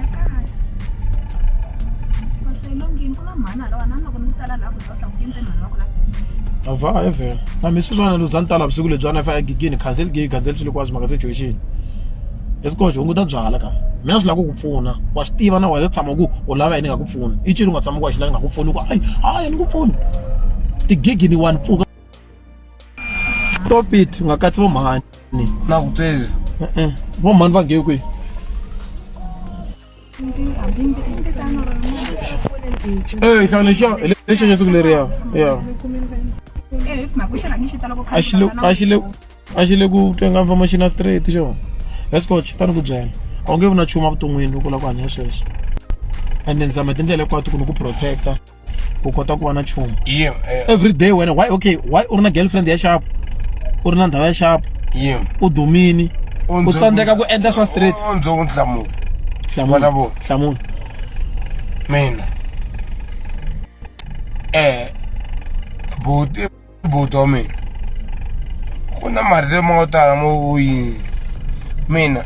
ava ya vhela na mi sweswiwani loko bya ni tala vusiku lebyiwani fa egigini cancel gig cancel swilo hinkwaswo mhaka situation esikoxo hunguta byala ka mina swi lava ku ku pfuna wa swi tiva na wena tshama ku u lava yini nga ku pfuni i cini u nga tshama ku wa xi lava nga ku pfuni ku ayi hayi ni ku pfuni tigigi ni wani pfuka stop it u nga katsi vo mhani na ku twezi e-e vo mhani va nge kwihi e hlangane xa lexi xa siku leriya ya a xi le a xi le a xi le ku twenga information a straight xona escotch tani ku byela a wu nge vi na nchumu evuton'wini loko u lava ku hanya sweswo and then zama tindlela hinkwato ku ni ku protecta ku kota ku va na nchumu yeah, eh. every day wena why okay why u ri na girlfriend ya xapu u ri na ndhawu ya xapu yeah. u dumini u tsandzeka ku endla swa straight u nhlamulo hlamula hlamula mina eh buti buti wa mina ku na marito mo tala mo yini mina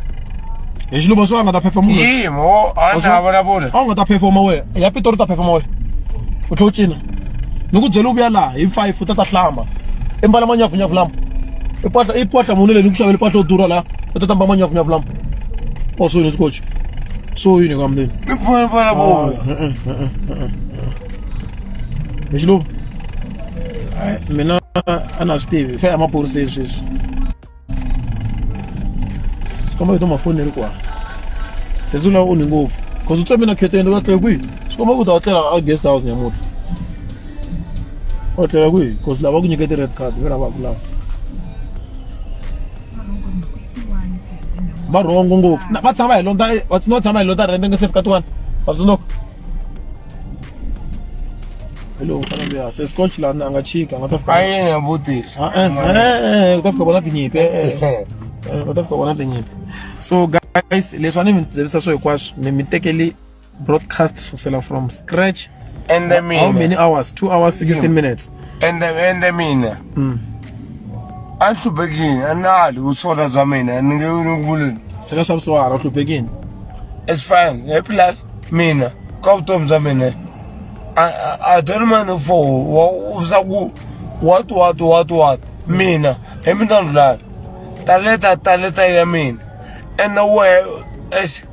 hi xiluva swo a nga ta performa yimo a na vulavula a nga ta performa wena ya pitori ta performa wena u tlhela u cina ni ku byela u vuya laha hi 5 u ta ta hlamba i mbala manyavunyavu lama i mpahla i mpahla muni leyi ni ku xavele mpahla yo durha laha u ta ta mbala manyavunyavu lama wa swo yini swikochi swo yini ka mndeni ni pfuna vulavula hi xiluva mina a na swi tivi fe emaphoriseni sweswi swi komba vito mafoneri kwala se swi lava onhi ngopfu cause u tseme na kheteni u ya tlela kwihi swi komba ku ta tlela a guest house nyamuntlha u tlela kwihi cause lava ku nyike ti-red card ve lava ku lava va rhongo ngopfu va tshama hi lonta va tshama hi lonta rent nge se fika tiwani va tsundzuka hello mfana luya se scotch lana a nga chika a nga ta fika a yini ya vutisa u ta fika vona tinyimpi u ta fika vona tinyimpi so. Guys, leswi a ni mi byelisa swo hinkwaswo mi mi tekeli broadcast sukusela from scratch. Ende How mina many hours? 2 hours 16 minutes. Ende mina a ni hluphekini, a ni ali ku sola bya mina, ni nge ni vuleni. Se ka swa vusiwana u hluphekini. It's fine, hi plan mina ka vutomi bya mina I don't mind for wa ku what what what what mina hi mina Rhulani taleta taleta ya mina ende wehe eish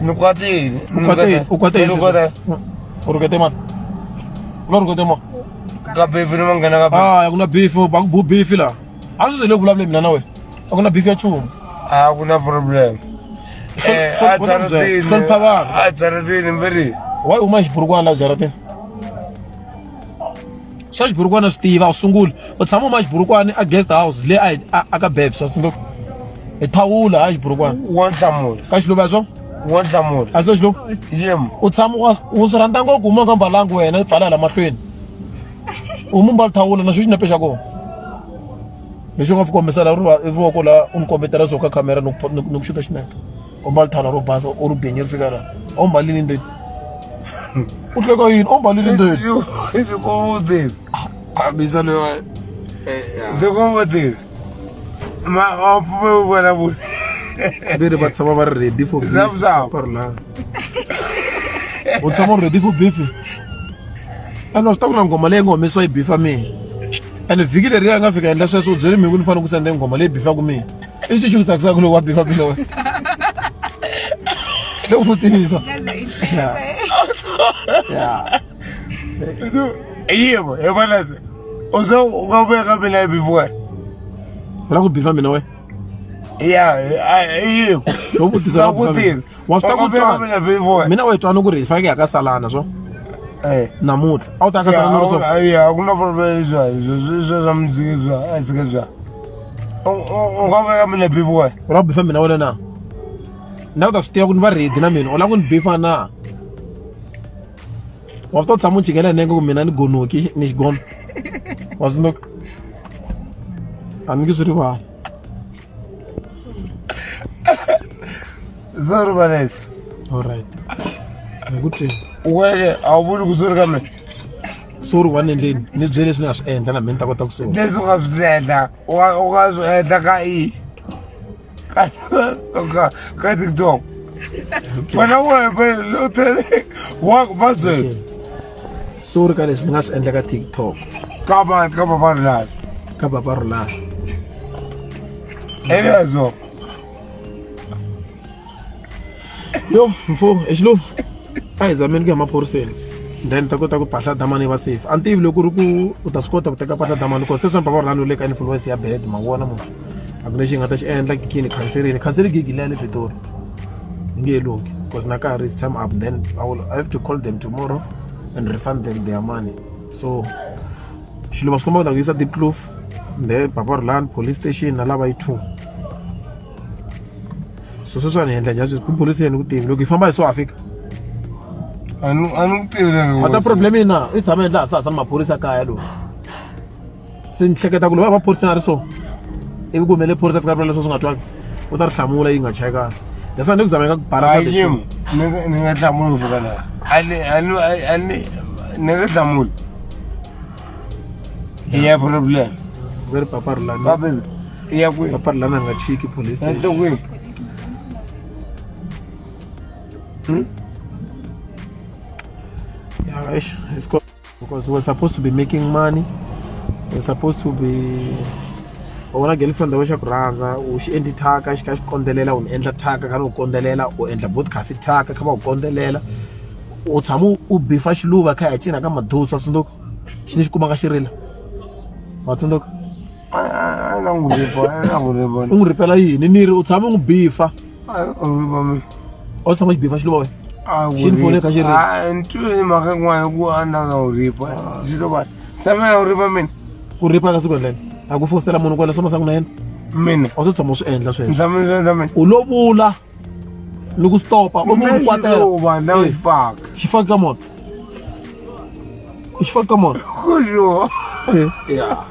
ni kwatile. U kwate, u kwate. Ni kwate. U rhukete mani? U la rhukete mani? Ka beef ni manghena ka beef. Ah, ku na beef, va ku bu beef la. A swi le ku vulavule mina na wena. A ku na beef ya nchumu. A ku na problem. A jaratini. Hlonipha vanhu. A jaratini mbiri. Why u ma xiburukwana la jaratini? Swa xiburukwana swi tiva, u sunguli. U tshama u ma xiburukwani a guest house le a ka Babs, wa tsundzuka? Hi thawula ha xiburukwana. Wa nhlamulo. Ka xiluva swo? Wa nhlamulo. A swo xiluva? Yim. U tshama u swi rhandza ngopfu u nga mbalangi wena u pfala la mahlweni. U mu mbala thawula na xo xinepe xa kona. Lexi u nga fi kombisa la ri voko la u ni kombetela swo ka camera ni ku xuta xinepe. U mbala thawula ro basa u ri binye ri fika la. A wu mbalini ndzeni. U hleka yini? A wu mbalini ndzeni. Ndzi ku vutisa. A bisa loyi. Ndzi ku vutisa. Ma a pfume ku vulavula. Ve ri va tshama va ri ready for beef. Zap, zap. U tshama u ri ready for beef. And wa swi tiva ku na nghoma leyi nga humesiwa yi bifa mina. And vhiki leri ya nga fika endla sweswo u byele mina ku ni fanele ku sende nghoma leyi bifaka mina. I xi xi ku tsakisaka loko wa bifa mina wena. Le ku vutisa. Yeah. Yebo, hi vona se. U se u nga vuya ka mina hi beef wena. U lava ku bifa mina wena? Ya, yebo. Lo vutisa Wa vutisa. Wa swi tiva ku U nga vuya ka mina beef wena. Mina wa twana ku ri hi fanekele hi ka salana swo. Namuntlha a wu ta ka salana ro so. Ya, ku na problem swa swa muziki swa a sike swa. U nga vuya ka mina beef wena. U lava ku bifa mina wena na? Na u ta swi tiva ku ni va ready na mina. U lava ku ni bifa na? Wa swi tiva tshama u chikela nenge ku mina ni gonoki ni xigono. Wa swi tiva? A ni nge swi rivali. Sorry Vanessa. All right. Hi ku twini. Wena a wu vuli ku sorry ka mina. Sorry wa ni endleni. Ni byele leswi ni nga swi endla na mina ni ta kota ku sorry. Leswi u nga swi endla, u nga swi endla ka i ka TikTok. Wena wena u tele wa va byela. Sorry ka leswi ni nga swi endla ka TikTok. Ka va ka Papa Rhulani. Ka Papa Rhulani. Elezwo. Yo, mfo, exiluva. A hi zameni ku ya maphoriseni. Then ta kota ku pahla damani va safe. A ni tivi loko ku ri ku u ta swi kota ku teka pahla damani because sweswi Papa Rhulani u le ka influence ya bad ma vona mos. A ku lexi hi nga ta xi endla gigini khanserini. Khanseli gigi liya le Pitori. Yi nge he lunghi because na karhi is time up, then I will have to call them tomorrow and refund them their money. So xiluva swi komba ku ta ku yisa Diepkloof, then Papa Rhulani police station na lava yi 2. So sweswi a ni endla njhani sweswi? Police station ku tivi loko hi famba hi so ha fika. A ni ku tivi. A ta problem ina i tshama endla hasahasa ni maphorisa kaya lowu. Se ni hleketa ku loko va maphorisa a ri so ivi ku humelele phorisa fika ri vula leswi swi nga twali u ta ri hlamula yi nga chayi kahle. That's why ni ku zama ku balance the two. Ni nga hlamuli ku fika laha. A ni ni nga hlamuli. Ya problem. Very Papa Rhulani. Papa ya kwihi? Papa Rhulani a nga chiki police station. Ya kwihi? Yeah, it's cool. Because we're supposed to be making money. We're supposed to be u vona girlfriend wa xa ku rhandza u xi endli thyaka xi kha xi kondzelela u ni endla thyaka kha ni u kondzelela u endla podcast thyaka kha va u kondzelela u tshama u bifa xiluva kha ya cina ka madusu wa tsundzuka xi ni xi kumaka xi rila wa tsundzuka A na n'wi ripa, a na n'wi ripa. U n'wi ripela yini ni ri u tshama u n'wi bifa A ripa mina. A wu tshama u xi bifa xiluva wena xi ni fone kha xi rila A ni twi mhaka yin'wana ku a na n'wi ripa xi to va tshama na n'wi ripa mina ku ripa ka siku endleni a ku fositela munhu ku endla swo masangu na yena mina a wu to tshama u swi endla sweswo tshama swi endla mina u lo vula ni ku stopa u mu kwatela xiluva na xifaka xifaka ka mona i xifaka ka mona ku xo Yeah.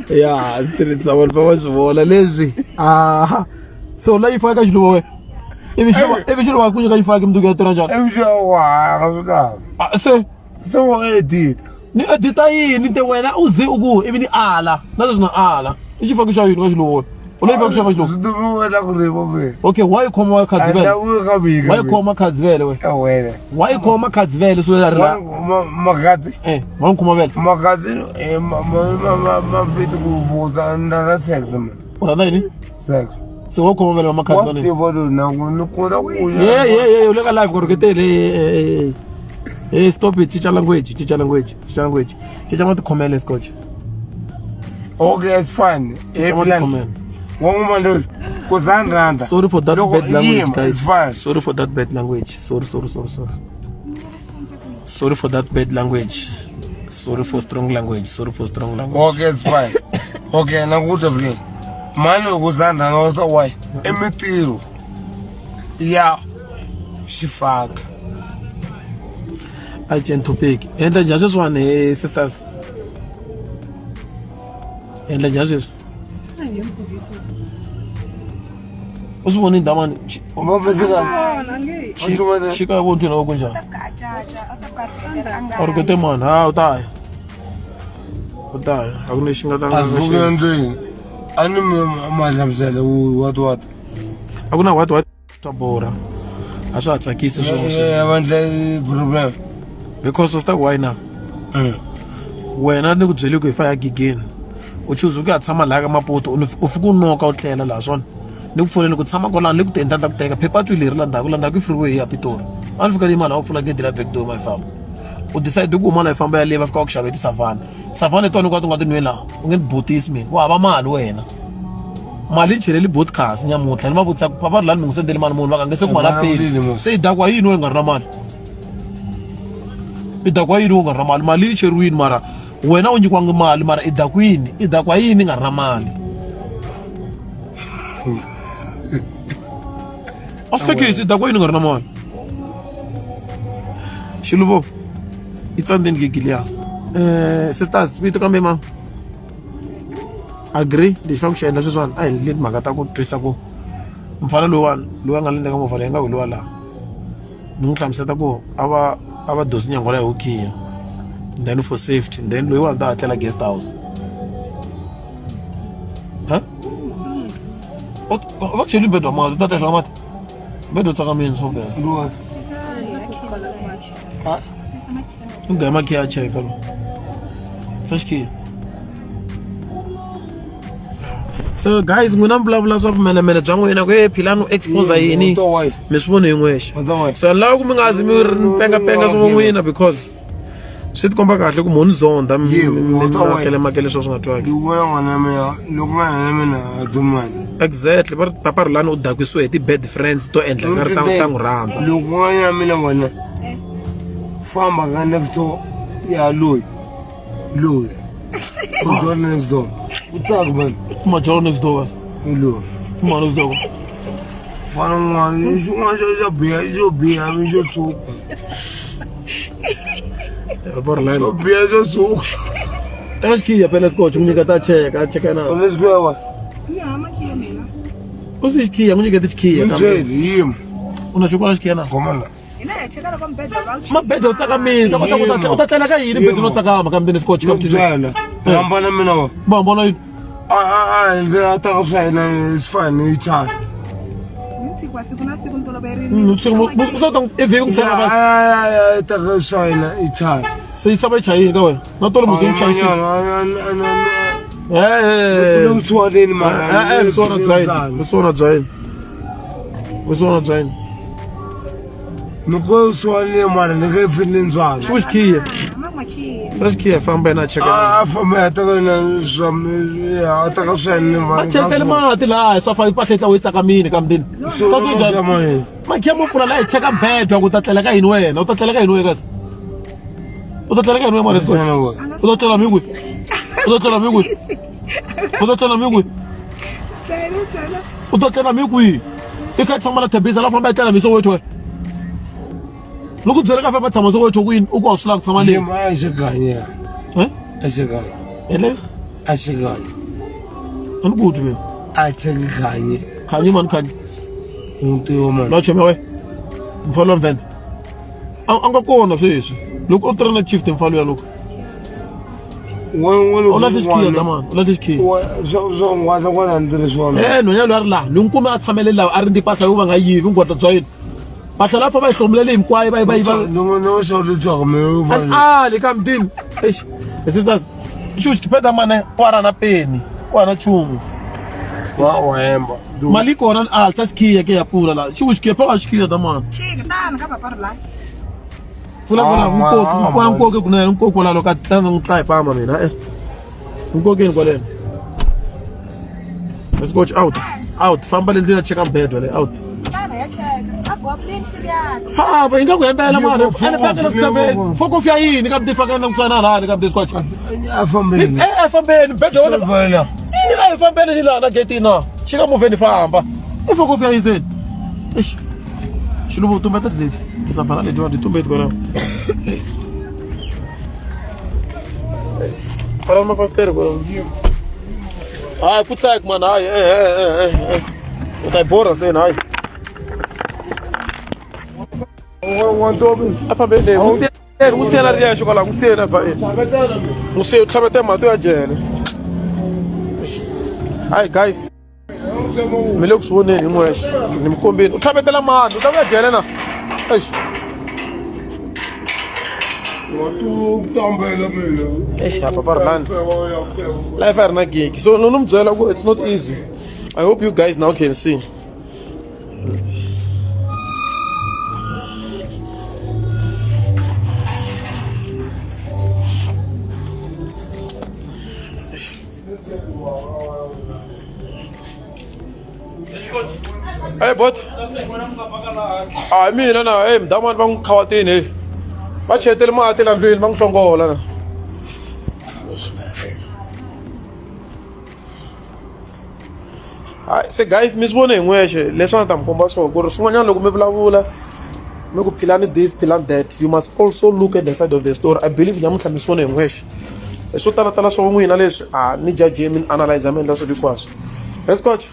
Ya street sa vanhu va swi vona leswi. Ah. So la yi faka xiluva we. Ivi xiluva ivi xiluva ku nyika xifaki mundzuku ya tirha njhani? Ivi xiluva wa swi kahle. Ah, se se wa edit. Ni edita yini te wena u ze u ku ivi ni ala. Na leswi na ala. I xifaki xa yini ka xiluva? U la yi faka xa xiluva. Swi tiviwe la ku ri vo ve. Okay, why khoma khadzivele? Why khoma khadzivele we? Wena. Why khoma khadzivele so la ri la? Makadzi. Eh, wa khoma vele. Makadzi eh ma ma ma ma fit ku vuza na sex man. U rhandza yini? Sex. Se wa khoma vele wa makhadzi Wa tiva loyi na ku ni kota ku Ye ye ye u le ka live ku rhuketele. Hey, stop it. Cinca language, cinca language, cinca language. Cinca matikhomele scotch. Okay, it's fine. Cinca matikhomele. Wa n'wi loyi ku za ni rhandza. Sorry for that Loko bad language, yima, guys. It's fine. Sorry for that bad language. Sorry, sorry, sorry, sorry. Sorry for that bad language. Sorry for strong language. Sorry for strong language. Okay, it's fine. Okay, na ku twa mani loko za ni rhandza wa why i mintirho ya xifaka A change topic. Endla njhani sweswiwani he sisters? Endla njhani sweswi? U swi vonile damani? Xika vo ntwini wa ku njhani? A rhukete mani? Ha u ta ya. U ta ya. A ku lexi nga ta a vuke endlwini a ni mi ma hlamusela what what A ku na what what swa borha. A swa ha tsakisi swona. Va endla problem Because u swi ta ku why na? Wena ni ku byele ku hi fa ya gigeni. U choose ku ya tshama laha ka Maputo u fika u noka u tlela laha swona. Ni ku pfuneni ku tshama kwalano ni ku tenda ta ku teka phepha twi leri la ndzhaku la ndzhaku i freeway ya Pitori. A ni fika ni yima laha u pfula gedi la back door ma yi famba. U decide ku huma la yi famba ya le va fika va ku xavela ti-Savanna. Savanna hi tona hinkwato u nga ti nweni laha u nge ni butisi mina u hava mali wena. Mali yi cheleli podcast nyamuntlha ni va vutisa ku papa Rhulani mi n'wi sendele mali muni va ka nge se kuma na peni. Se i dakwa yini wena u nga ri na mali? I dakwa yini u nga ri na mali? Mali yi cheriwini mara wena u nyikiwangi mali mara i dakwini i dakwa yini i nga ri na mali? A swi hlekisi i dakwa yini u nga ri na mali? Xiluvo i tsandzeni gigi liya. Sisters vito kambe ma agree lexi faneleke ku xi endla sweswiwani a hi endleni timhaka ta ku twisa ku mfana loyiwani loyi a nga le ndzeni ka movha leyi nga ku hi lowa laha ni n'wi hlamusela ku a va a va dosi nyangwa leyi hi ku then for safety then loyiwani u ta hatlela guest house ha va ku cheli mbedwa mati u ta teka mati mbedwa u tsakamini swo vhesa u gaya makhiya a cheka lo sa xikhiya so guys n'wina mi vulavula swa vumenemene bya n'wina ku e philani u expose yini mi swi voni hi n'wexe so ni lava ku mi nga zi mi ri pengapenga swa n'wina because swi tikomba kahle ku mhoni zonda makele makele swo swi nga twaki exactly va ri papa Rhulani u dakwisiwe hi ti-bad friends to endla nga ri ta ta n'wi rhandza loko n'wana mina wena famba ka next door ya loyi loyi u jola next door u tsaka man kuma jola next door kasi hi loyi kuma next door fana n'wana xin'wana xo xo biha xo biha xo tshuka papa Rhulani xo biha xo tshuka teka xikhiya phela scotch n'wi nyika ta cheka a cheka na u le xikwewa u si xikhiya n'wi nyikete xikhiya kambe yima u na xo kwala xikhiya na khoma la Hina hi cheka loko mbedwa va mabedwa u tsakamile ta kota ku ta u ta tlela ka yini mbedwa no tsakama kambe ni scotch ni byela hambana mina wa va hambana yini a a a ndzi a ta swa yena is fine yi chaya ni tshikiwa siku na siku ni toloverile. I vhiki ku tshama va a ta ka swa yena yi chaya se yi tshama yi chayini ka wena na tolo muzi yi chayisile kusuwaneni mara vusiwana bya yini vusiwana bya yini vusiwana bya yini ni ko suwaneni mara ni nge fi ni ndzwana xi ku xikhiya sa xikhiya famba yena a cheka a famba ya teka na swa a teka swa yena a chetele mati laha swa fa mpahla yi tsakamile ka mutini swa swi njhani makhiya mo pfula laha hi cheka bedwa ku ta tlela ka yini wena u ta tlela ka yini wena kasi u ta tlela ka yini wena mara u ta tlela mi kwihi u ta tlela mi kwihi u ta tlela mi kwihi u ta tlela mi kwihi i kha tshama na Tembisa la famba tlela mi Soweto wena loko byela ka famba tshama Soweto ku yini u ku a swi lava ku tshama le a xi ganya eh a xi ganya hele A xi kanye. A ni ku twi mina. A cheki kanye. Khanyi mani khanyi? N'wi tivi mani. La chomi ya wena. Mfana wa Mvenda. A nga kona sweswi. Loko u tirha na chief mfana ya loko. U lahle xikhiya ta mani, u lahle xikhiya. Swo n'wana n'wana ni tirhi swona. Eh nhwanyana loyi a ri laha, ni n'wi kume a tshamele laha a ri ndi mpahla yo va nga yivi vungwata bya yena. Mpahla laha fa va yi hlomulele hinkwayo va yi va yi va. No swo litswaka me u A ali ka mutini. Eish. Sisters, xo xipheta mane wa ra na peni, wa na nchumu. Wa wa hemba. Mali yi kona a ta xikhiya ke ya pfula laha. Xi ku xikhiya fa va xikhiya ta mani. Chiki tani ka papa ri la. Pfula kwala nkoki, kwala nkoki kunene nkoki kwala loko a tana n'wi tlaya hi pama mina eh. Nkokeni kwaleno. Let's go out. Out. Famba le ndlwini ya cheka mbedwa le out. Tani ya cheka. A go plain serious. Famba yi nga ku hembela mani. Ene phela na ku tshembeni. Fokofu ya yini ka mudi faka na ku tswana lani ka mudi scotch. A fambeni. Eh eh fambeni mbedwa wona. Fambela. Ni la fambeni ni la na gate na. Chika movheni famba. I fokofu ya yini? Eish. Xiluva u tumbeta leti. Tisafana leti wa ti tumbeti kwalaho. Pfala mafasitere kwalaho. Hayi futsak man, hayi eh eh eh eh. U ta yi borha se hayi. A fambe le, n'wi siyela ri yexe kwalaho, n'wi siyela va n'wi siye u tlhavete mati ya jele. Hayi guys. Mi le ku swi voneni hi n'wexe ni mi kombile u tlhavetela mani u ta vuya jele na eish eish hapa va ri life a ri na gigi so no ni mi byela ku it's not easy i hope you guys now can see Hey bot. A hi mina na hey mdamani va n'wi khawatini hey. Va chetele mati la ndlwini va n'wi hlongola na. Hayi se guys mi swi vone hi n'wexe leswi a ni ta mi komba swona ku ri swin'wanyana loko mi vulavula mi ku philani this philani that you must also look at the side of the story i believe namuntlha mi swi vone hi n'wexe swo talatala swa n'wina leswi a ni judge mi ni analyze mi endla swilo hinkwaswo yes coach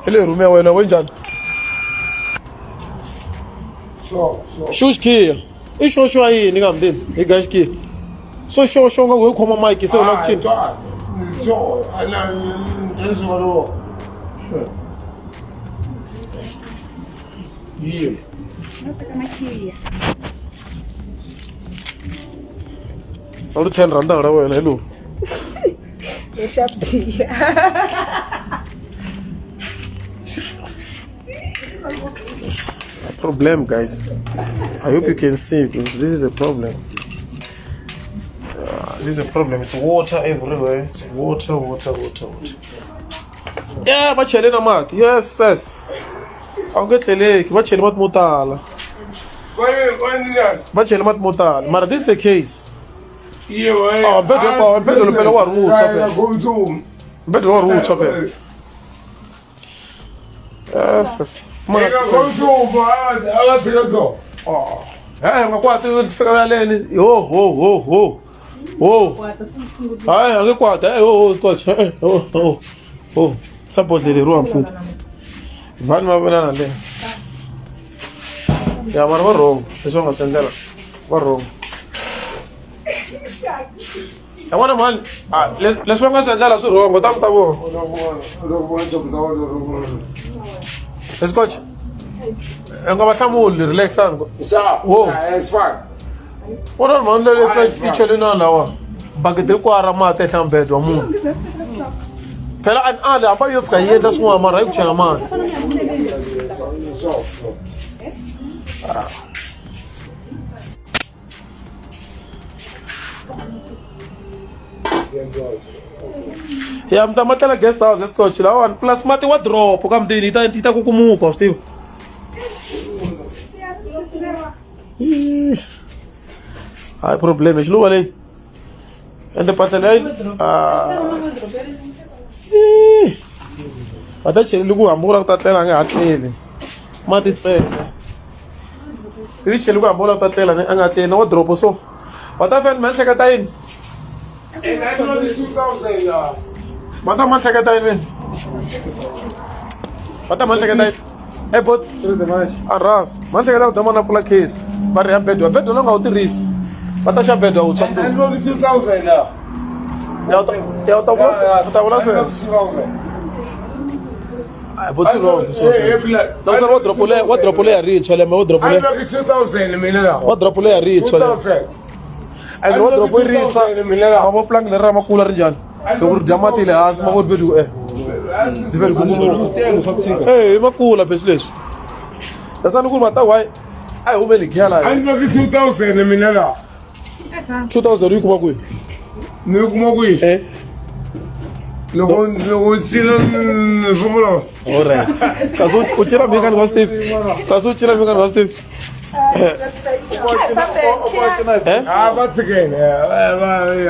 hi le room ya wena we njhani xo xikhiya i xo xo yini ka mndeni hi ga xikhiya so xo xo nga ku hi khoma mike se u la ku cina Yeah. A ri 10 rand ra wena hi lowu. Lexa biha. Problem guys. I hope you can see because this is a problem. This is a problem. It's water everywhere. It's water, water, water, water. Yeah, va chele na mati. Yes, yes. A wu nge tleleki, va chele mati mo tala. Va chele mati mo tala. Mara this is a case. Ah, mbedwa pa, mbedwa phela wa ri wutshwa phela. Mbedwa wa ri wutshwa phela. Yes, yes. Mara Oh. Eh, nga kwati fika yaleni. Ho ho ho ho. Ho. Hayi, a nge kwata. Eh, ho ho scotch. Eh, ho ho. Ho. Sa bodlele ro mfuthi. Vanhu va vona na le. Ya mara va wrong. Leswi va nga swi endlela. Va wrong. Ya vona mhani, ah, leswi va nga swi endlela swi wrong, ta ku ta vona. Escotch. U nga va hlamuli, relaxani. Wo. Vona mhani leyi yi chele na lawa. Bakiti ri ra mati ehenhla ka mbedwa wa munhu. Phela a ni ali hambi yo fika yi endla swin'wana mara yi ku chela mati. Ya mi ta ma tlela guest house escotch lawani plus mati wa drop ka mutini yi ta yi ta kukumuka wa swi tiva. Hayi problem xiluva leyi ende mpahla leyi va ta cheleli ku hambi ku lava ku ta tlela a nga ha tleli mati ntsena ivi cheli ku hambi u lava ku ta tlela a nga tleli na wadoropo so wa ta fela mi ehleketa yini. Va ta ma hleketa yini? Va ta ma hleketa yini? Hey bot. Arras. Ma hleketa ku dama na pfula case. Va ri ya bedwa. Bedwa lowu nga wu tirhisi. Va ta xa bedwa wu tshwa. Ya ya ta vula ta vula sweswo. Ai bot wrong. Loko se wa drop le wa drop le ya rintshwa lembe wa drop le. Wa drop le ya rintshwa. And wa drop yi rintshwa. Ma vo plank leri ra makula ri njhani? Loko ri dya mati le hansi ma vo ri eh. Ri veri ku Eh, i makula phesi leswi. Dasani ku ri mata why a hi humeli khiya la. A ni veki 2000 mina la. 2000 yi kuma kwihi? Ni yi kuma kwihi? Eh. Loko loko cina ni fambula. Alright. Kasi u cina mhika ni nga swi tivi. Kasi u cina mhika ni nga swi tivi. Eh? Ah, va tshikele.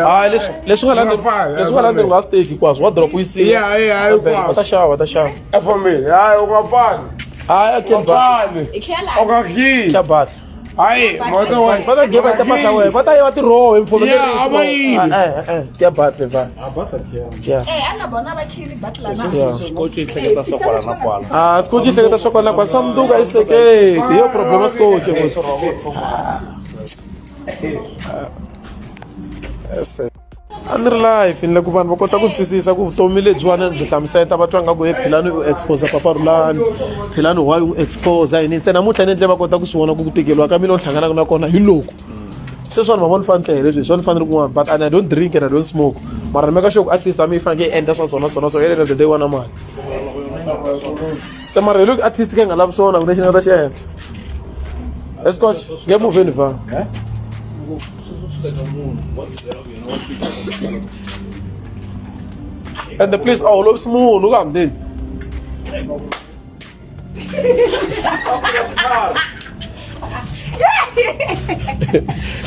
Hayi leswi leswi nga landzi leswi nga landzi nga swi teki hinkwaswo wa drop yi siya. Yeah, yeah, hinkwaswo. Va ta xava, va ta xava. E fambile. Hayi u nga pfali. Hayi a U nga pfali. U nga khiyi. Kya batla. Hayi, mota wa. Va ta give ta pasa wena. Va ta yiva tiroho hi mfolo Yeah, a va yivi. Eh eh, kya batla va. Yeah. Eh, a na vona va khili batla na. Yeah. Xikochi yi hleketa swa kwala na kwala. Ah, skochi hleketa swa kwala na kwala. Swa mundzuku a yi hleketi. Hi yo problem ya skochi. Yes. A ni ri live ni le ku vanhu va kota ku swi twisisa ku vutomi lebyiwani byi hlamuseta va twa nga ku he Philani u expose papa Rhulani Philani why u expose yini se namuntlha ni endle va kota ku swi vona ku ku tikeriwa ka mina u hlanganaka na kona hi loku sweswiwani ma vona ni fanele leswi hi swona ni fanele kun'wana but and I don't drink and I don't smoke mara ni make sure ku at least mi yi faneke yi endla swa swona swona so end of the day wana mali se mara hi loko artist ka yi nga lavi swona ku lexi ni nga ta xi endla escotch nge movheni va and the please a holovisi munhu ka hamdeni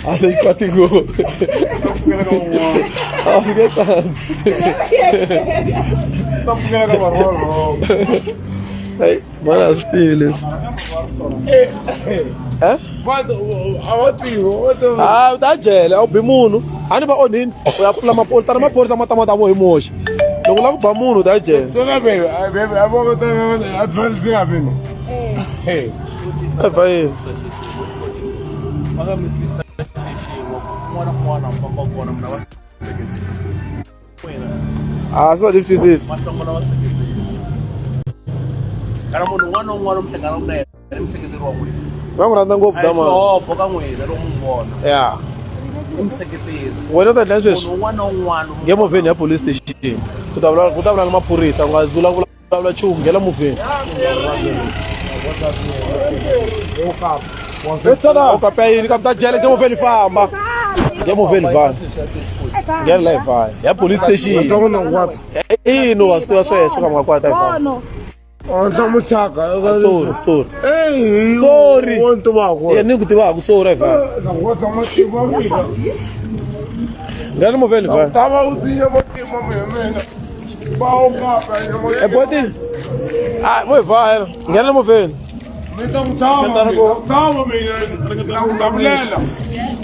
a se xikwati ngopfu a swi nge tsani Mara a swi tivi leswi. Eh? Ah, u ta jele a wu bi munhu a ni va onhini u ya pfula maphorisa tana maphorisa ma ta ma ta vo hi moxa loko u lava ku ba munhu u ta jele va yini a swi swi twisisi kana munhu un'wana na un'wana mi hlanganaka na yena i museketeri wa n'wina va n'wi rhandza ngopfu A hi dama xihofo ka n'wina loko mi n'wi vona ya i museketeri wena u ta endla sweswi munhu un'wana na un'wana nge movheni ya police station ku ta vula ku ta vula na maphorisa u nga zula vulavula nchumu nghena movheni okapa yini kambe ta jele nge movheni famba nge movheni famba nghena la hi faya ya police station ino wa swi tiva sweswo ka makwata hi famba sorry sorry sorry ya ni ku tivaka sorry hi famba nghena movheni famba E boti. Ah, mo hi Nghena movheni.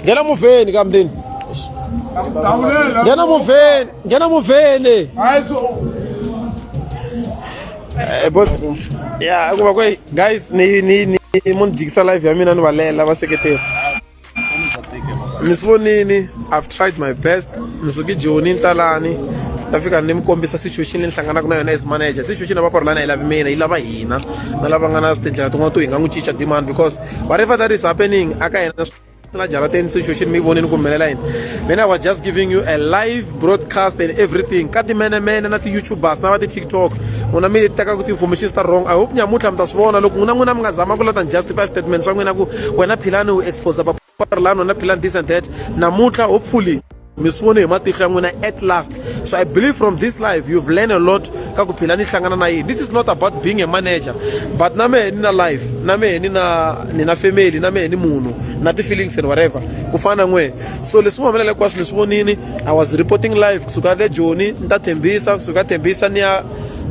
Nghena movheni ka mndeni. Nghena movheni, nghena movheni. Eh boti. Yeah, ku va ku guys ni ni ni mo ni jikisa live ya mina ni va lela va seketela. Mi swi vonini I've tried my best ni suke Joni ni ta lani ta fika ni mi kombisa situation leyi ni hlanganaka na yona as manager situation ya Papa yi lavi mina yi lava hina na lava nga na tindlela tin'wana to hi nga n'wi cinca demand because whatever that is happening aka hina la jarateni situation mi yi vonini ku humelela yini mina I was just giving you a live broadcast and everything ka timenemene na ti-youtubers na va ti-tiktok n'wina mi tekaka ti-information ta wrong i hope nyamuntlha mi ta swi vona loko n'wina n'wina mi nga zama ku la ta ni justify statement swa n'wina ku wena philani u expose paparlani wena philani this and that namuntlha hopefully mi swi vone hi matihlo ya n'wina at last so i believe from this life you've learned a lot ka ku philani hlangana na yini this is not about being a manager but na mehe ni na life na mehe ni na ni na family na mehe ni munhu na ti-feelings and whatever ku fana na n'wina so leswi nga humelela hinkwaswo mi swi vonini i was reporting live kusuka le joni ni ta thembisa kusuka thembisa ni ya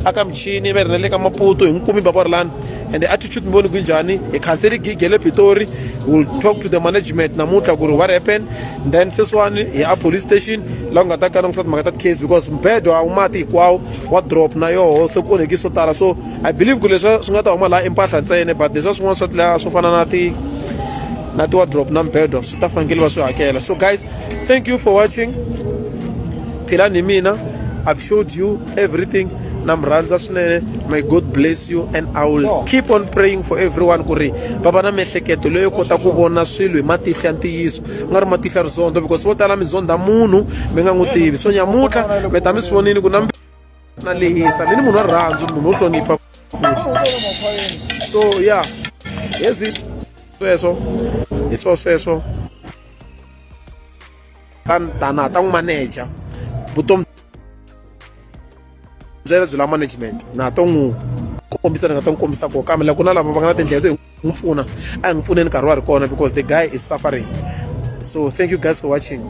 aka michini va ri na le ka Maputo hi n'wi kumi Papa Rhulani and the attitude mi voni ku njhani hi khanseli gig ya le Pitori we will talk to the management namuntlha ku ri what happened then sweswiwani hi a police station laha ku nga ta kana ku timhaka ta ti-case because mbedo a wu mati hinkwawo wa drop na yoho se ku onheki swo tala so i believe ku leswi swi nga ta huma laha i mpahla ntsena but leswiya swin'wana swa tila swo fana na ti na ti-wardrobe na mbedo swi ta fanekele va swi hakela so guys thank you for watching philani hi mina i've showed you everything na mi rhandza swinene may god bless you and i will sure. keep on praying for everyone ku ri va va na miehleketo leyo kota ku vona swilo hi matihlo ya ntiyiso ku nga ri matihlo ya rizondho because vo tala mi zondha munhu mi nga n'wi tivi so nyamuntlha mi ta mi swi vonini ku na na lehisa mi ni munhu wa rirhandzu ni munhu wo hlonipha futhi so yeah here's it sweswo hi swo sweswo tana ta n'wi manager vutomi byela byi la management na to n'wi kombisa ni nga ta n'wi kombisa kona kambe loko ku na lava va nga na tindlela to hi n'wi pfuna a hi n'wi pfuneni nkarhi wa ri kona because the guy is suffering so thank you guys for watching.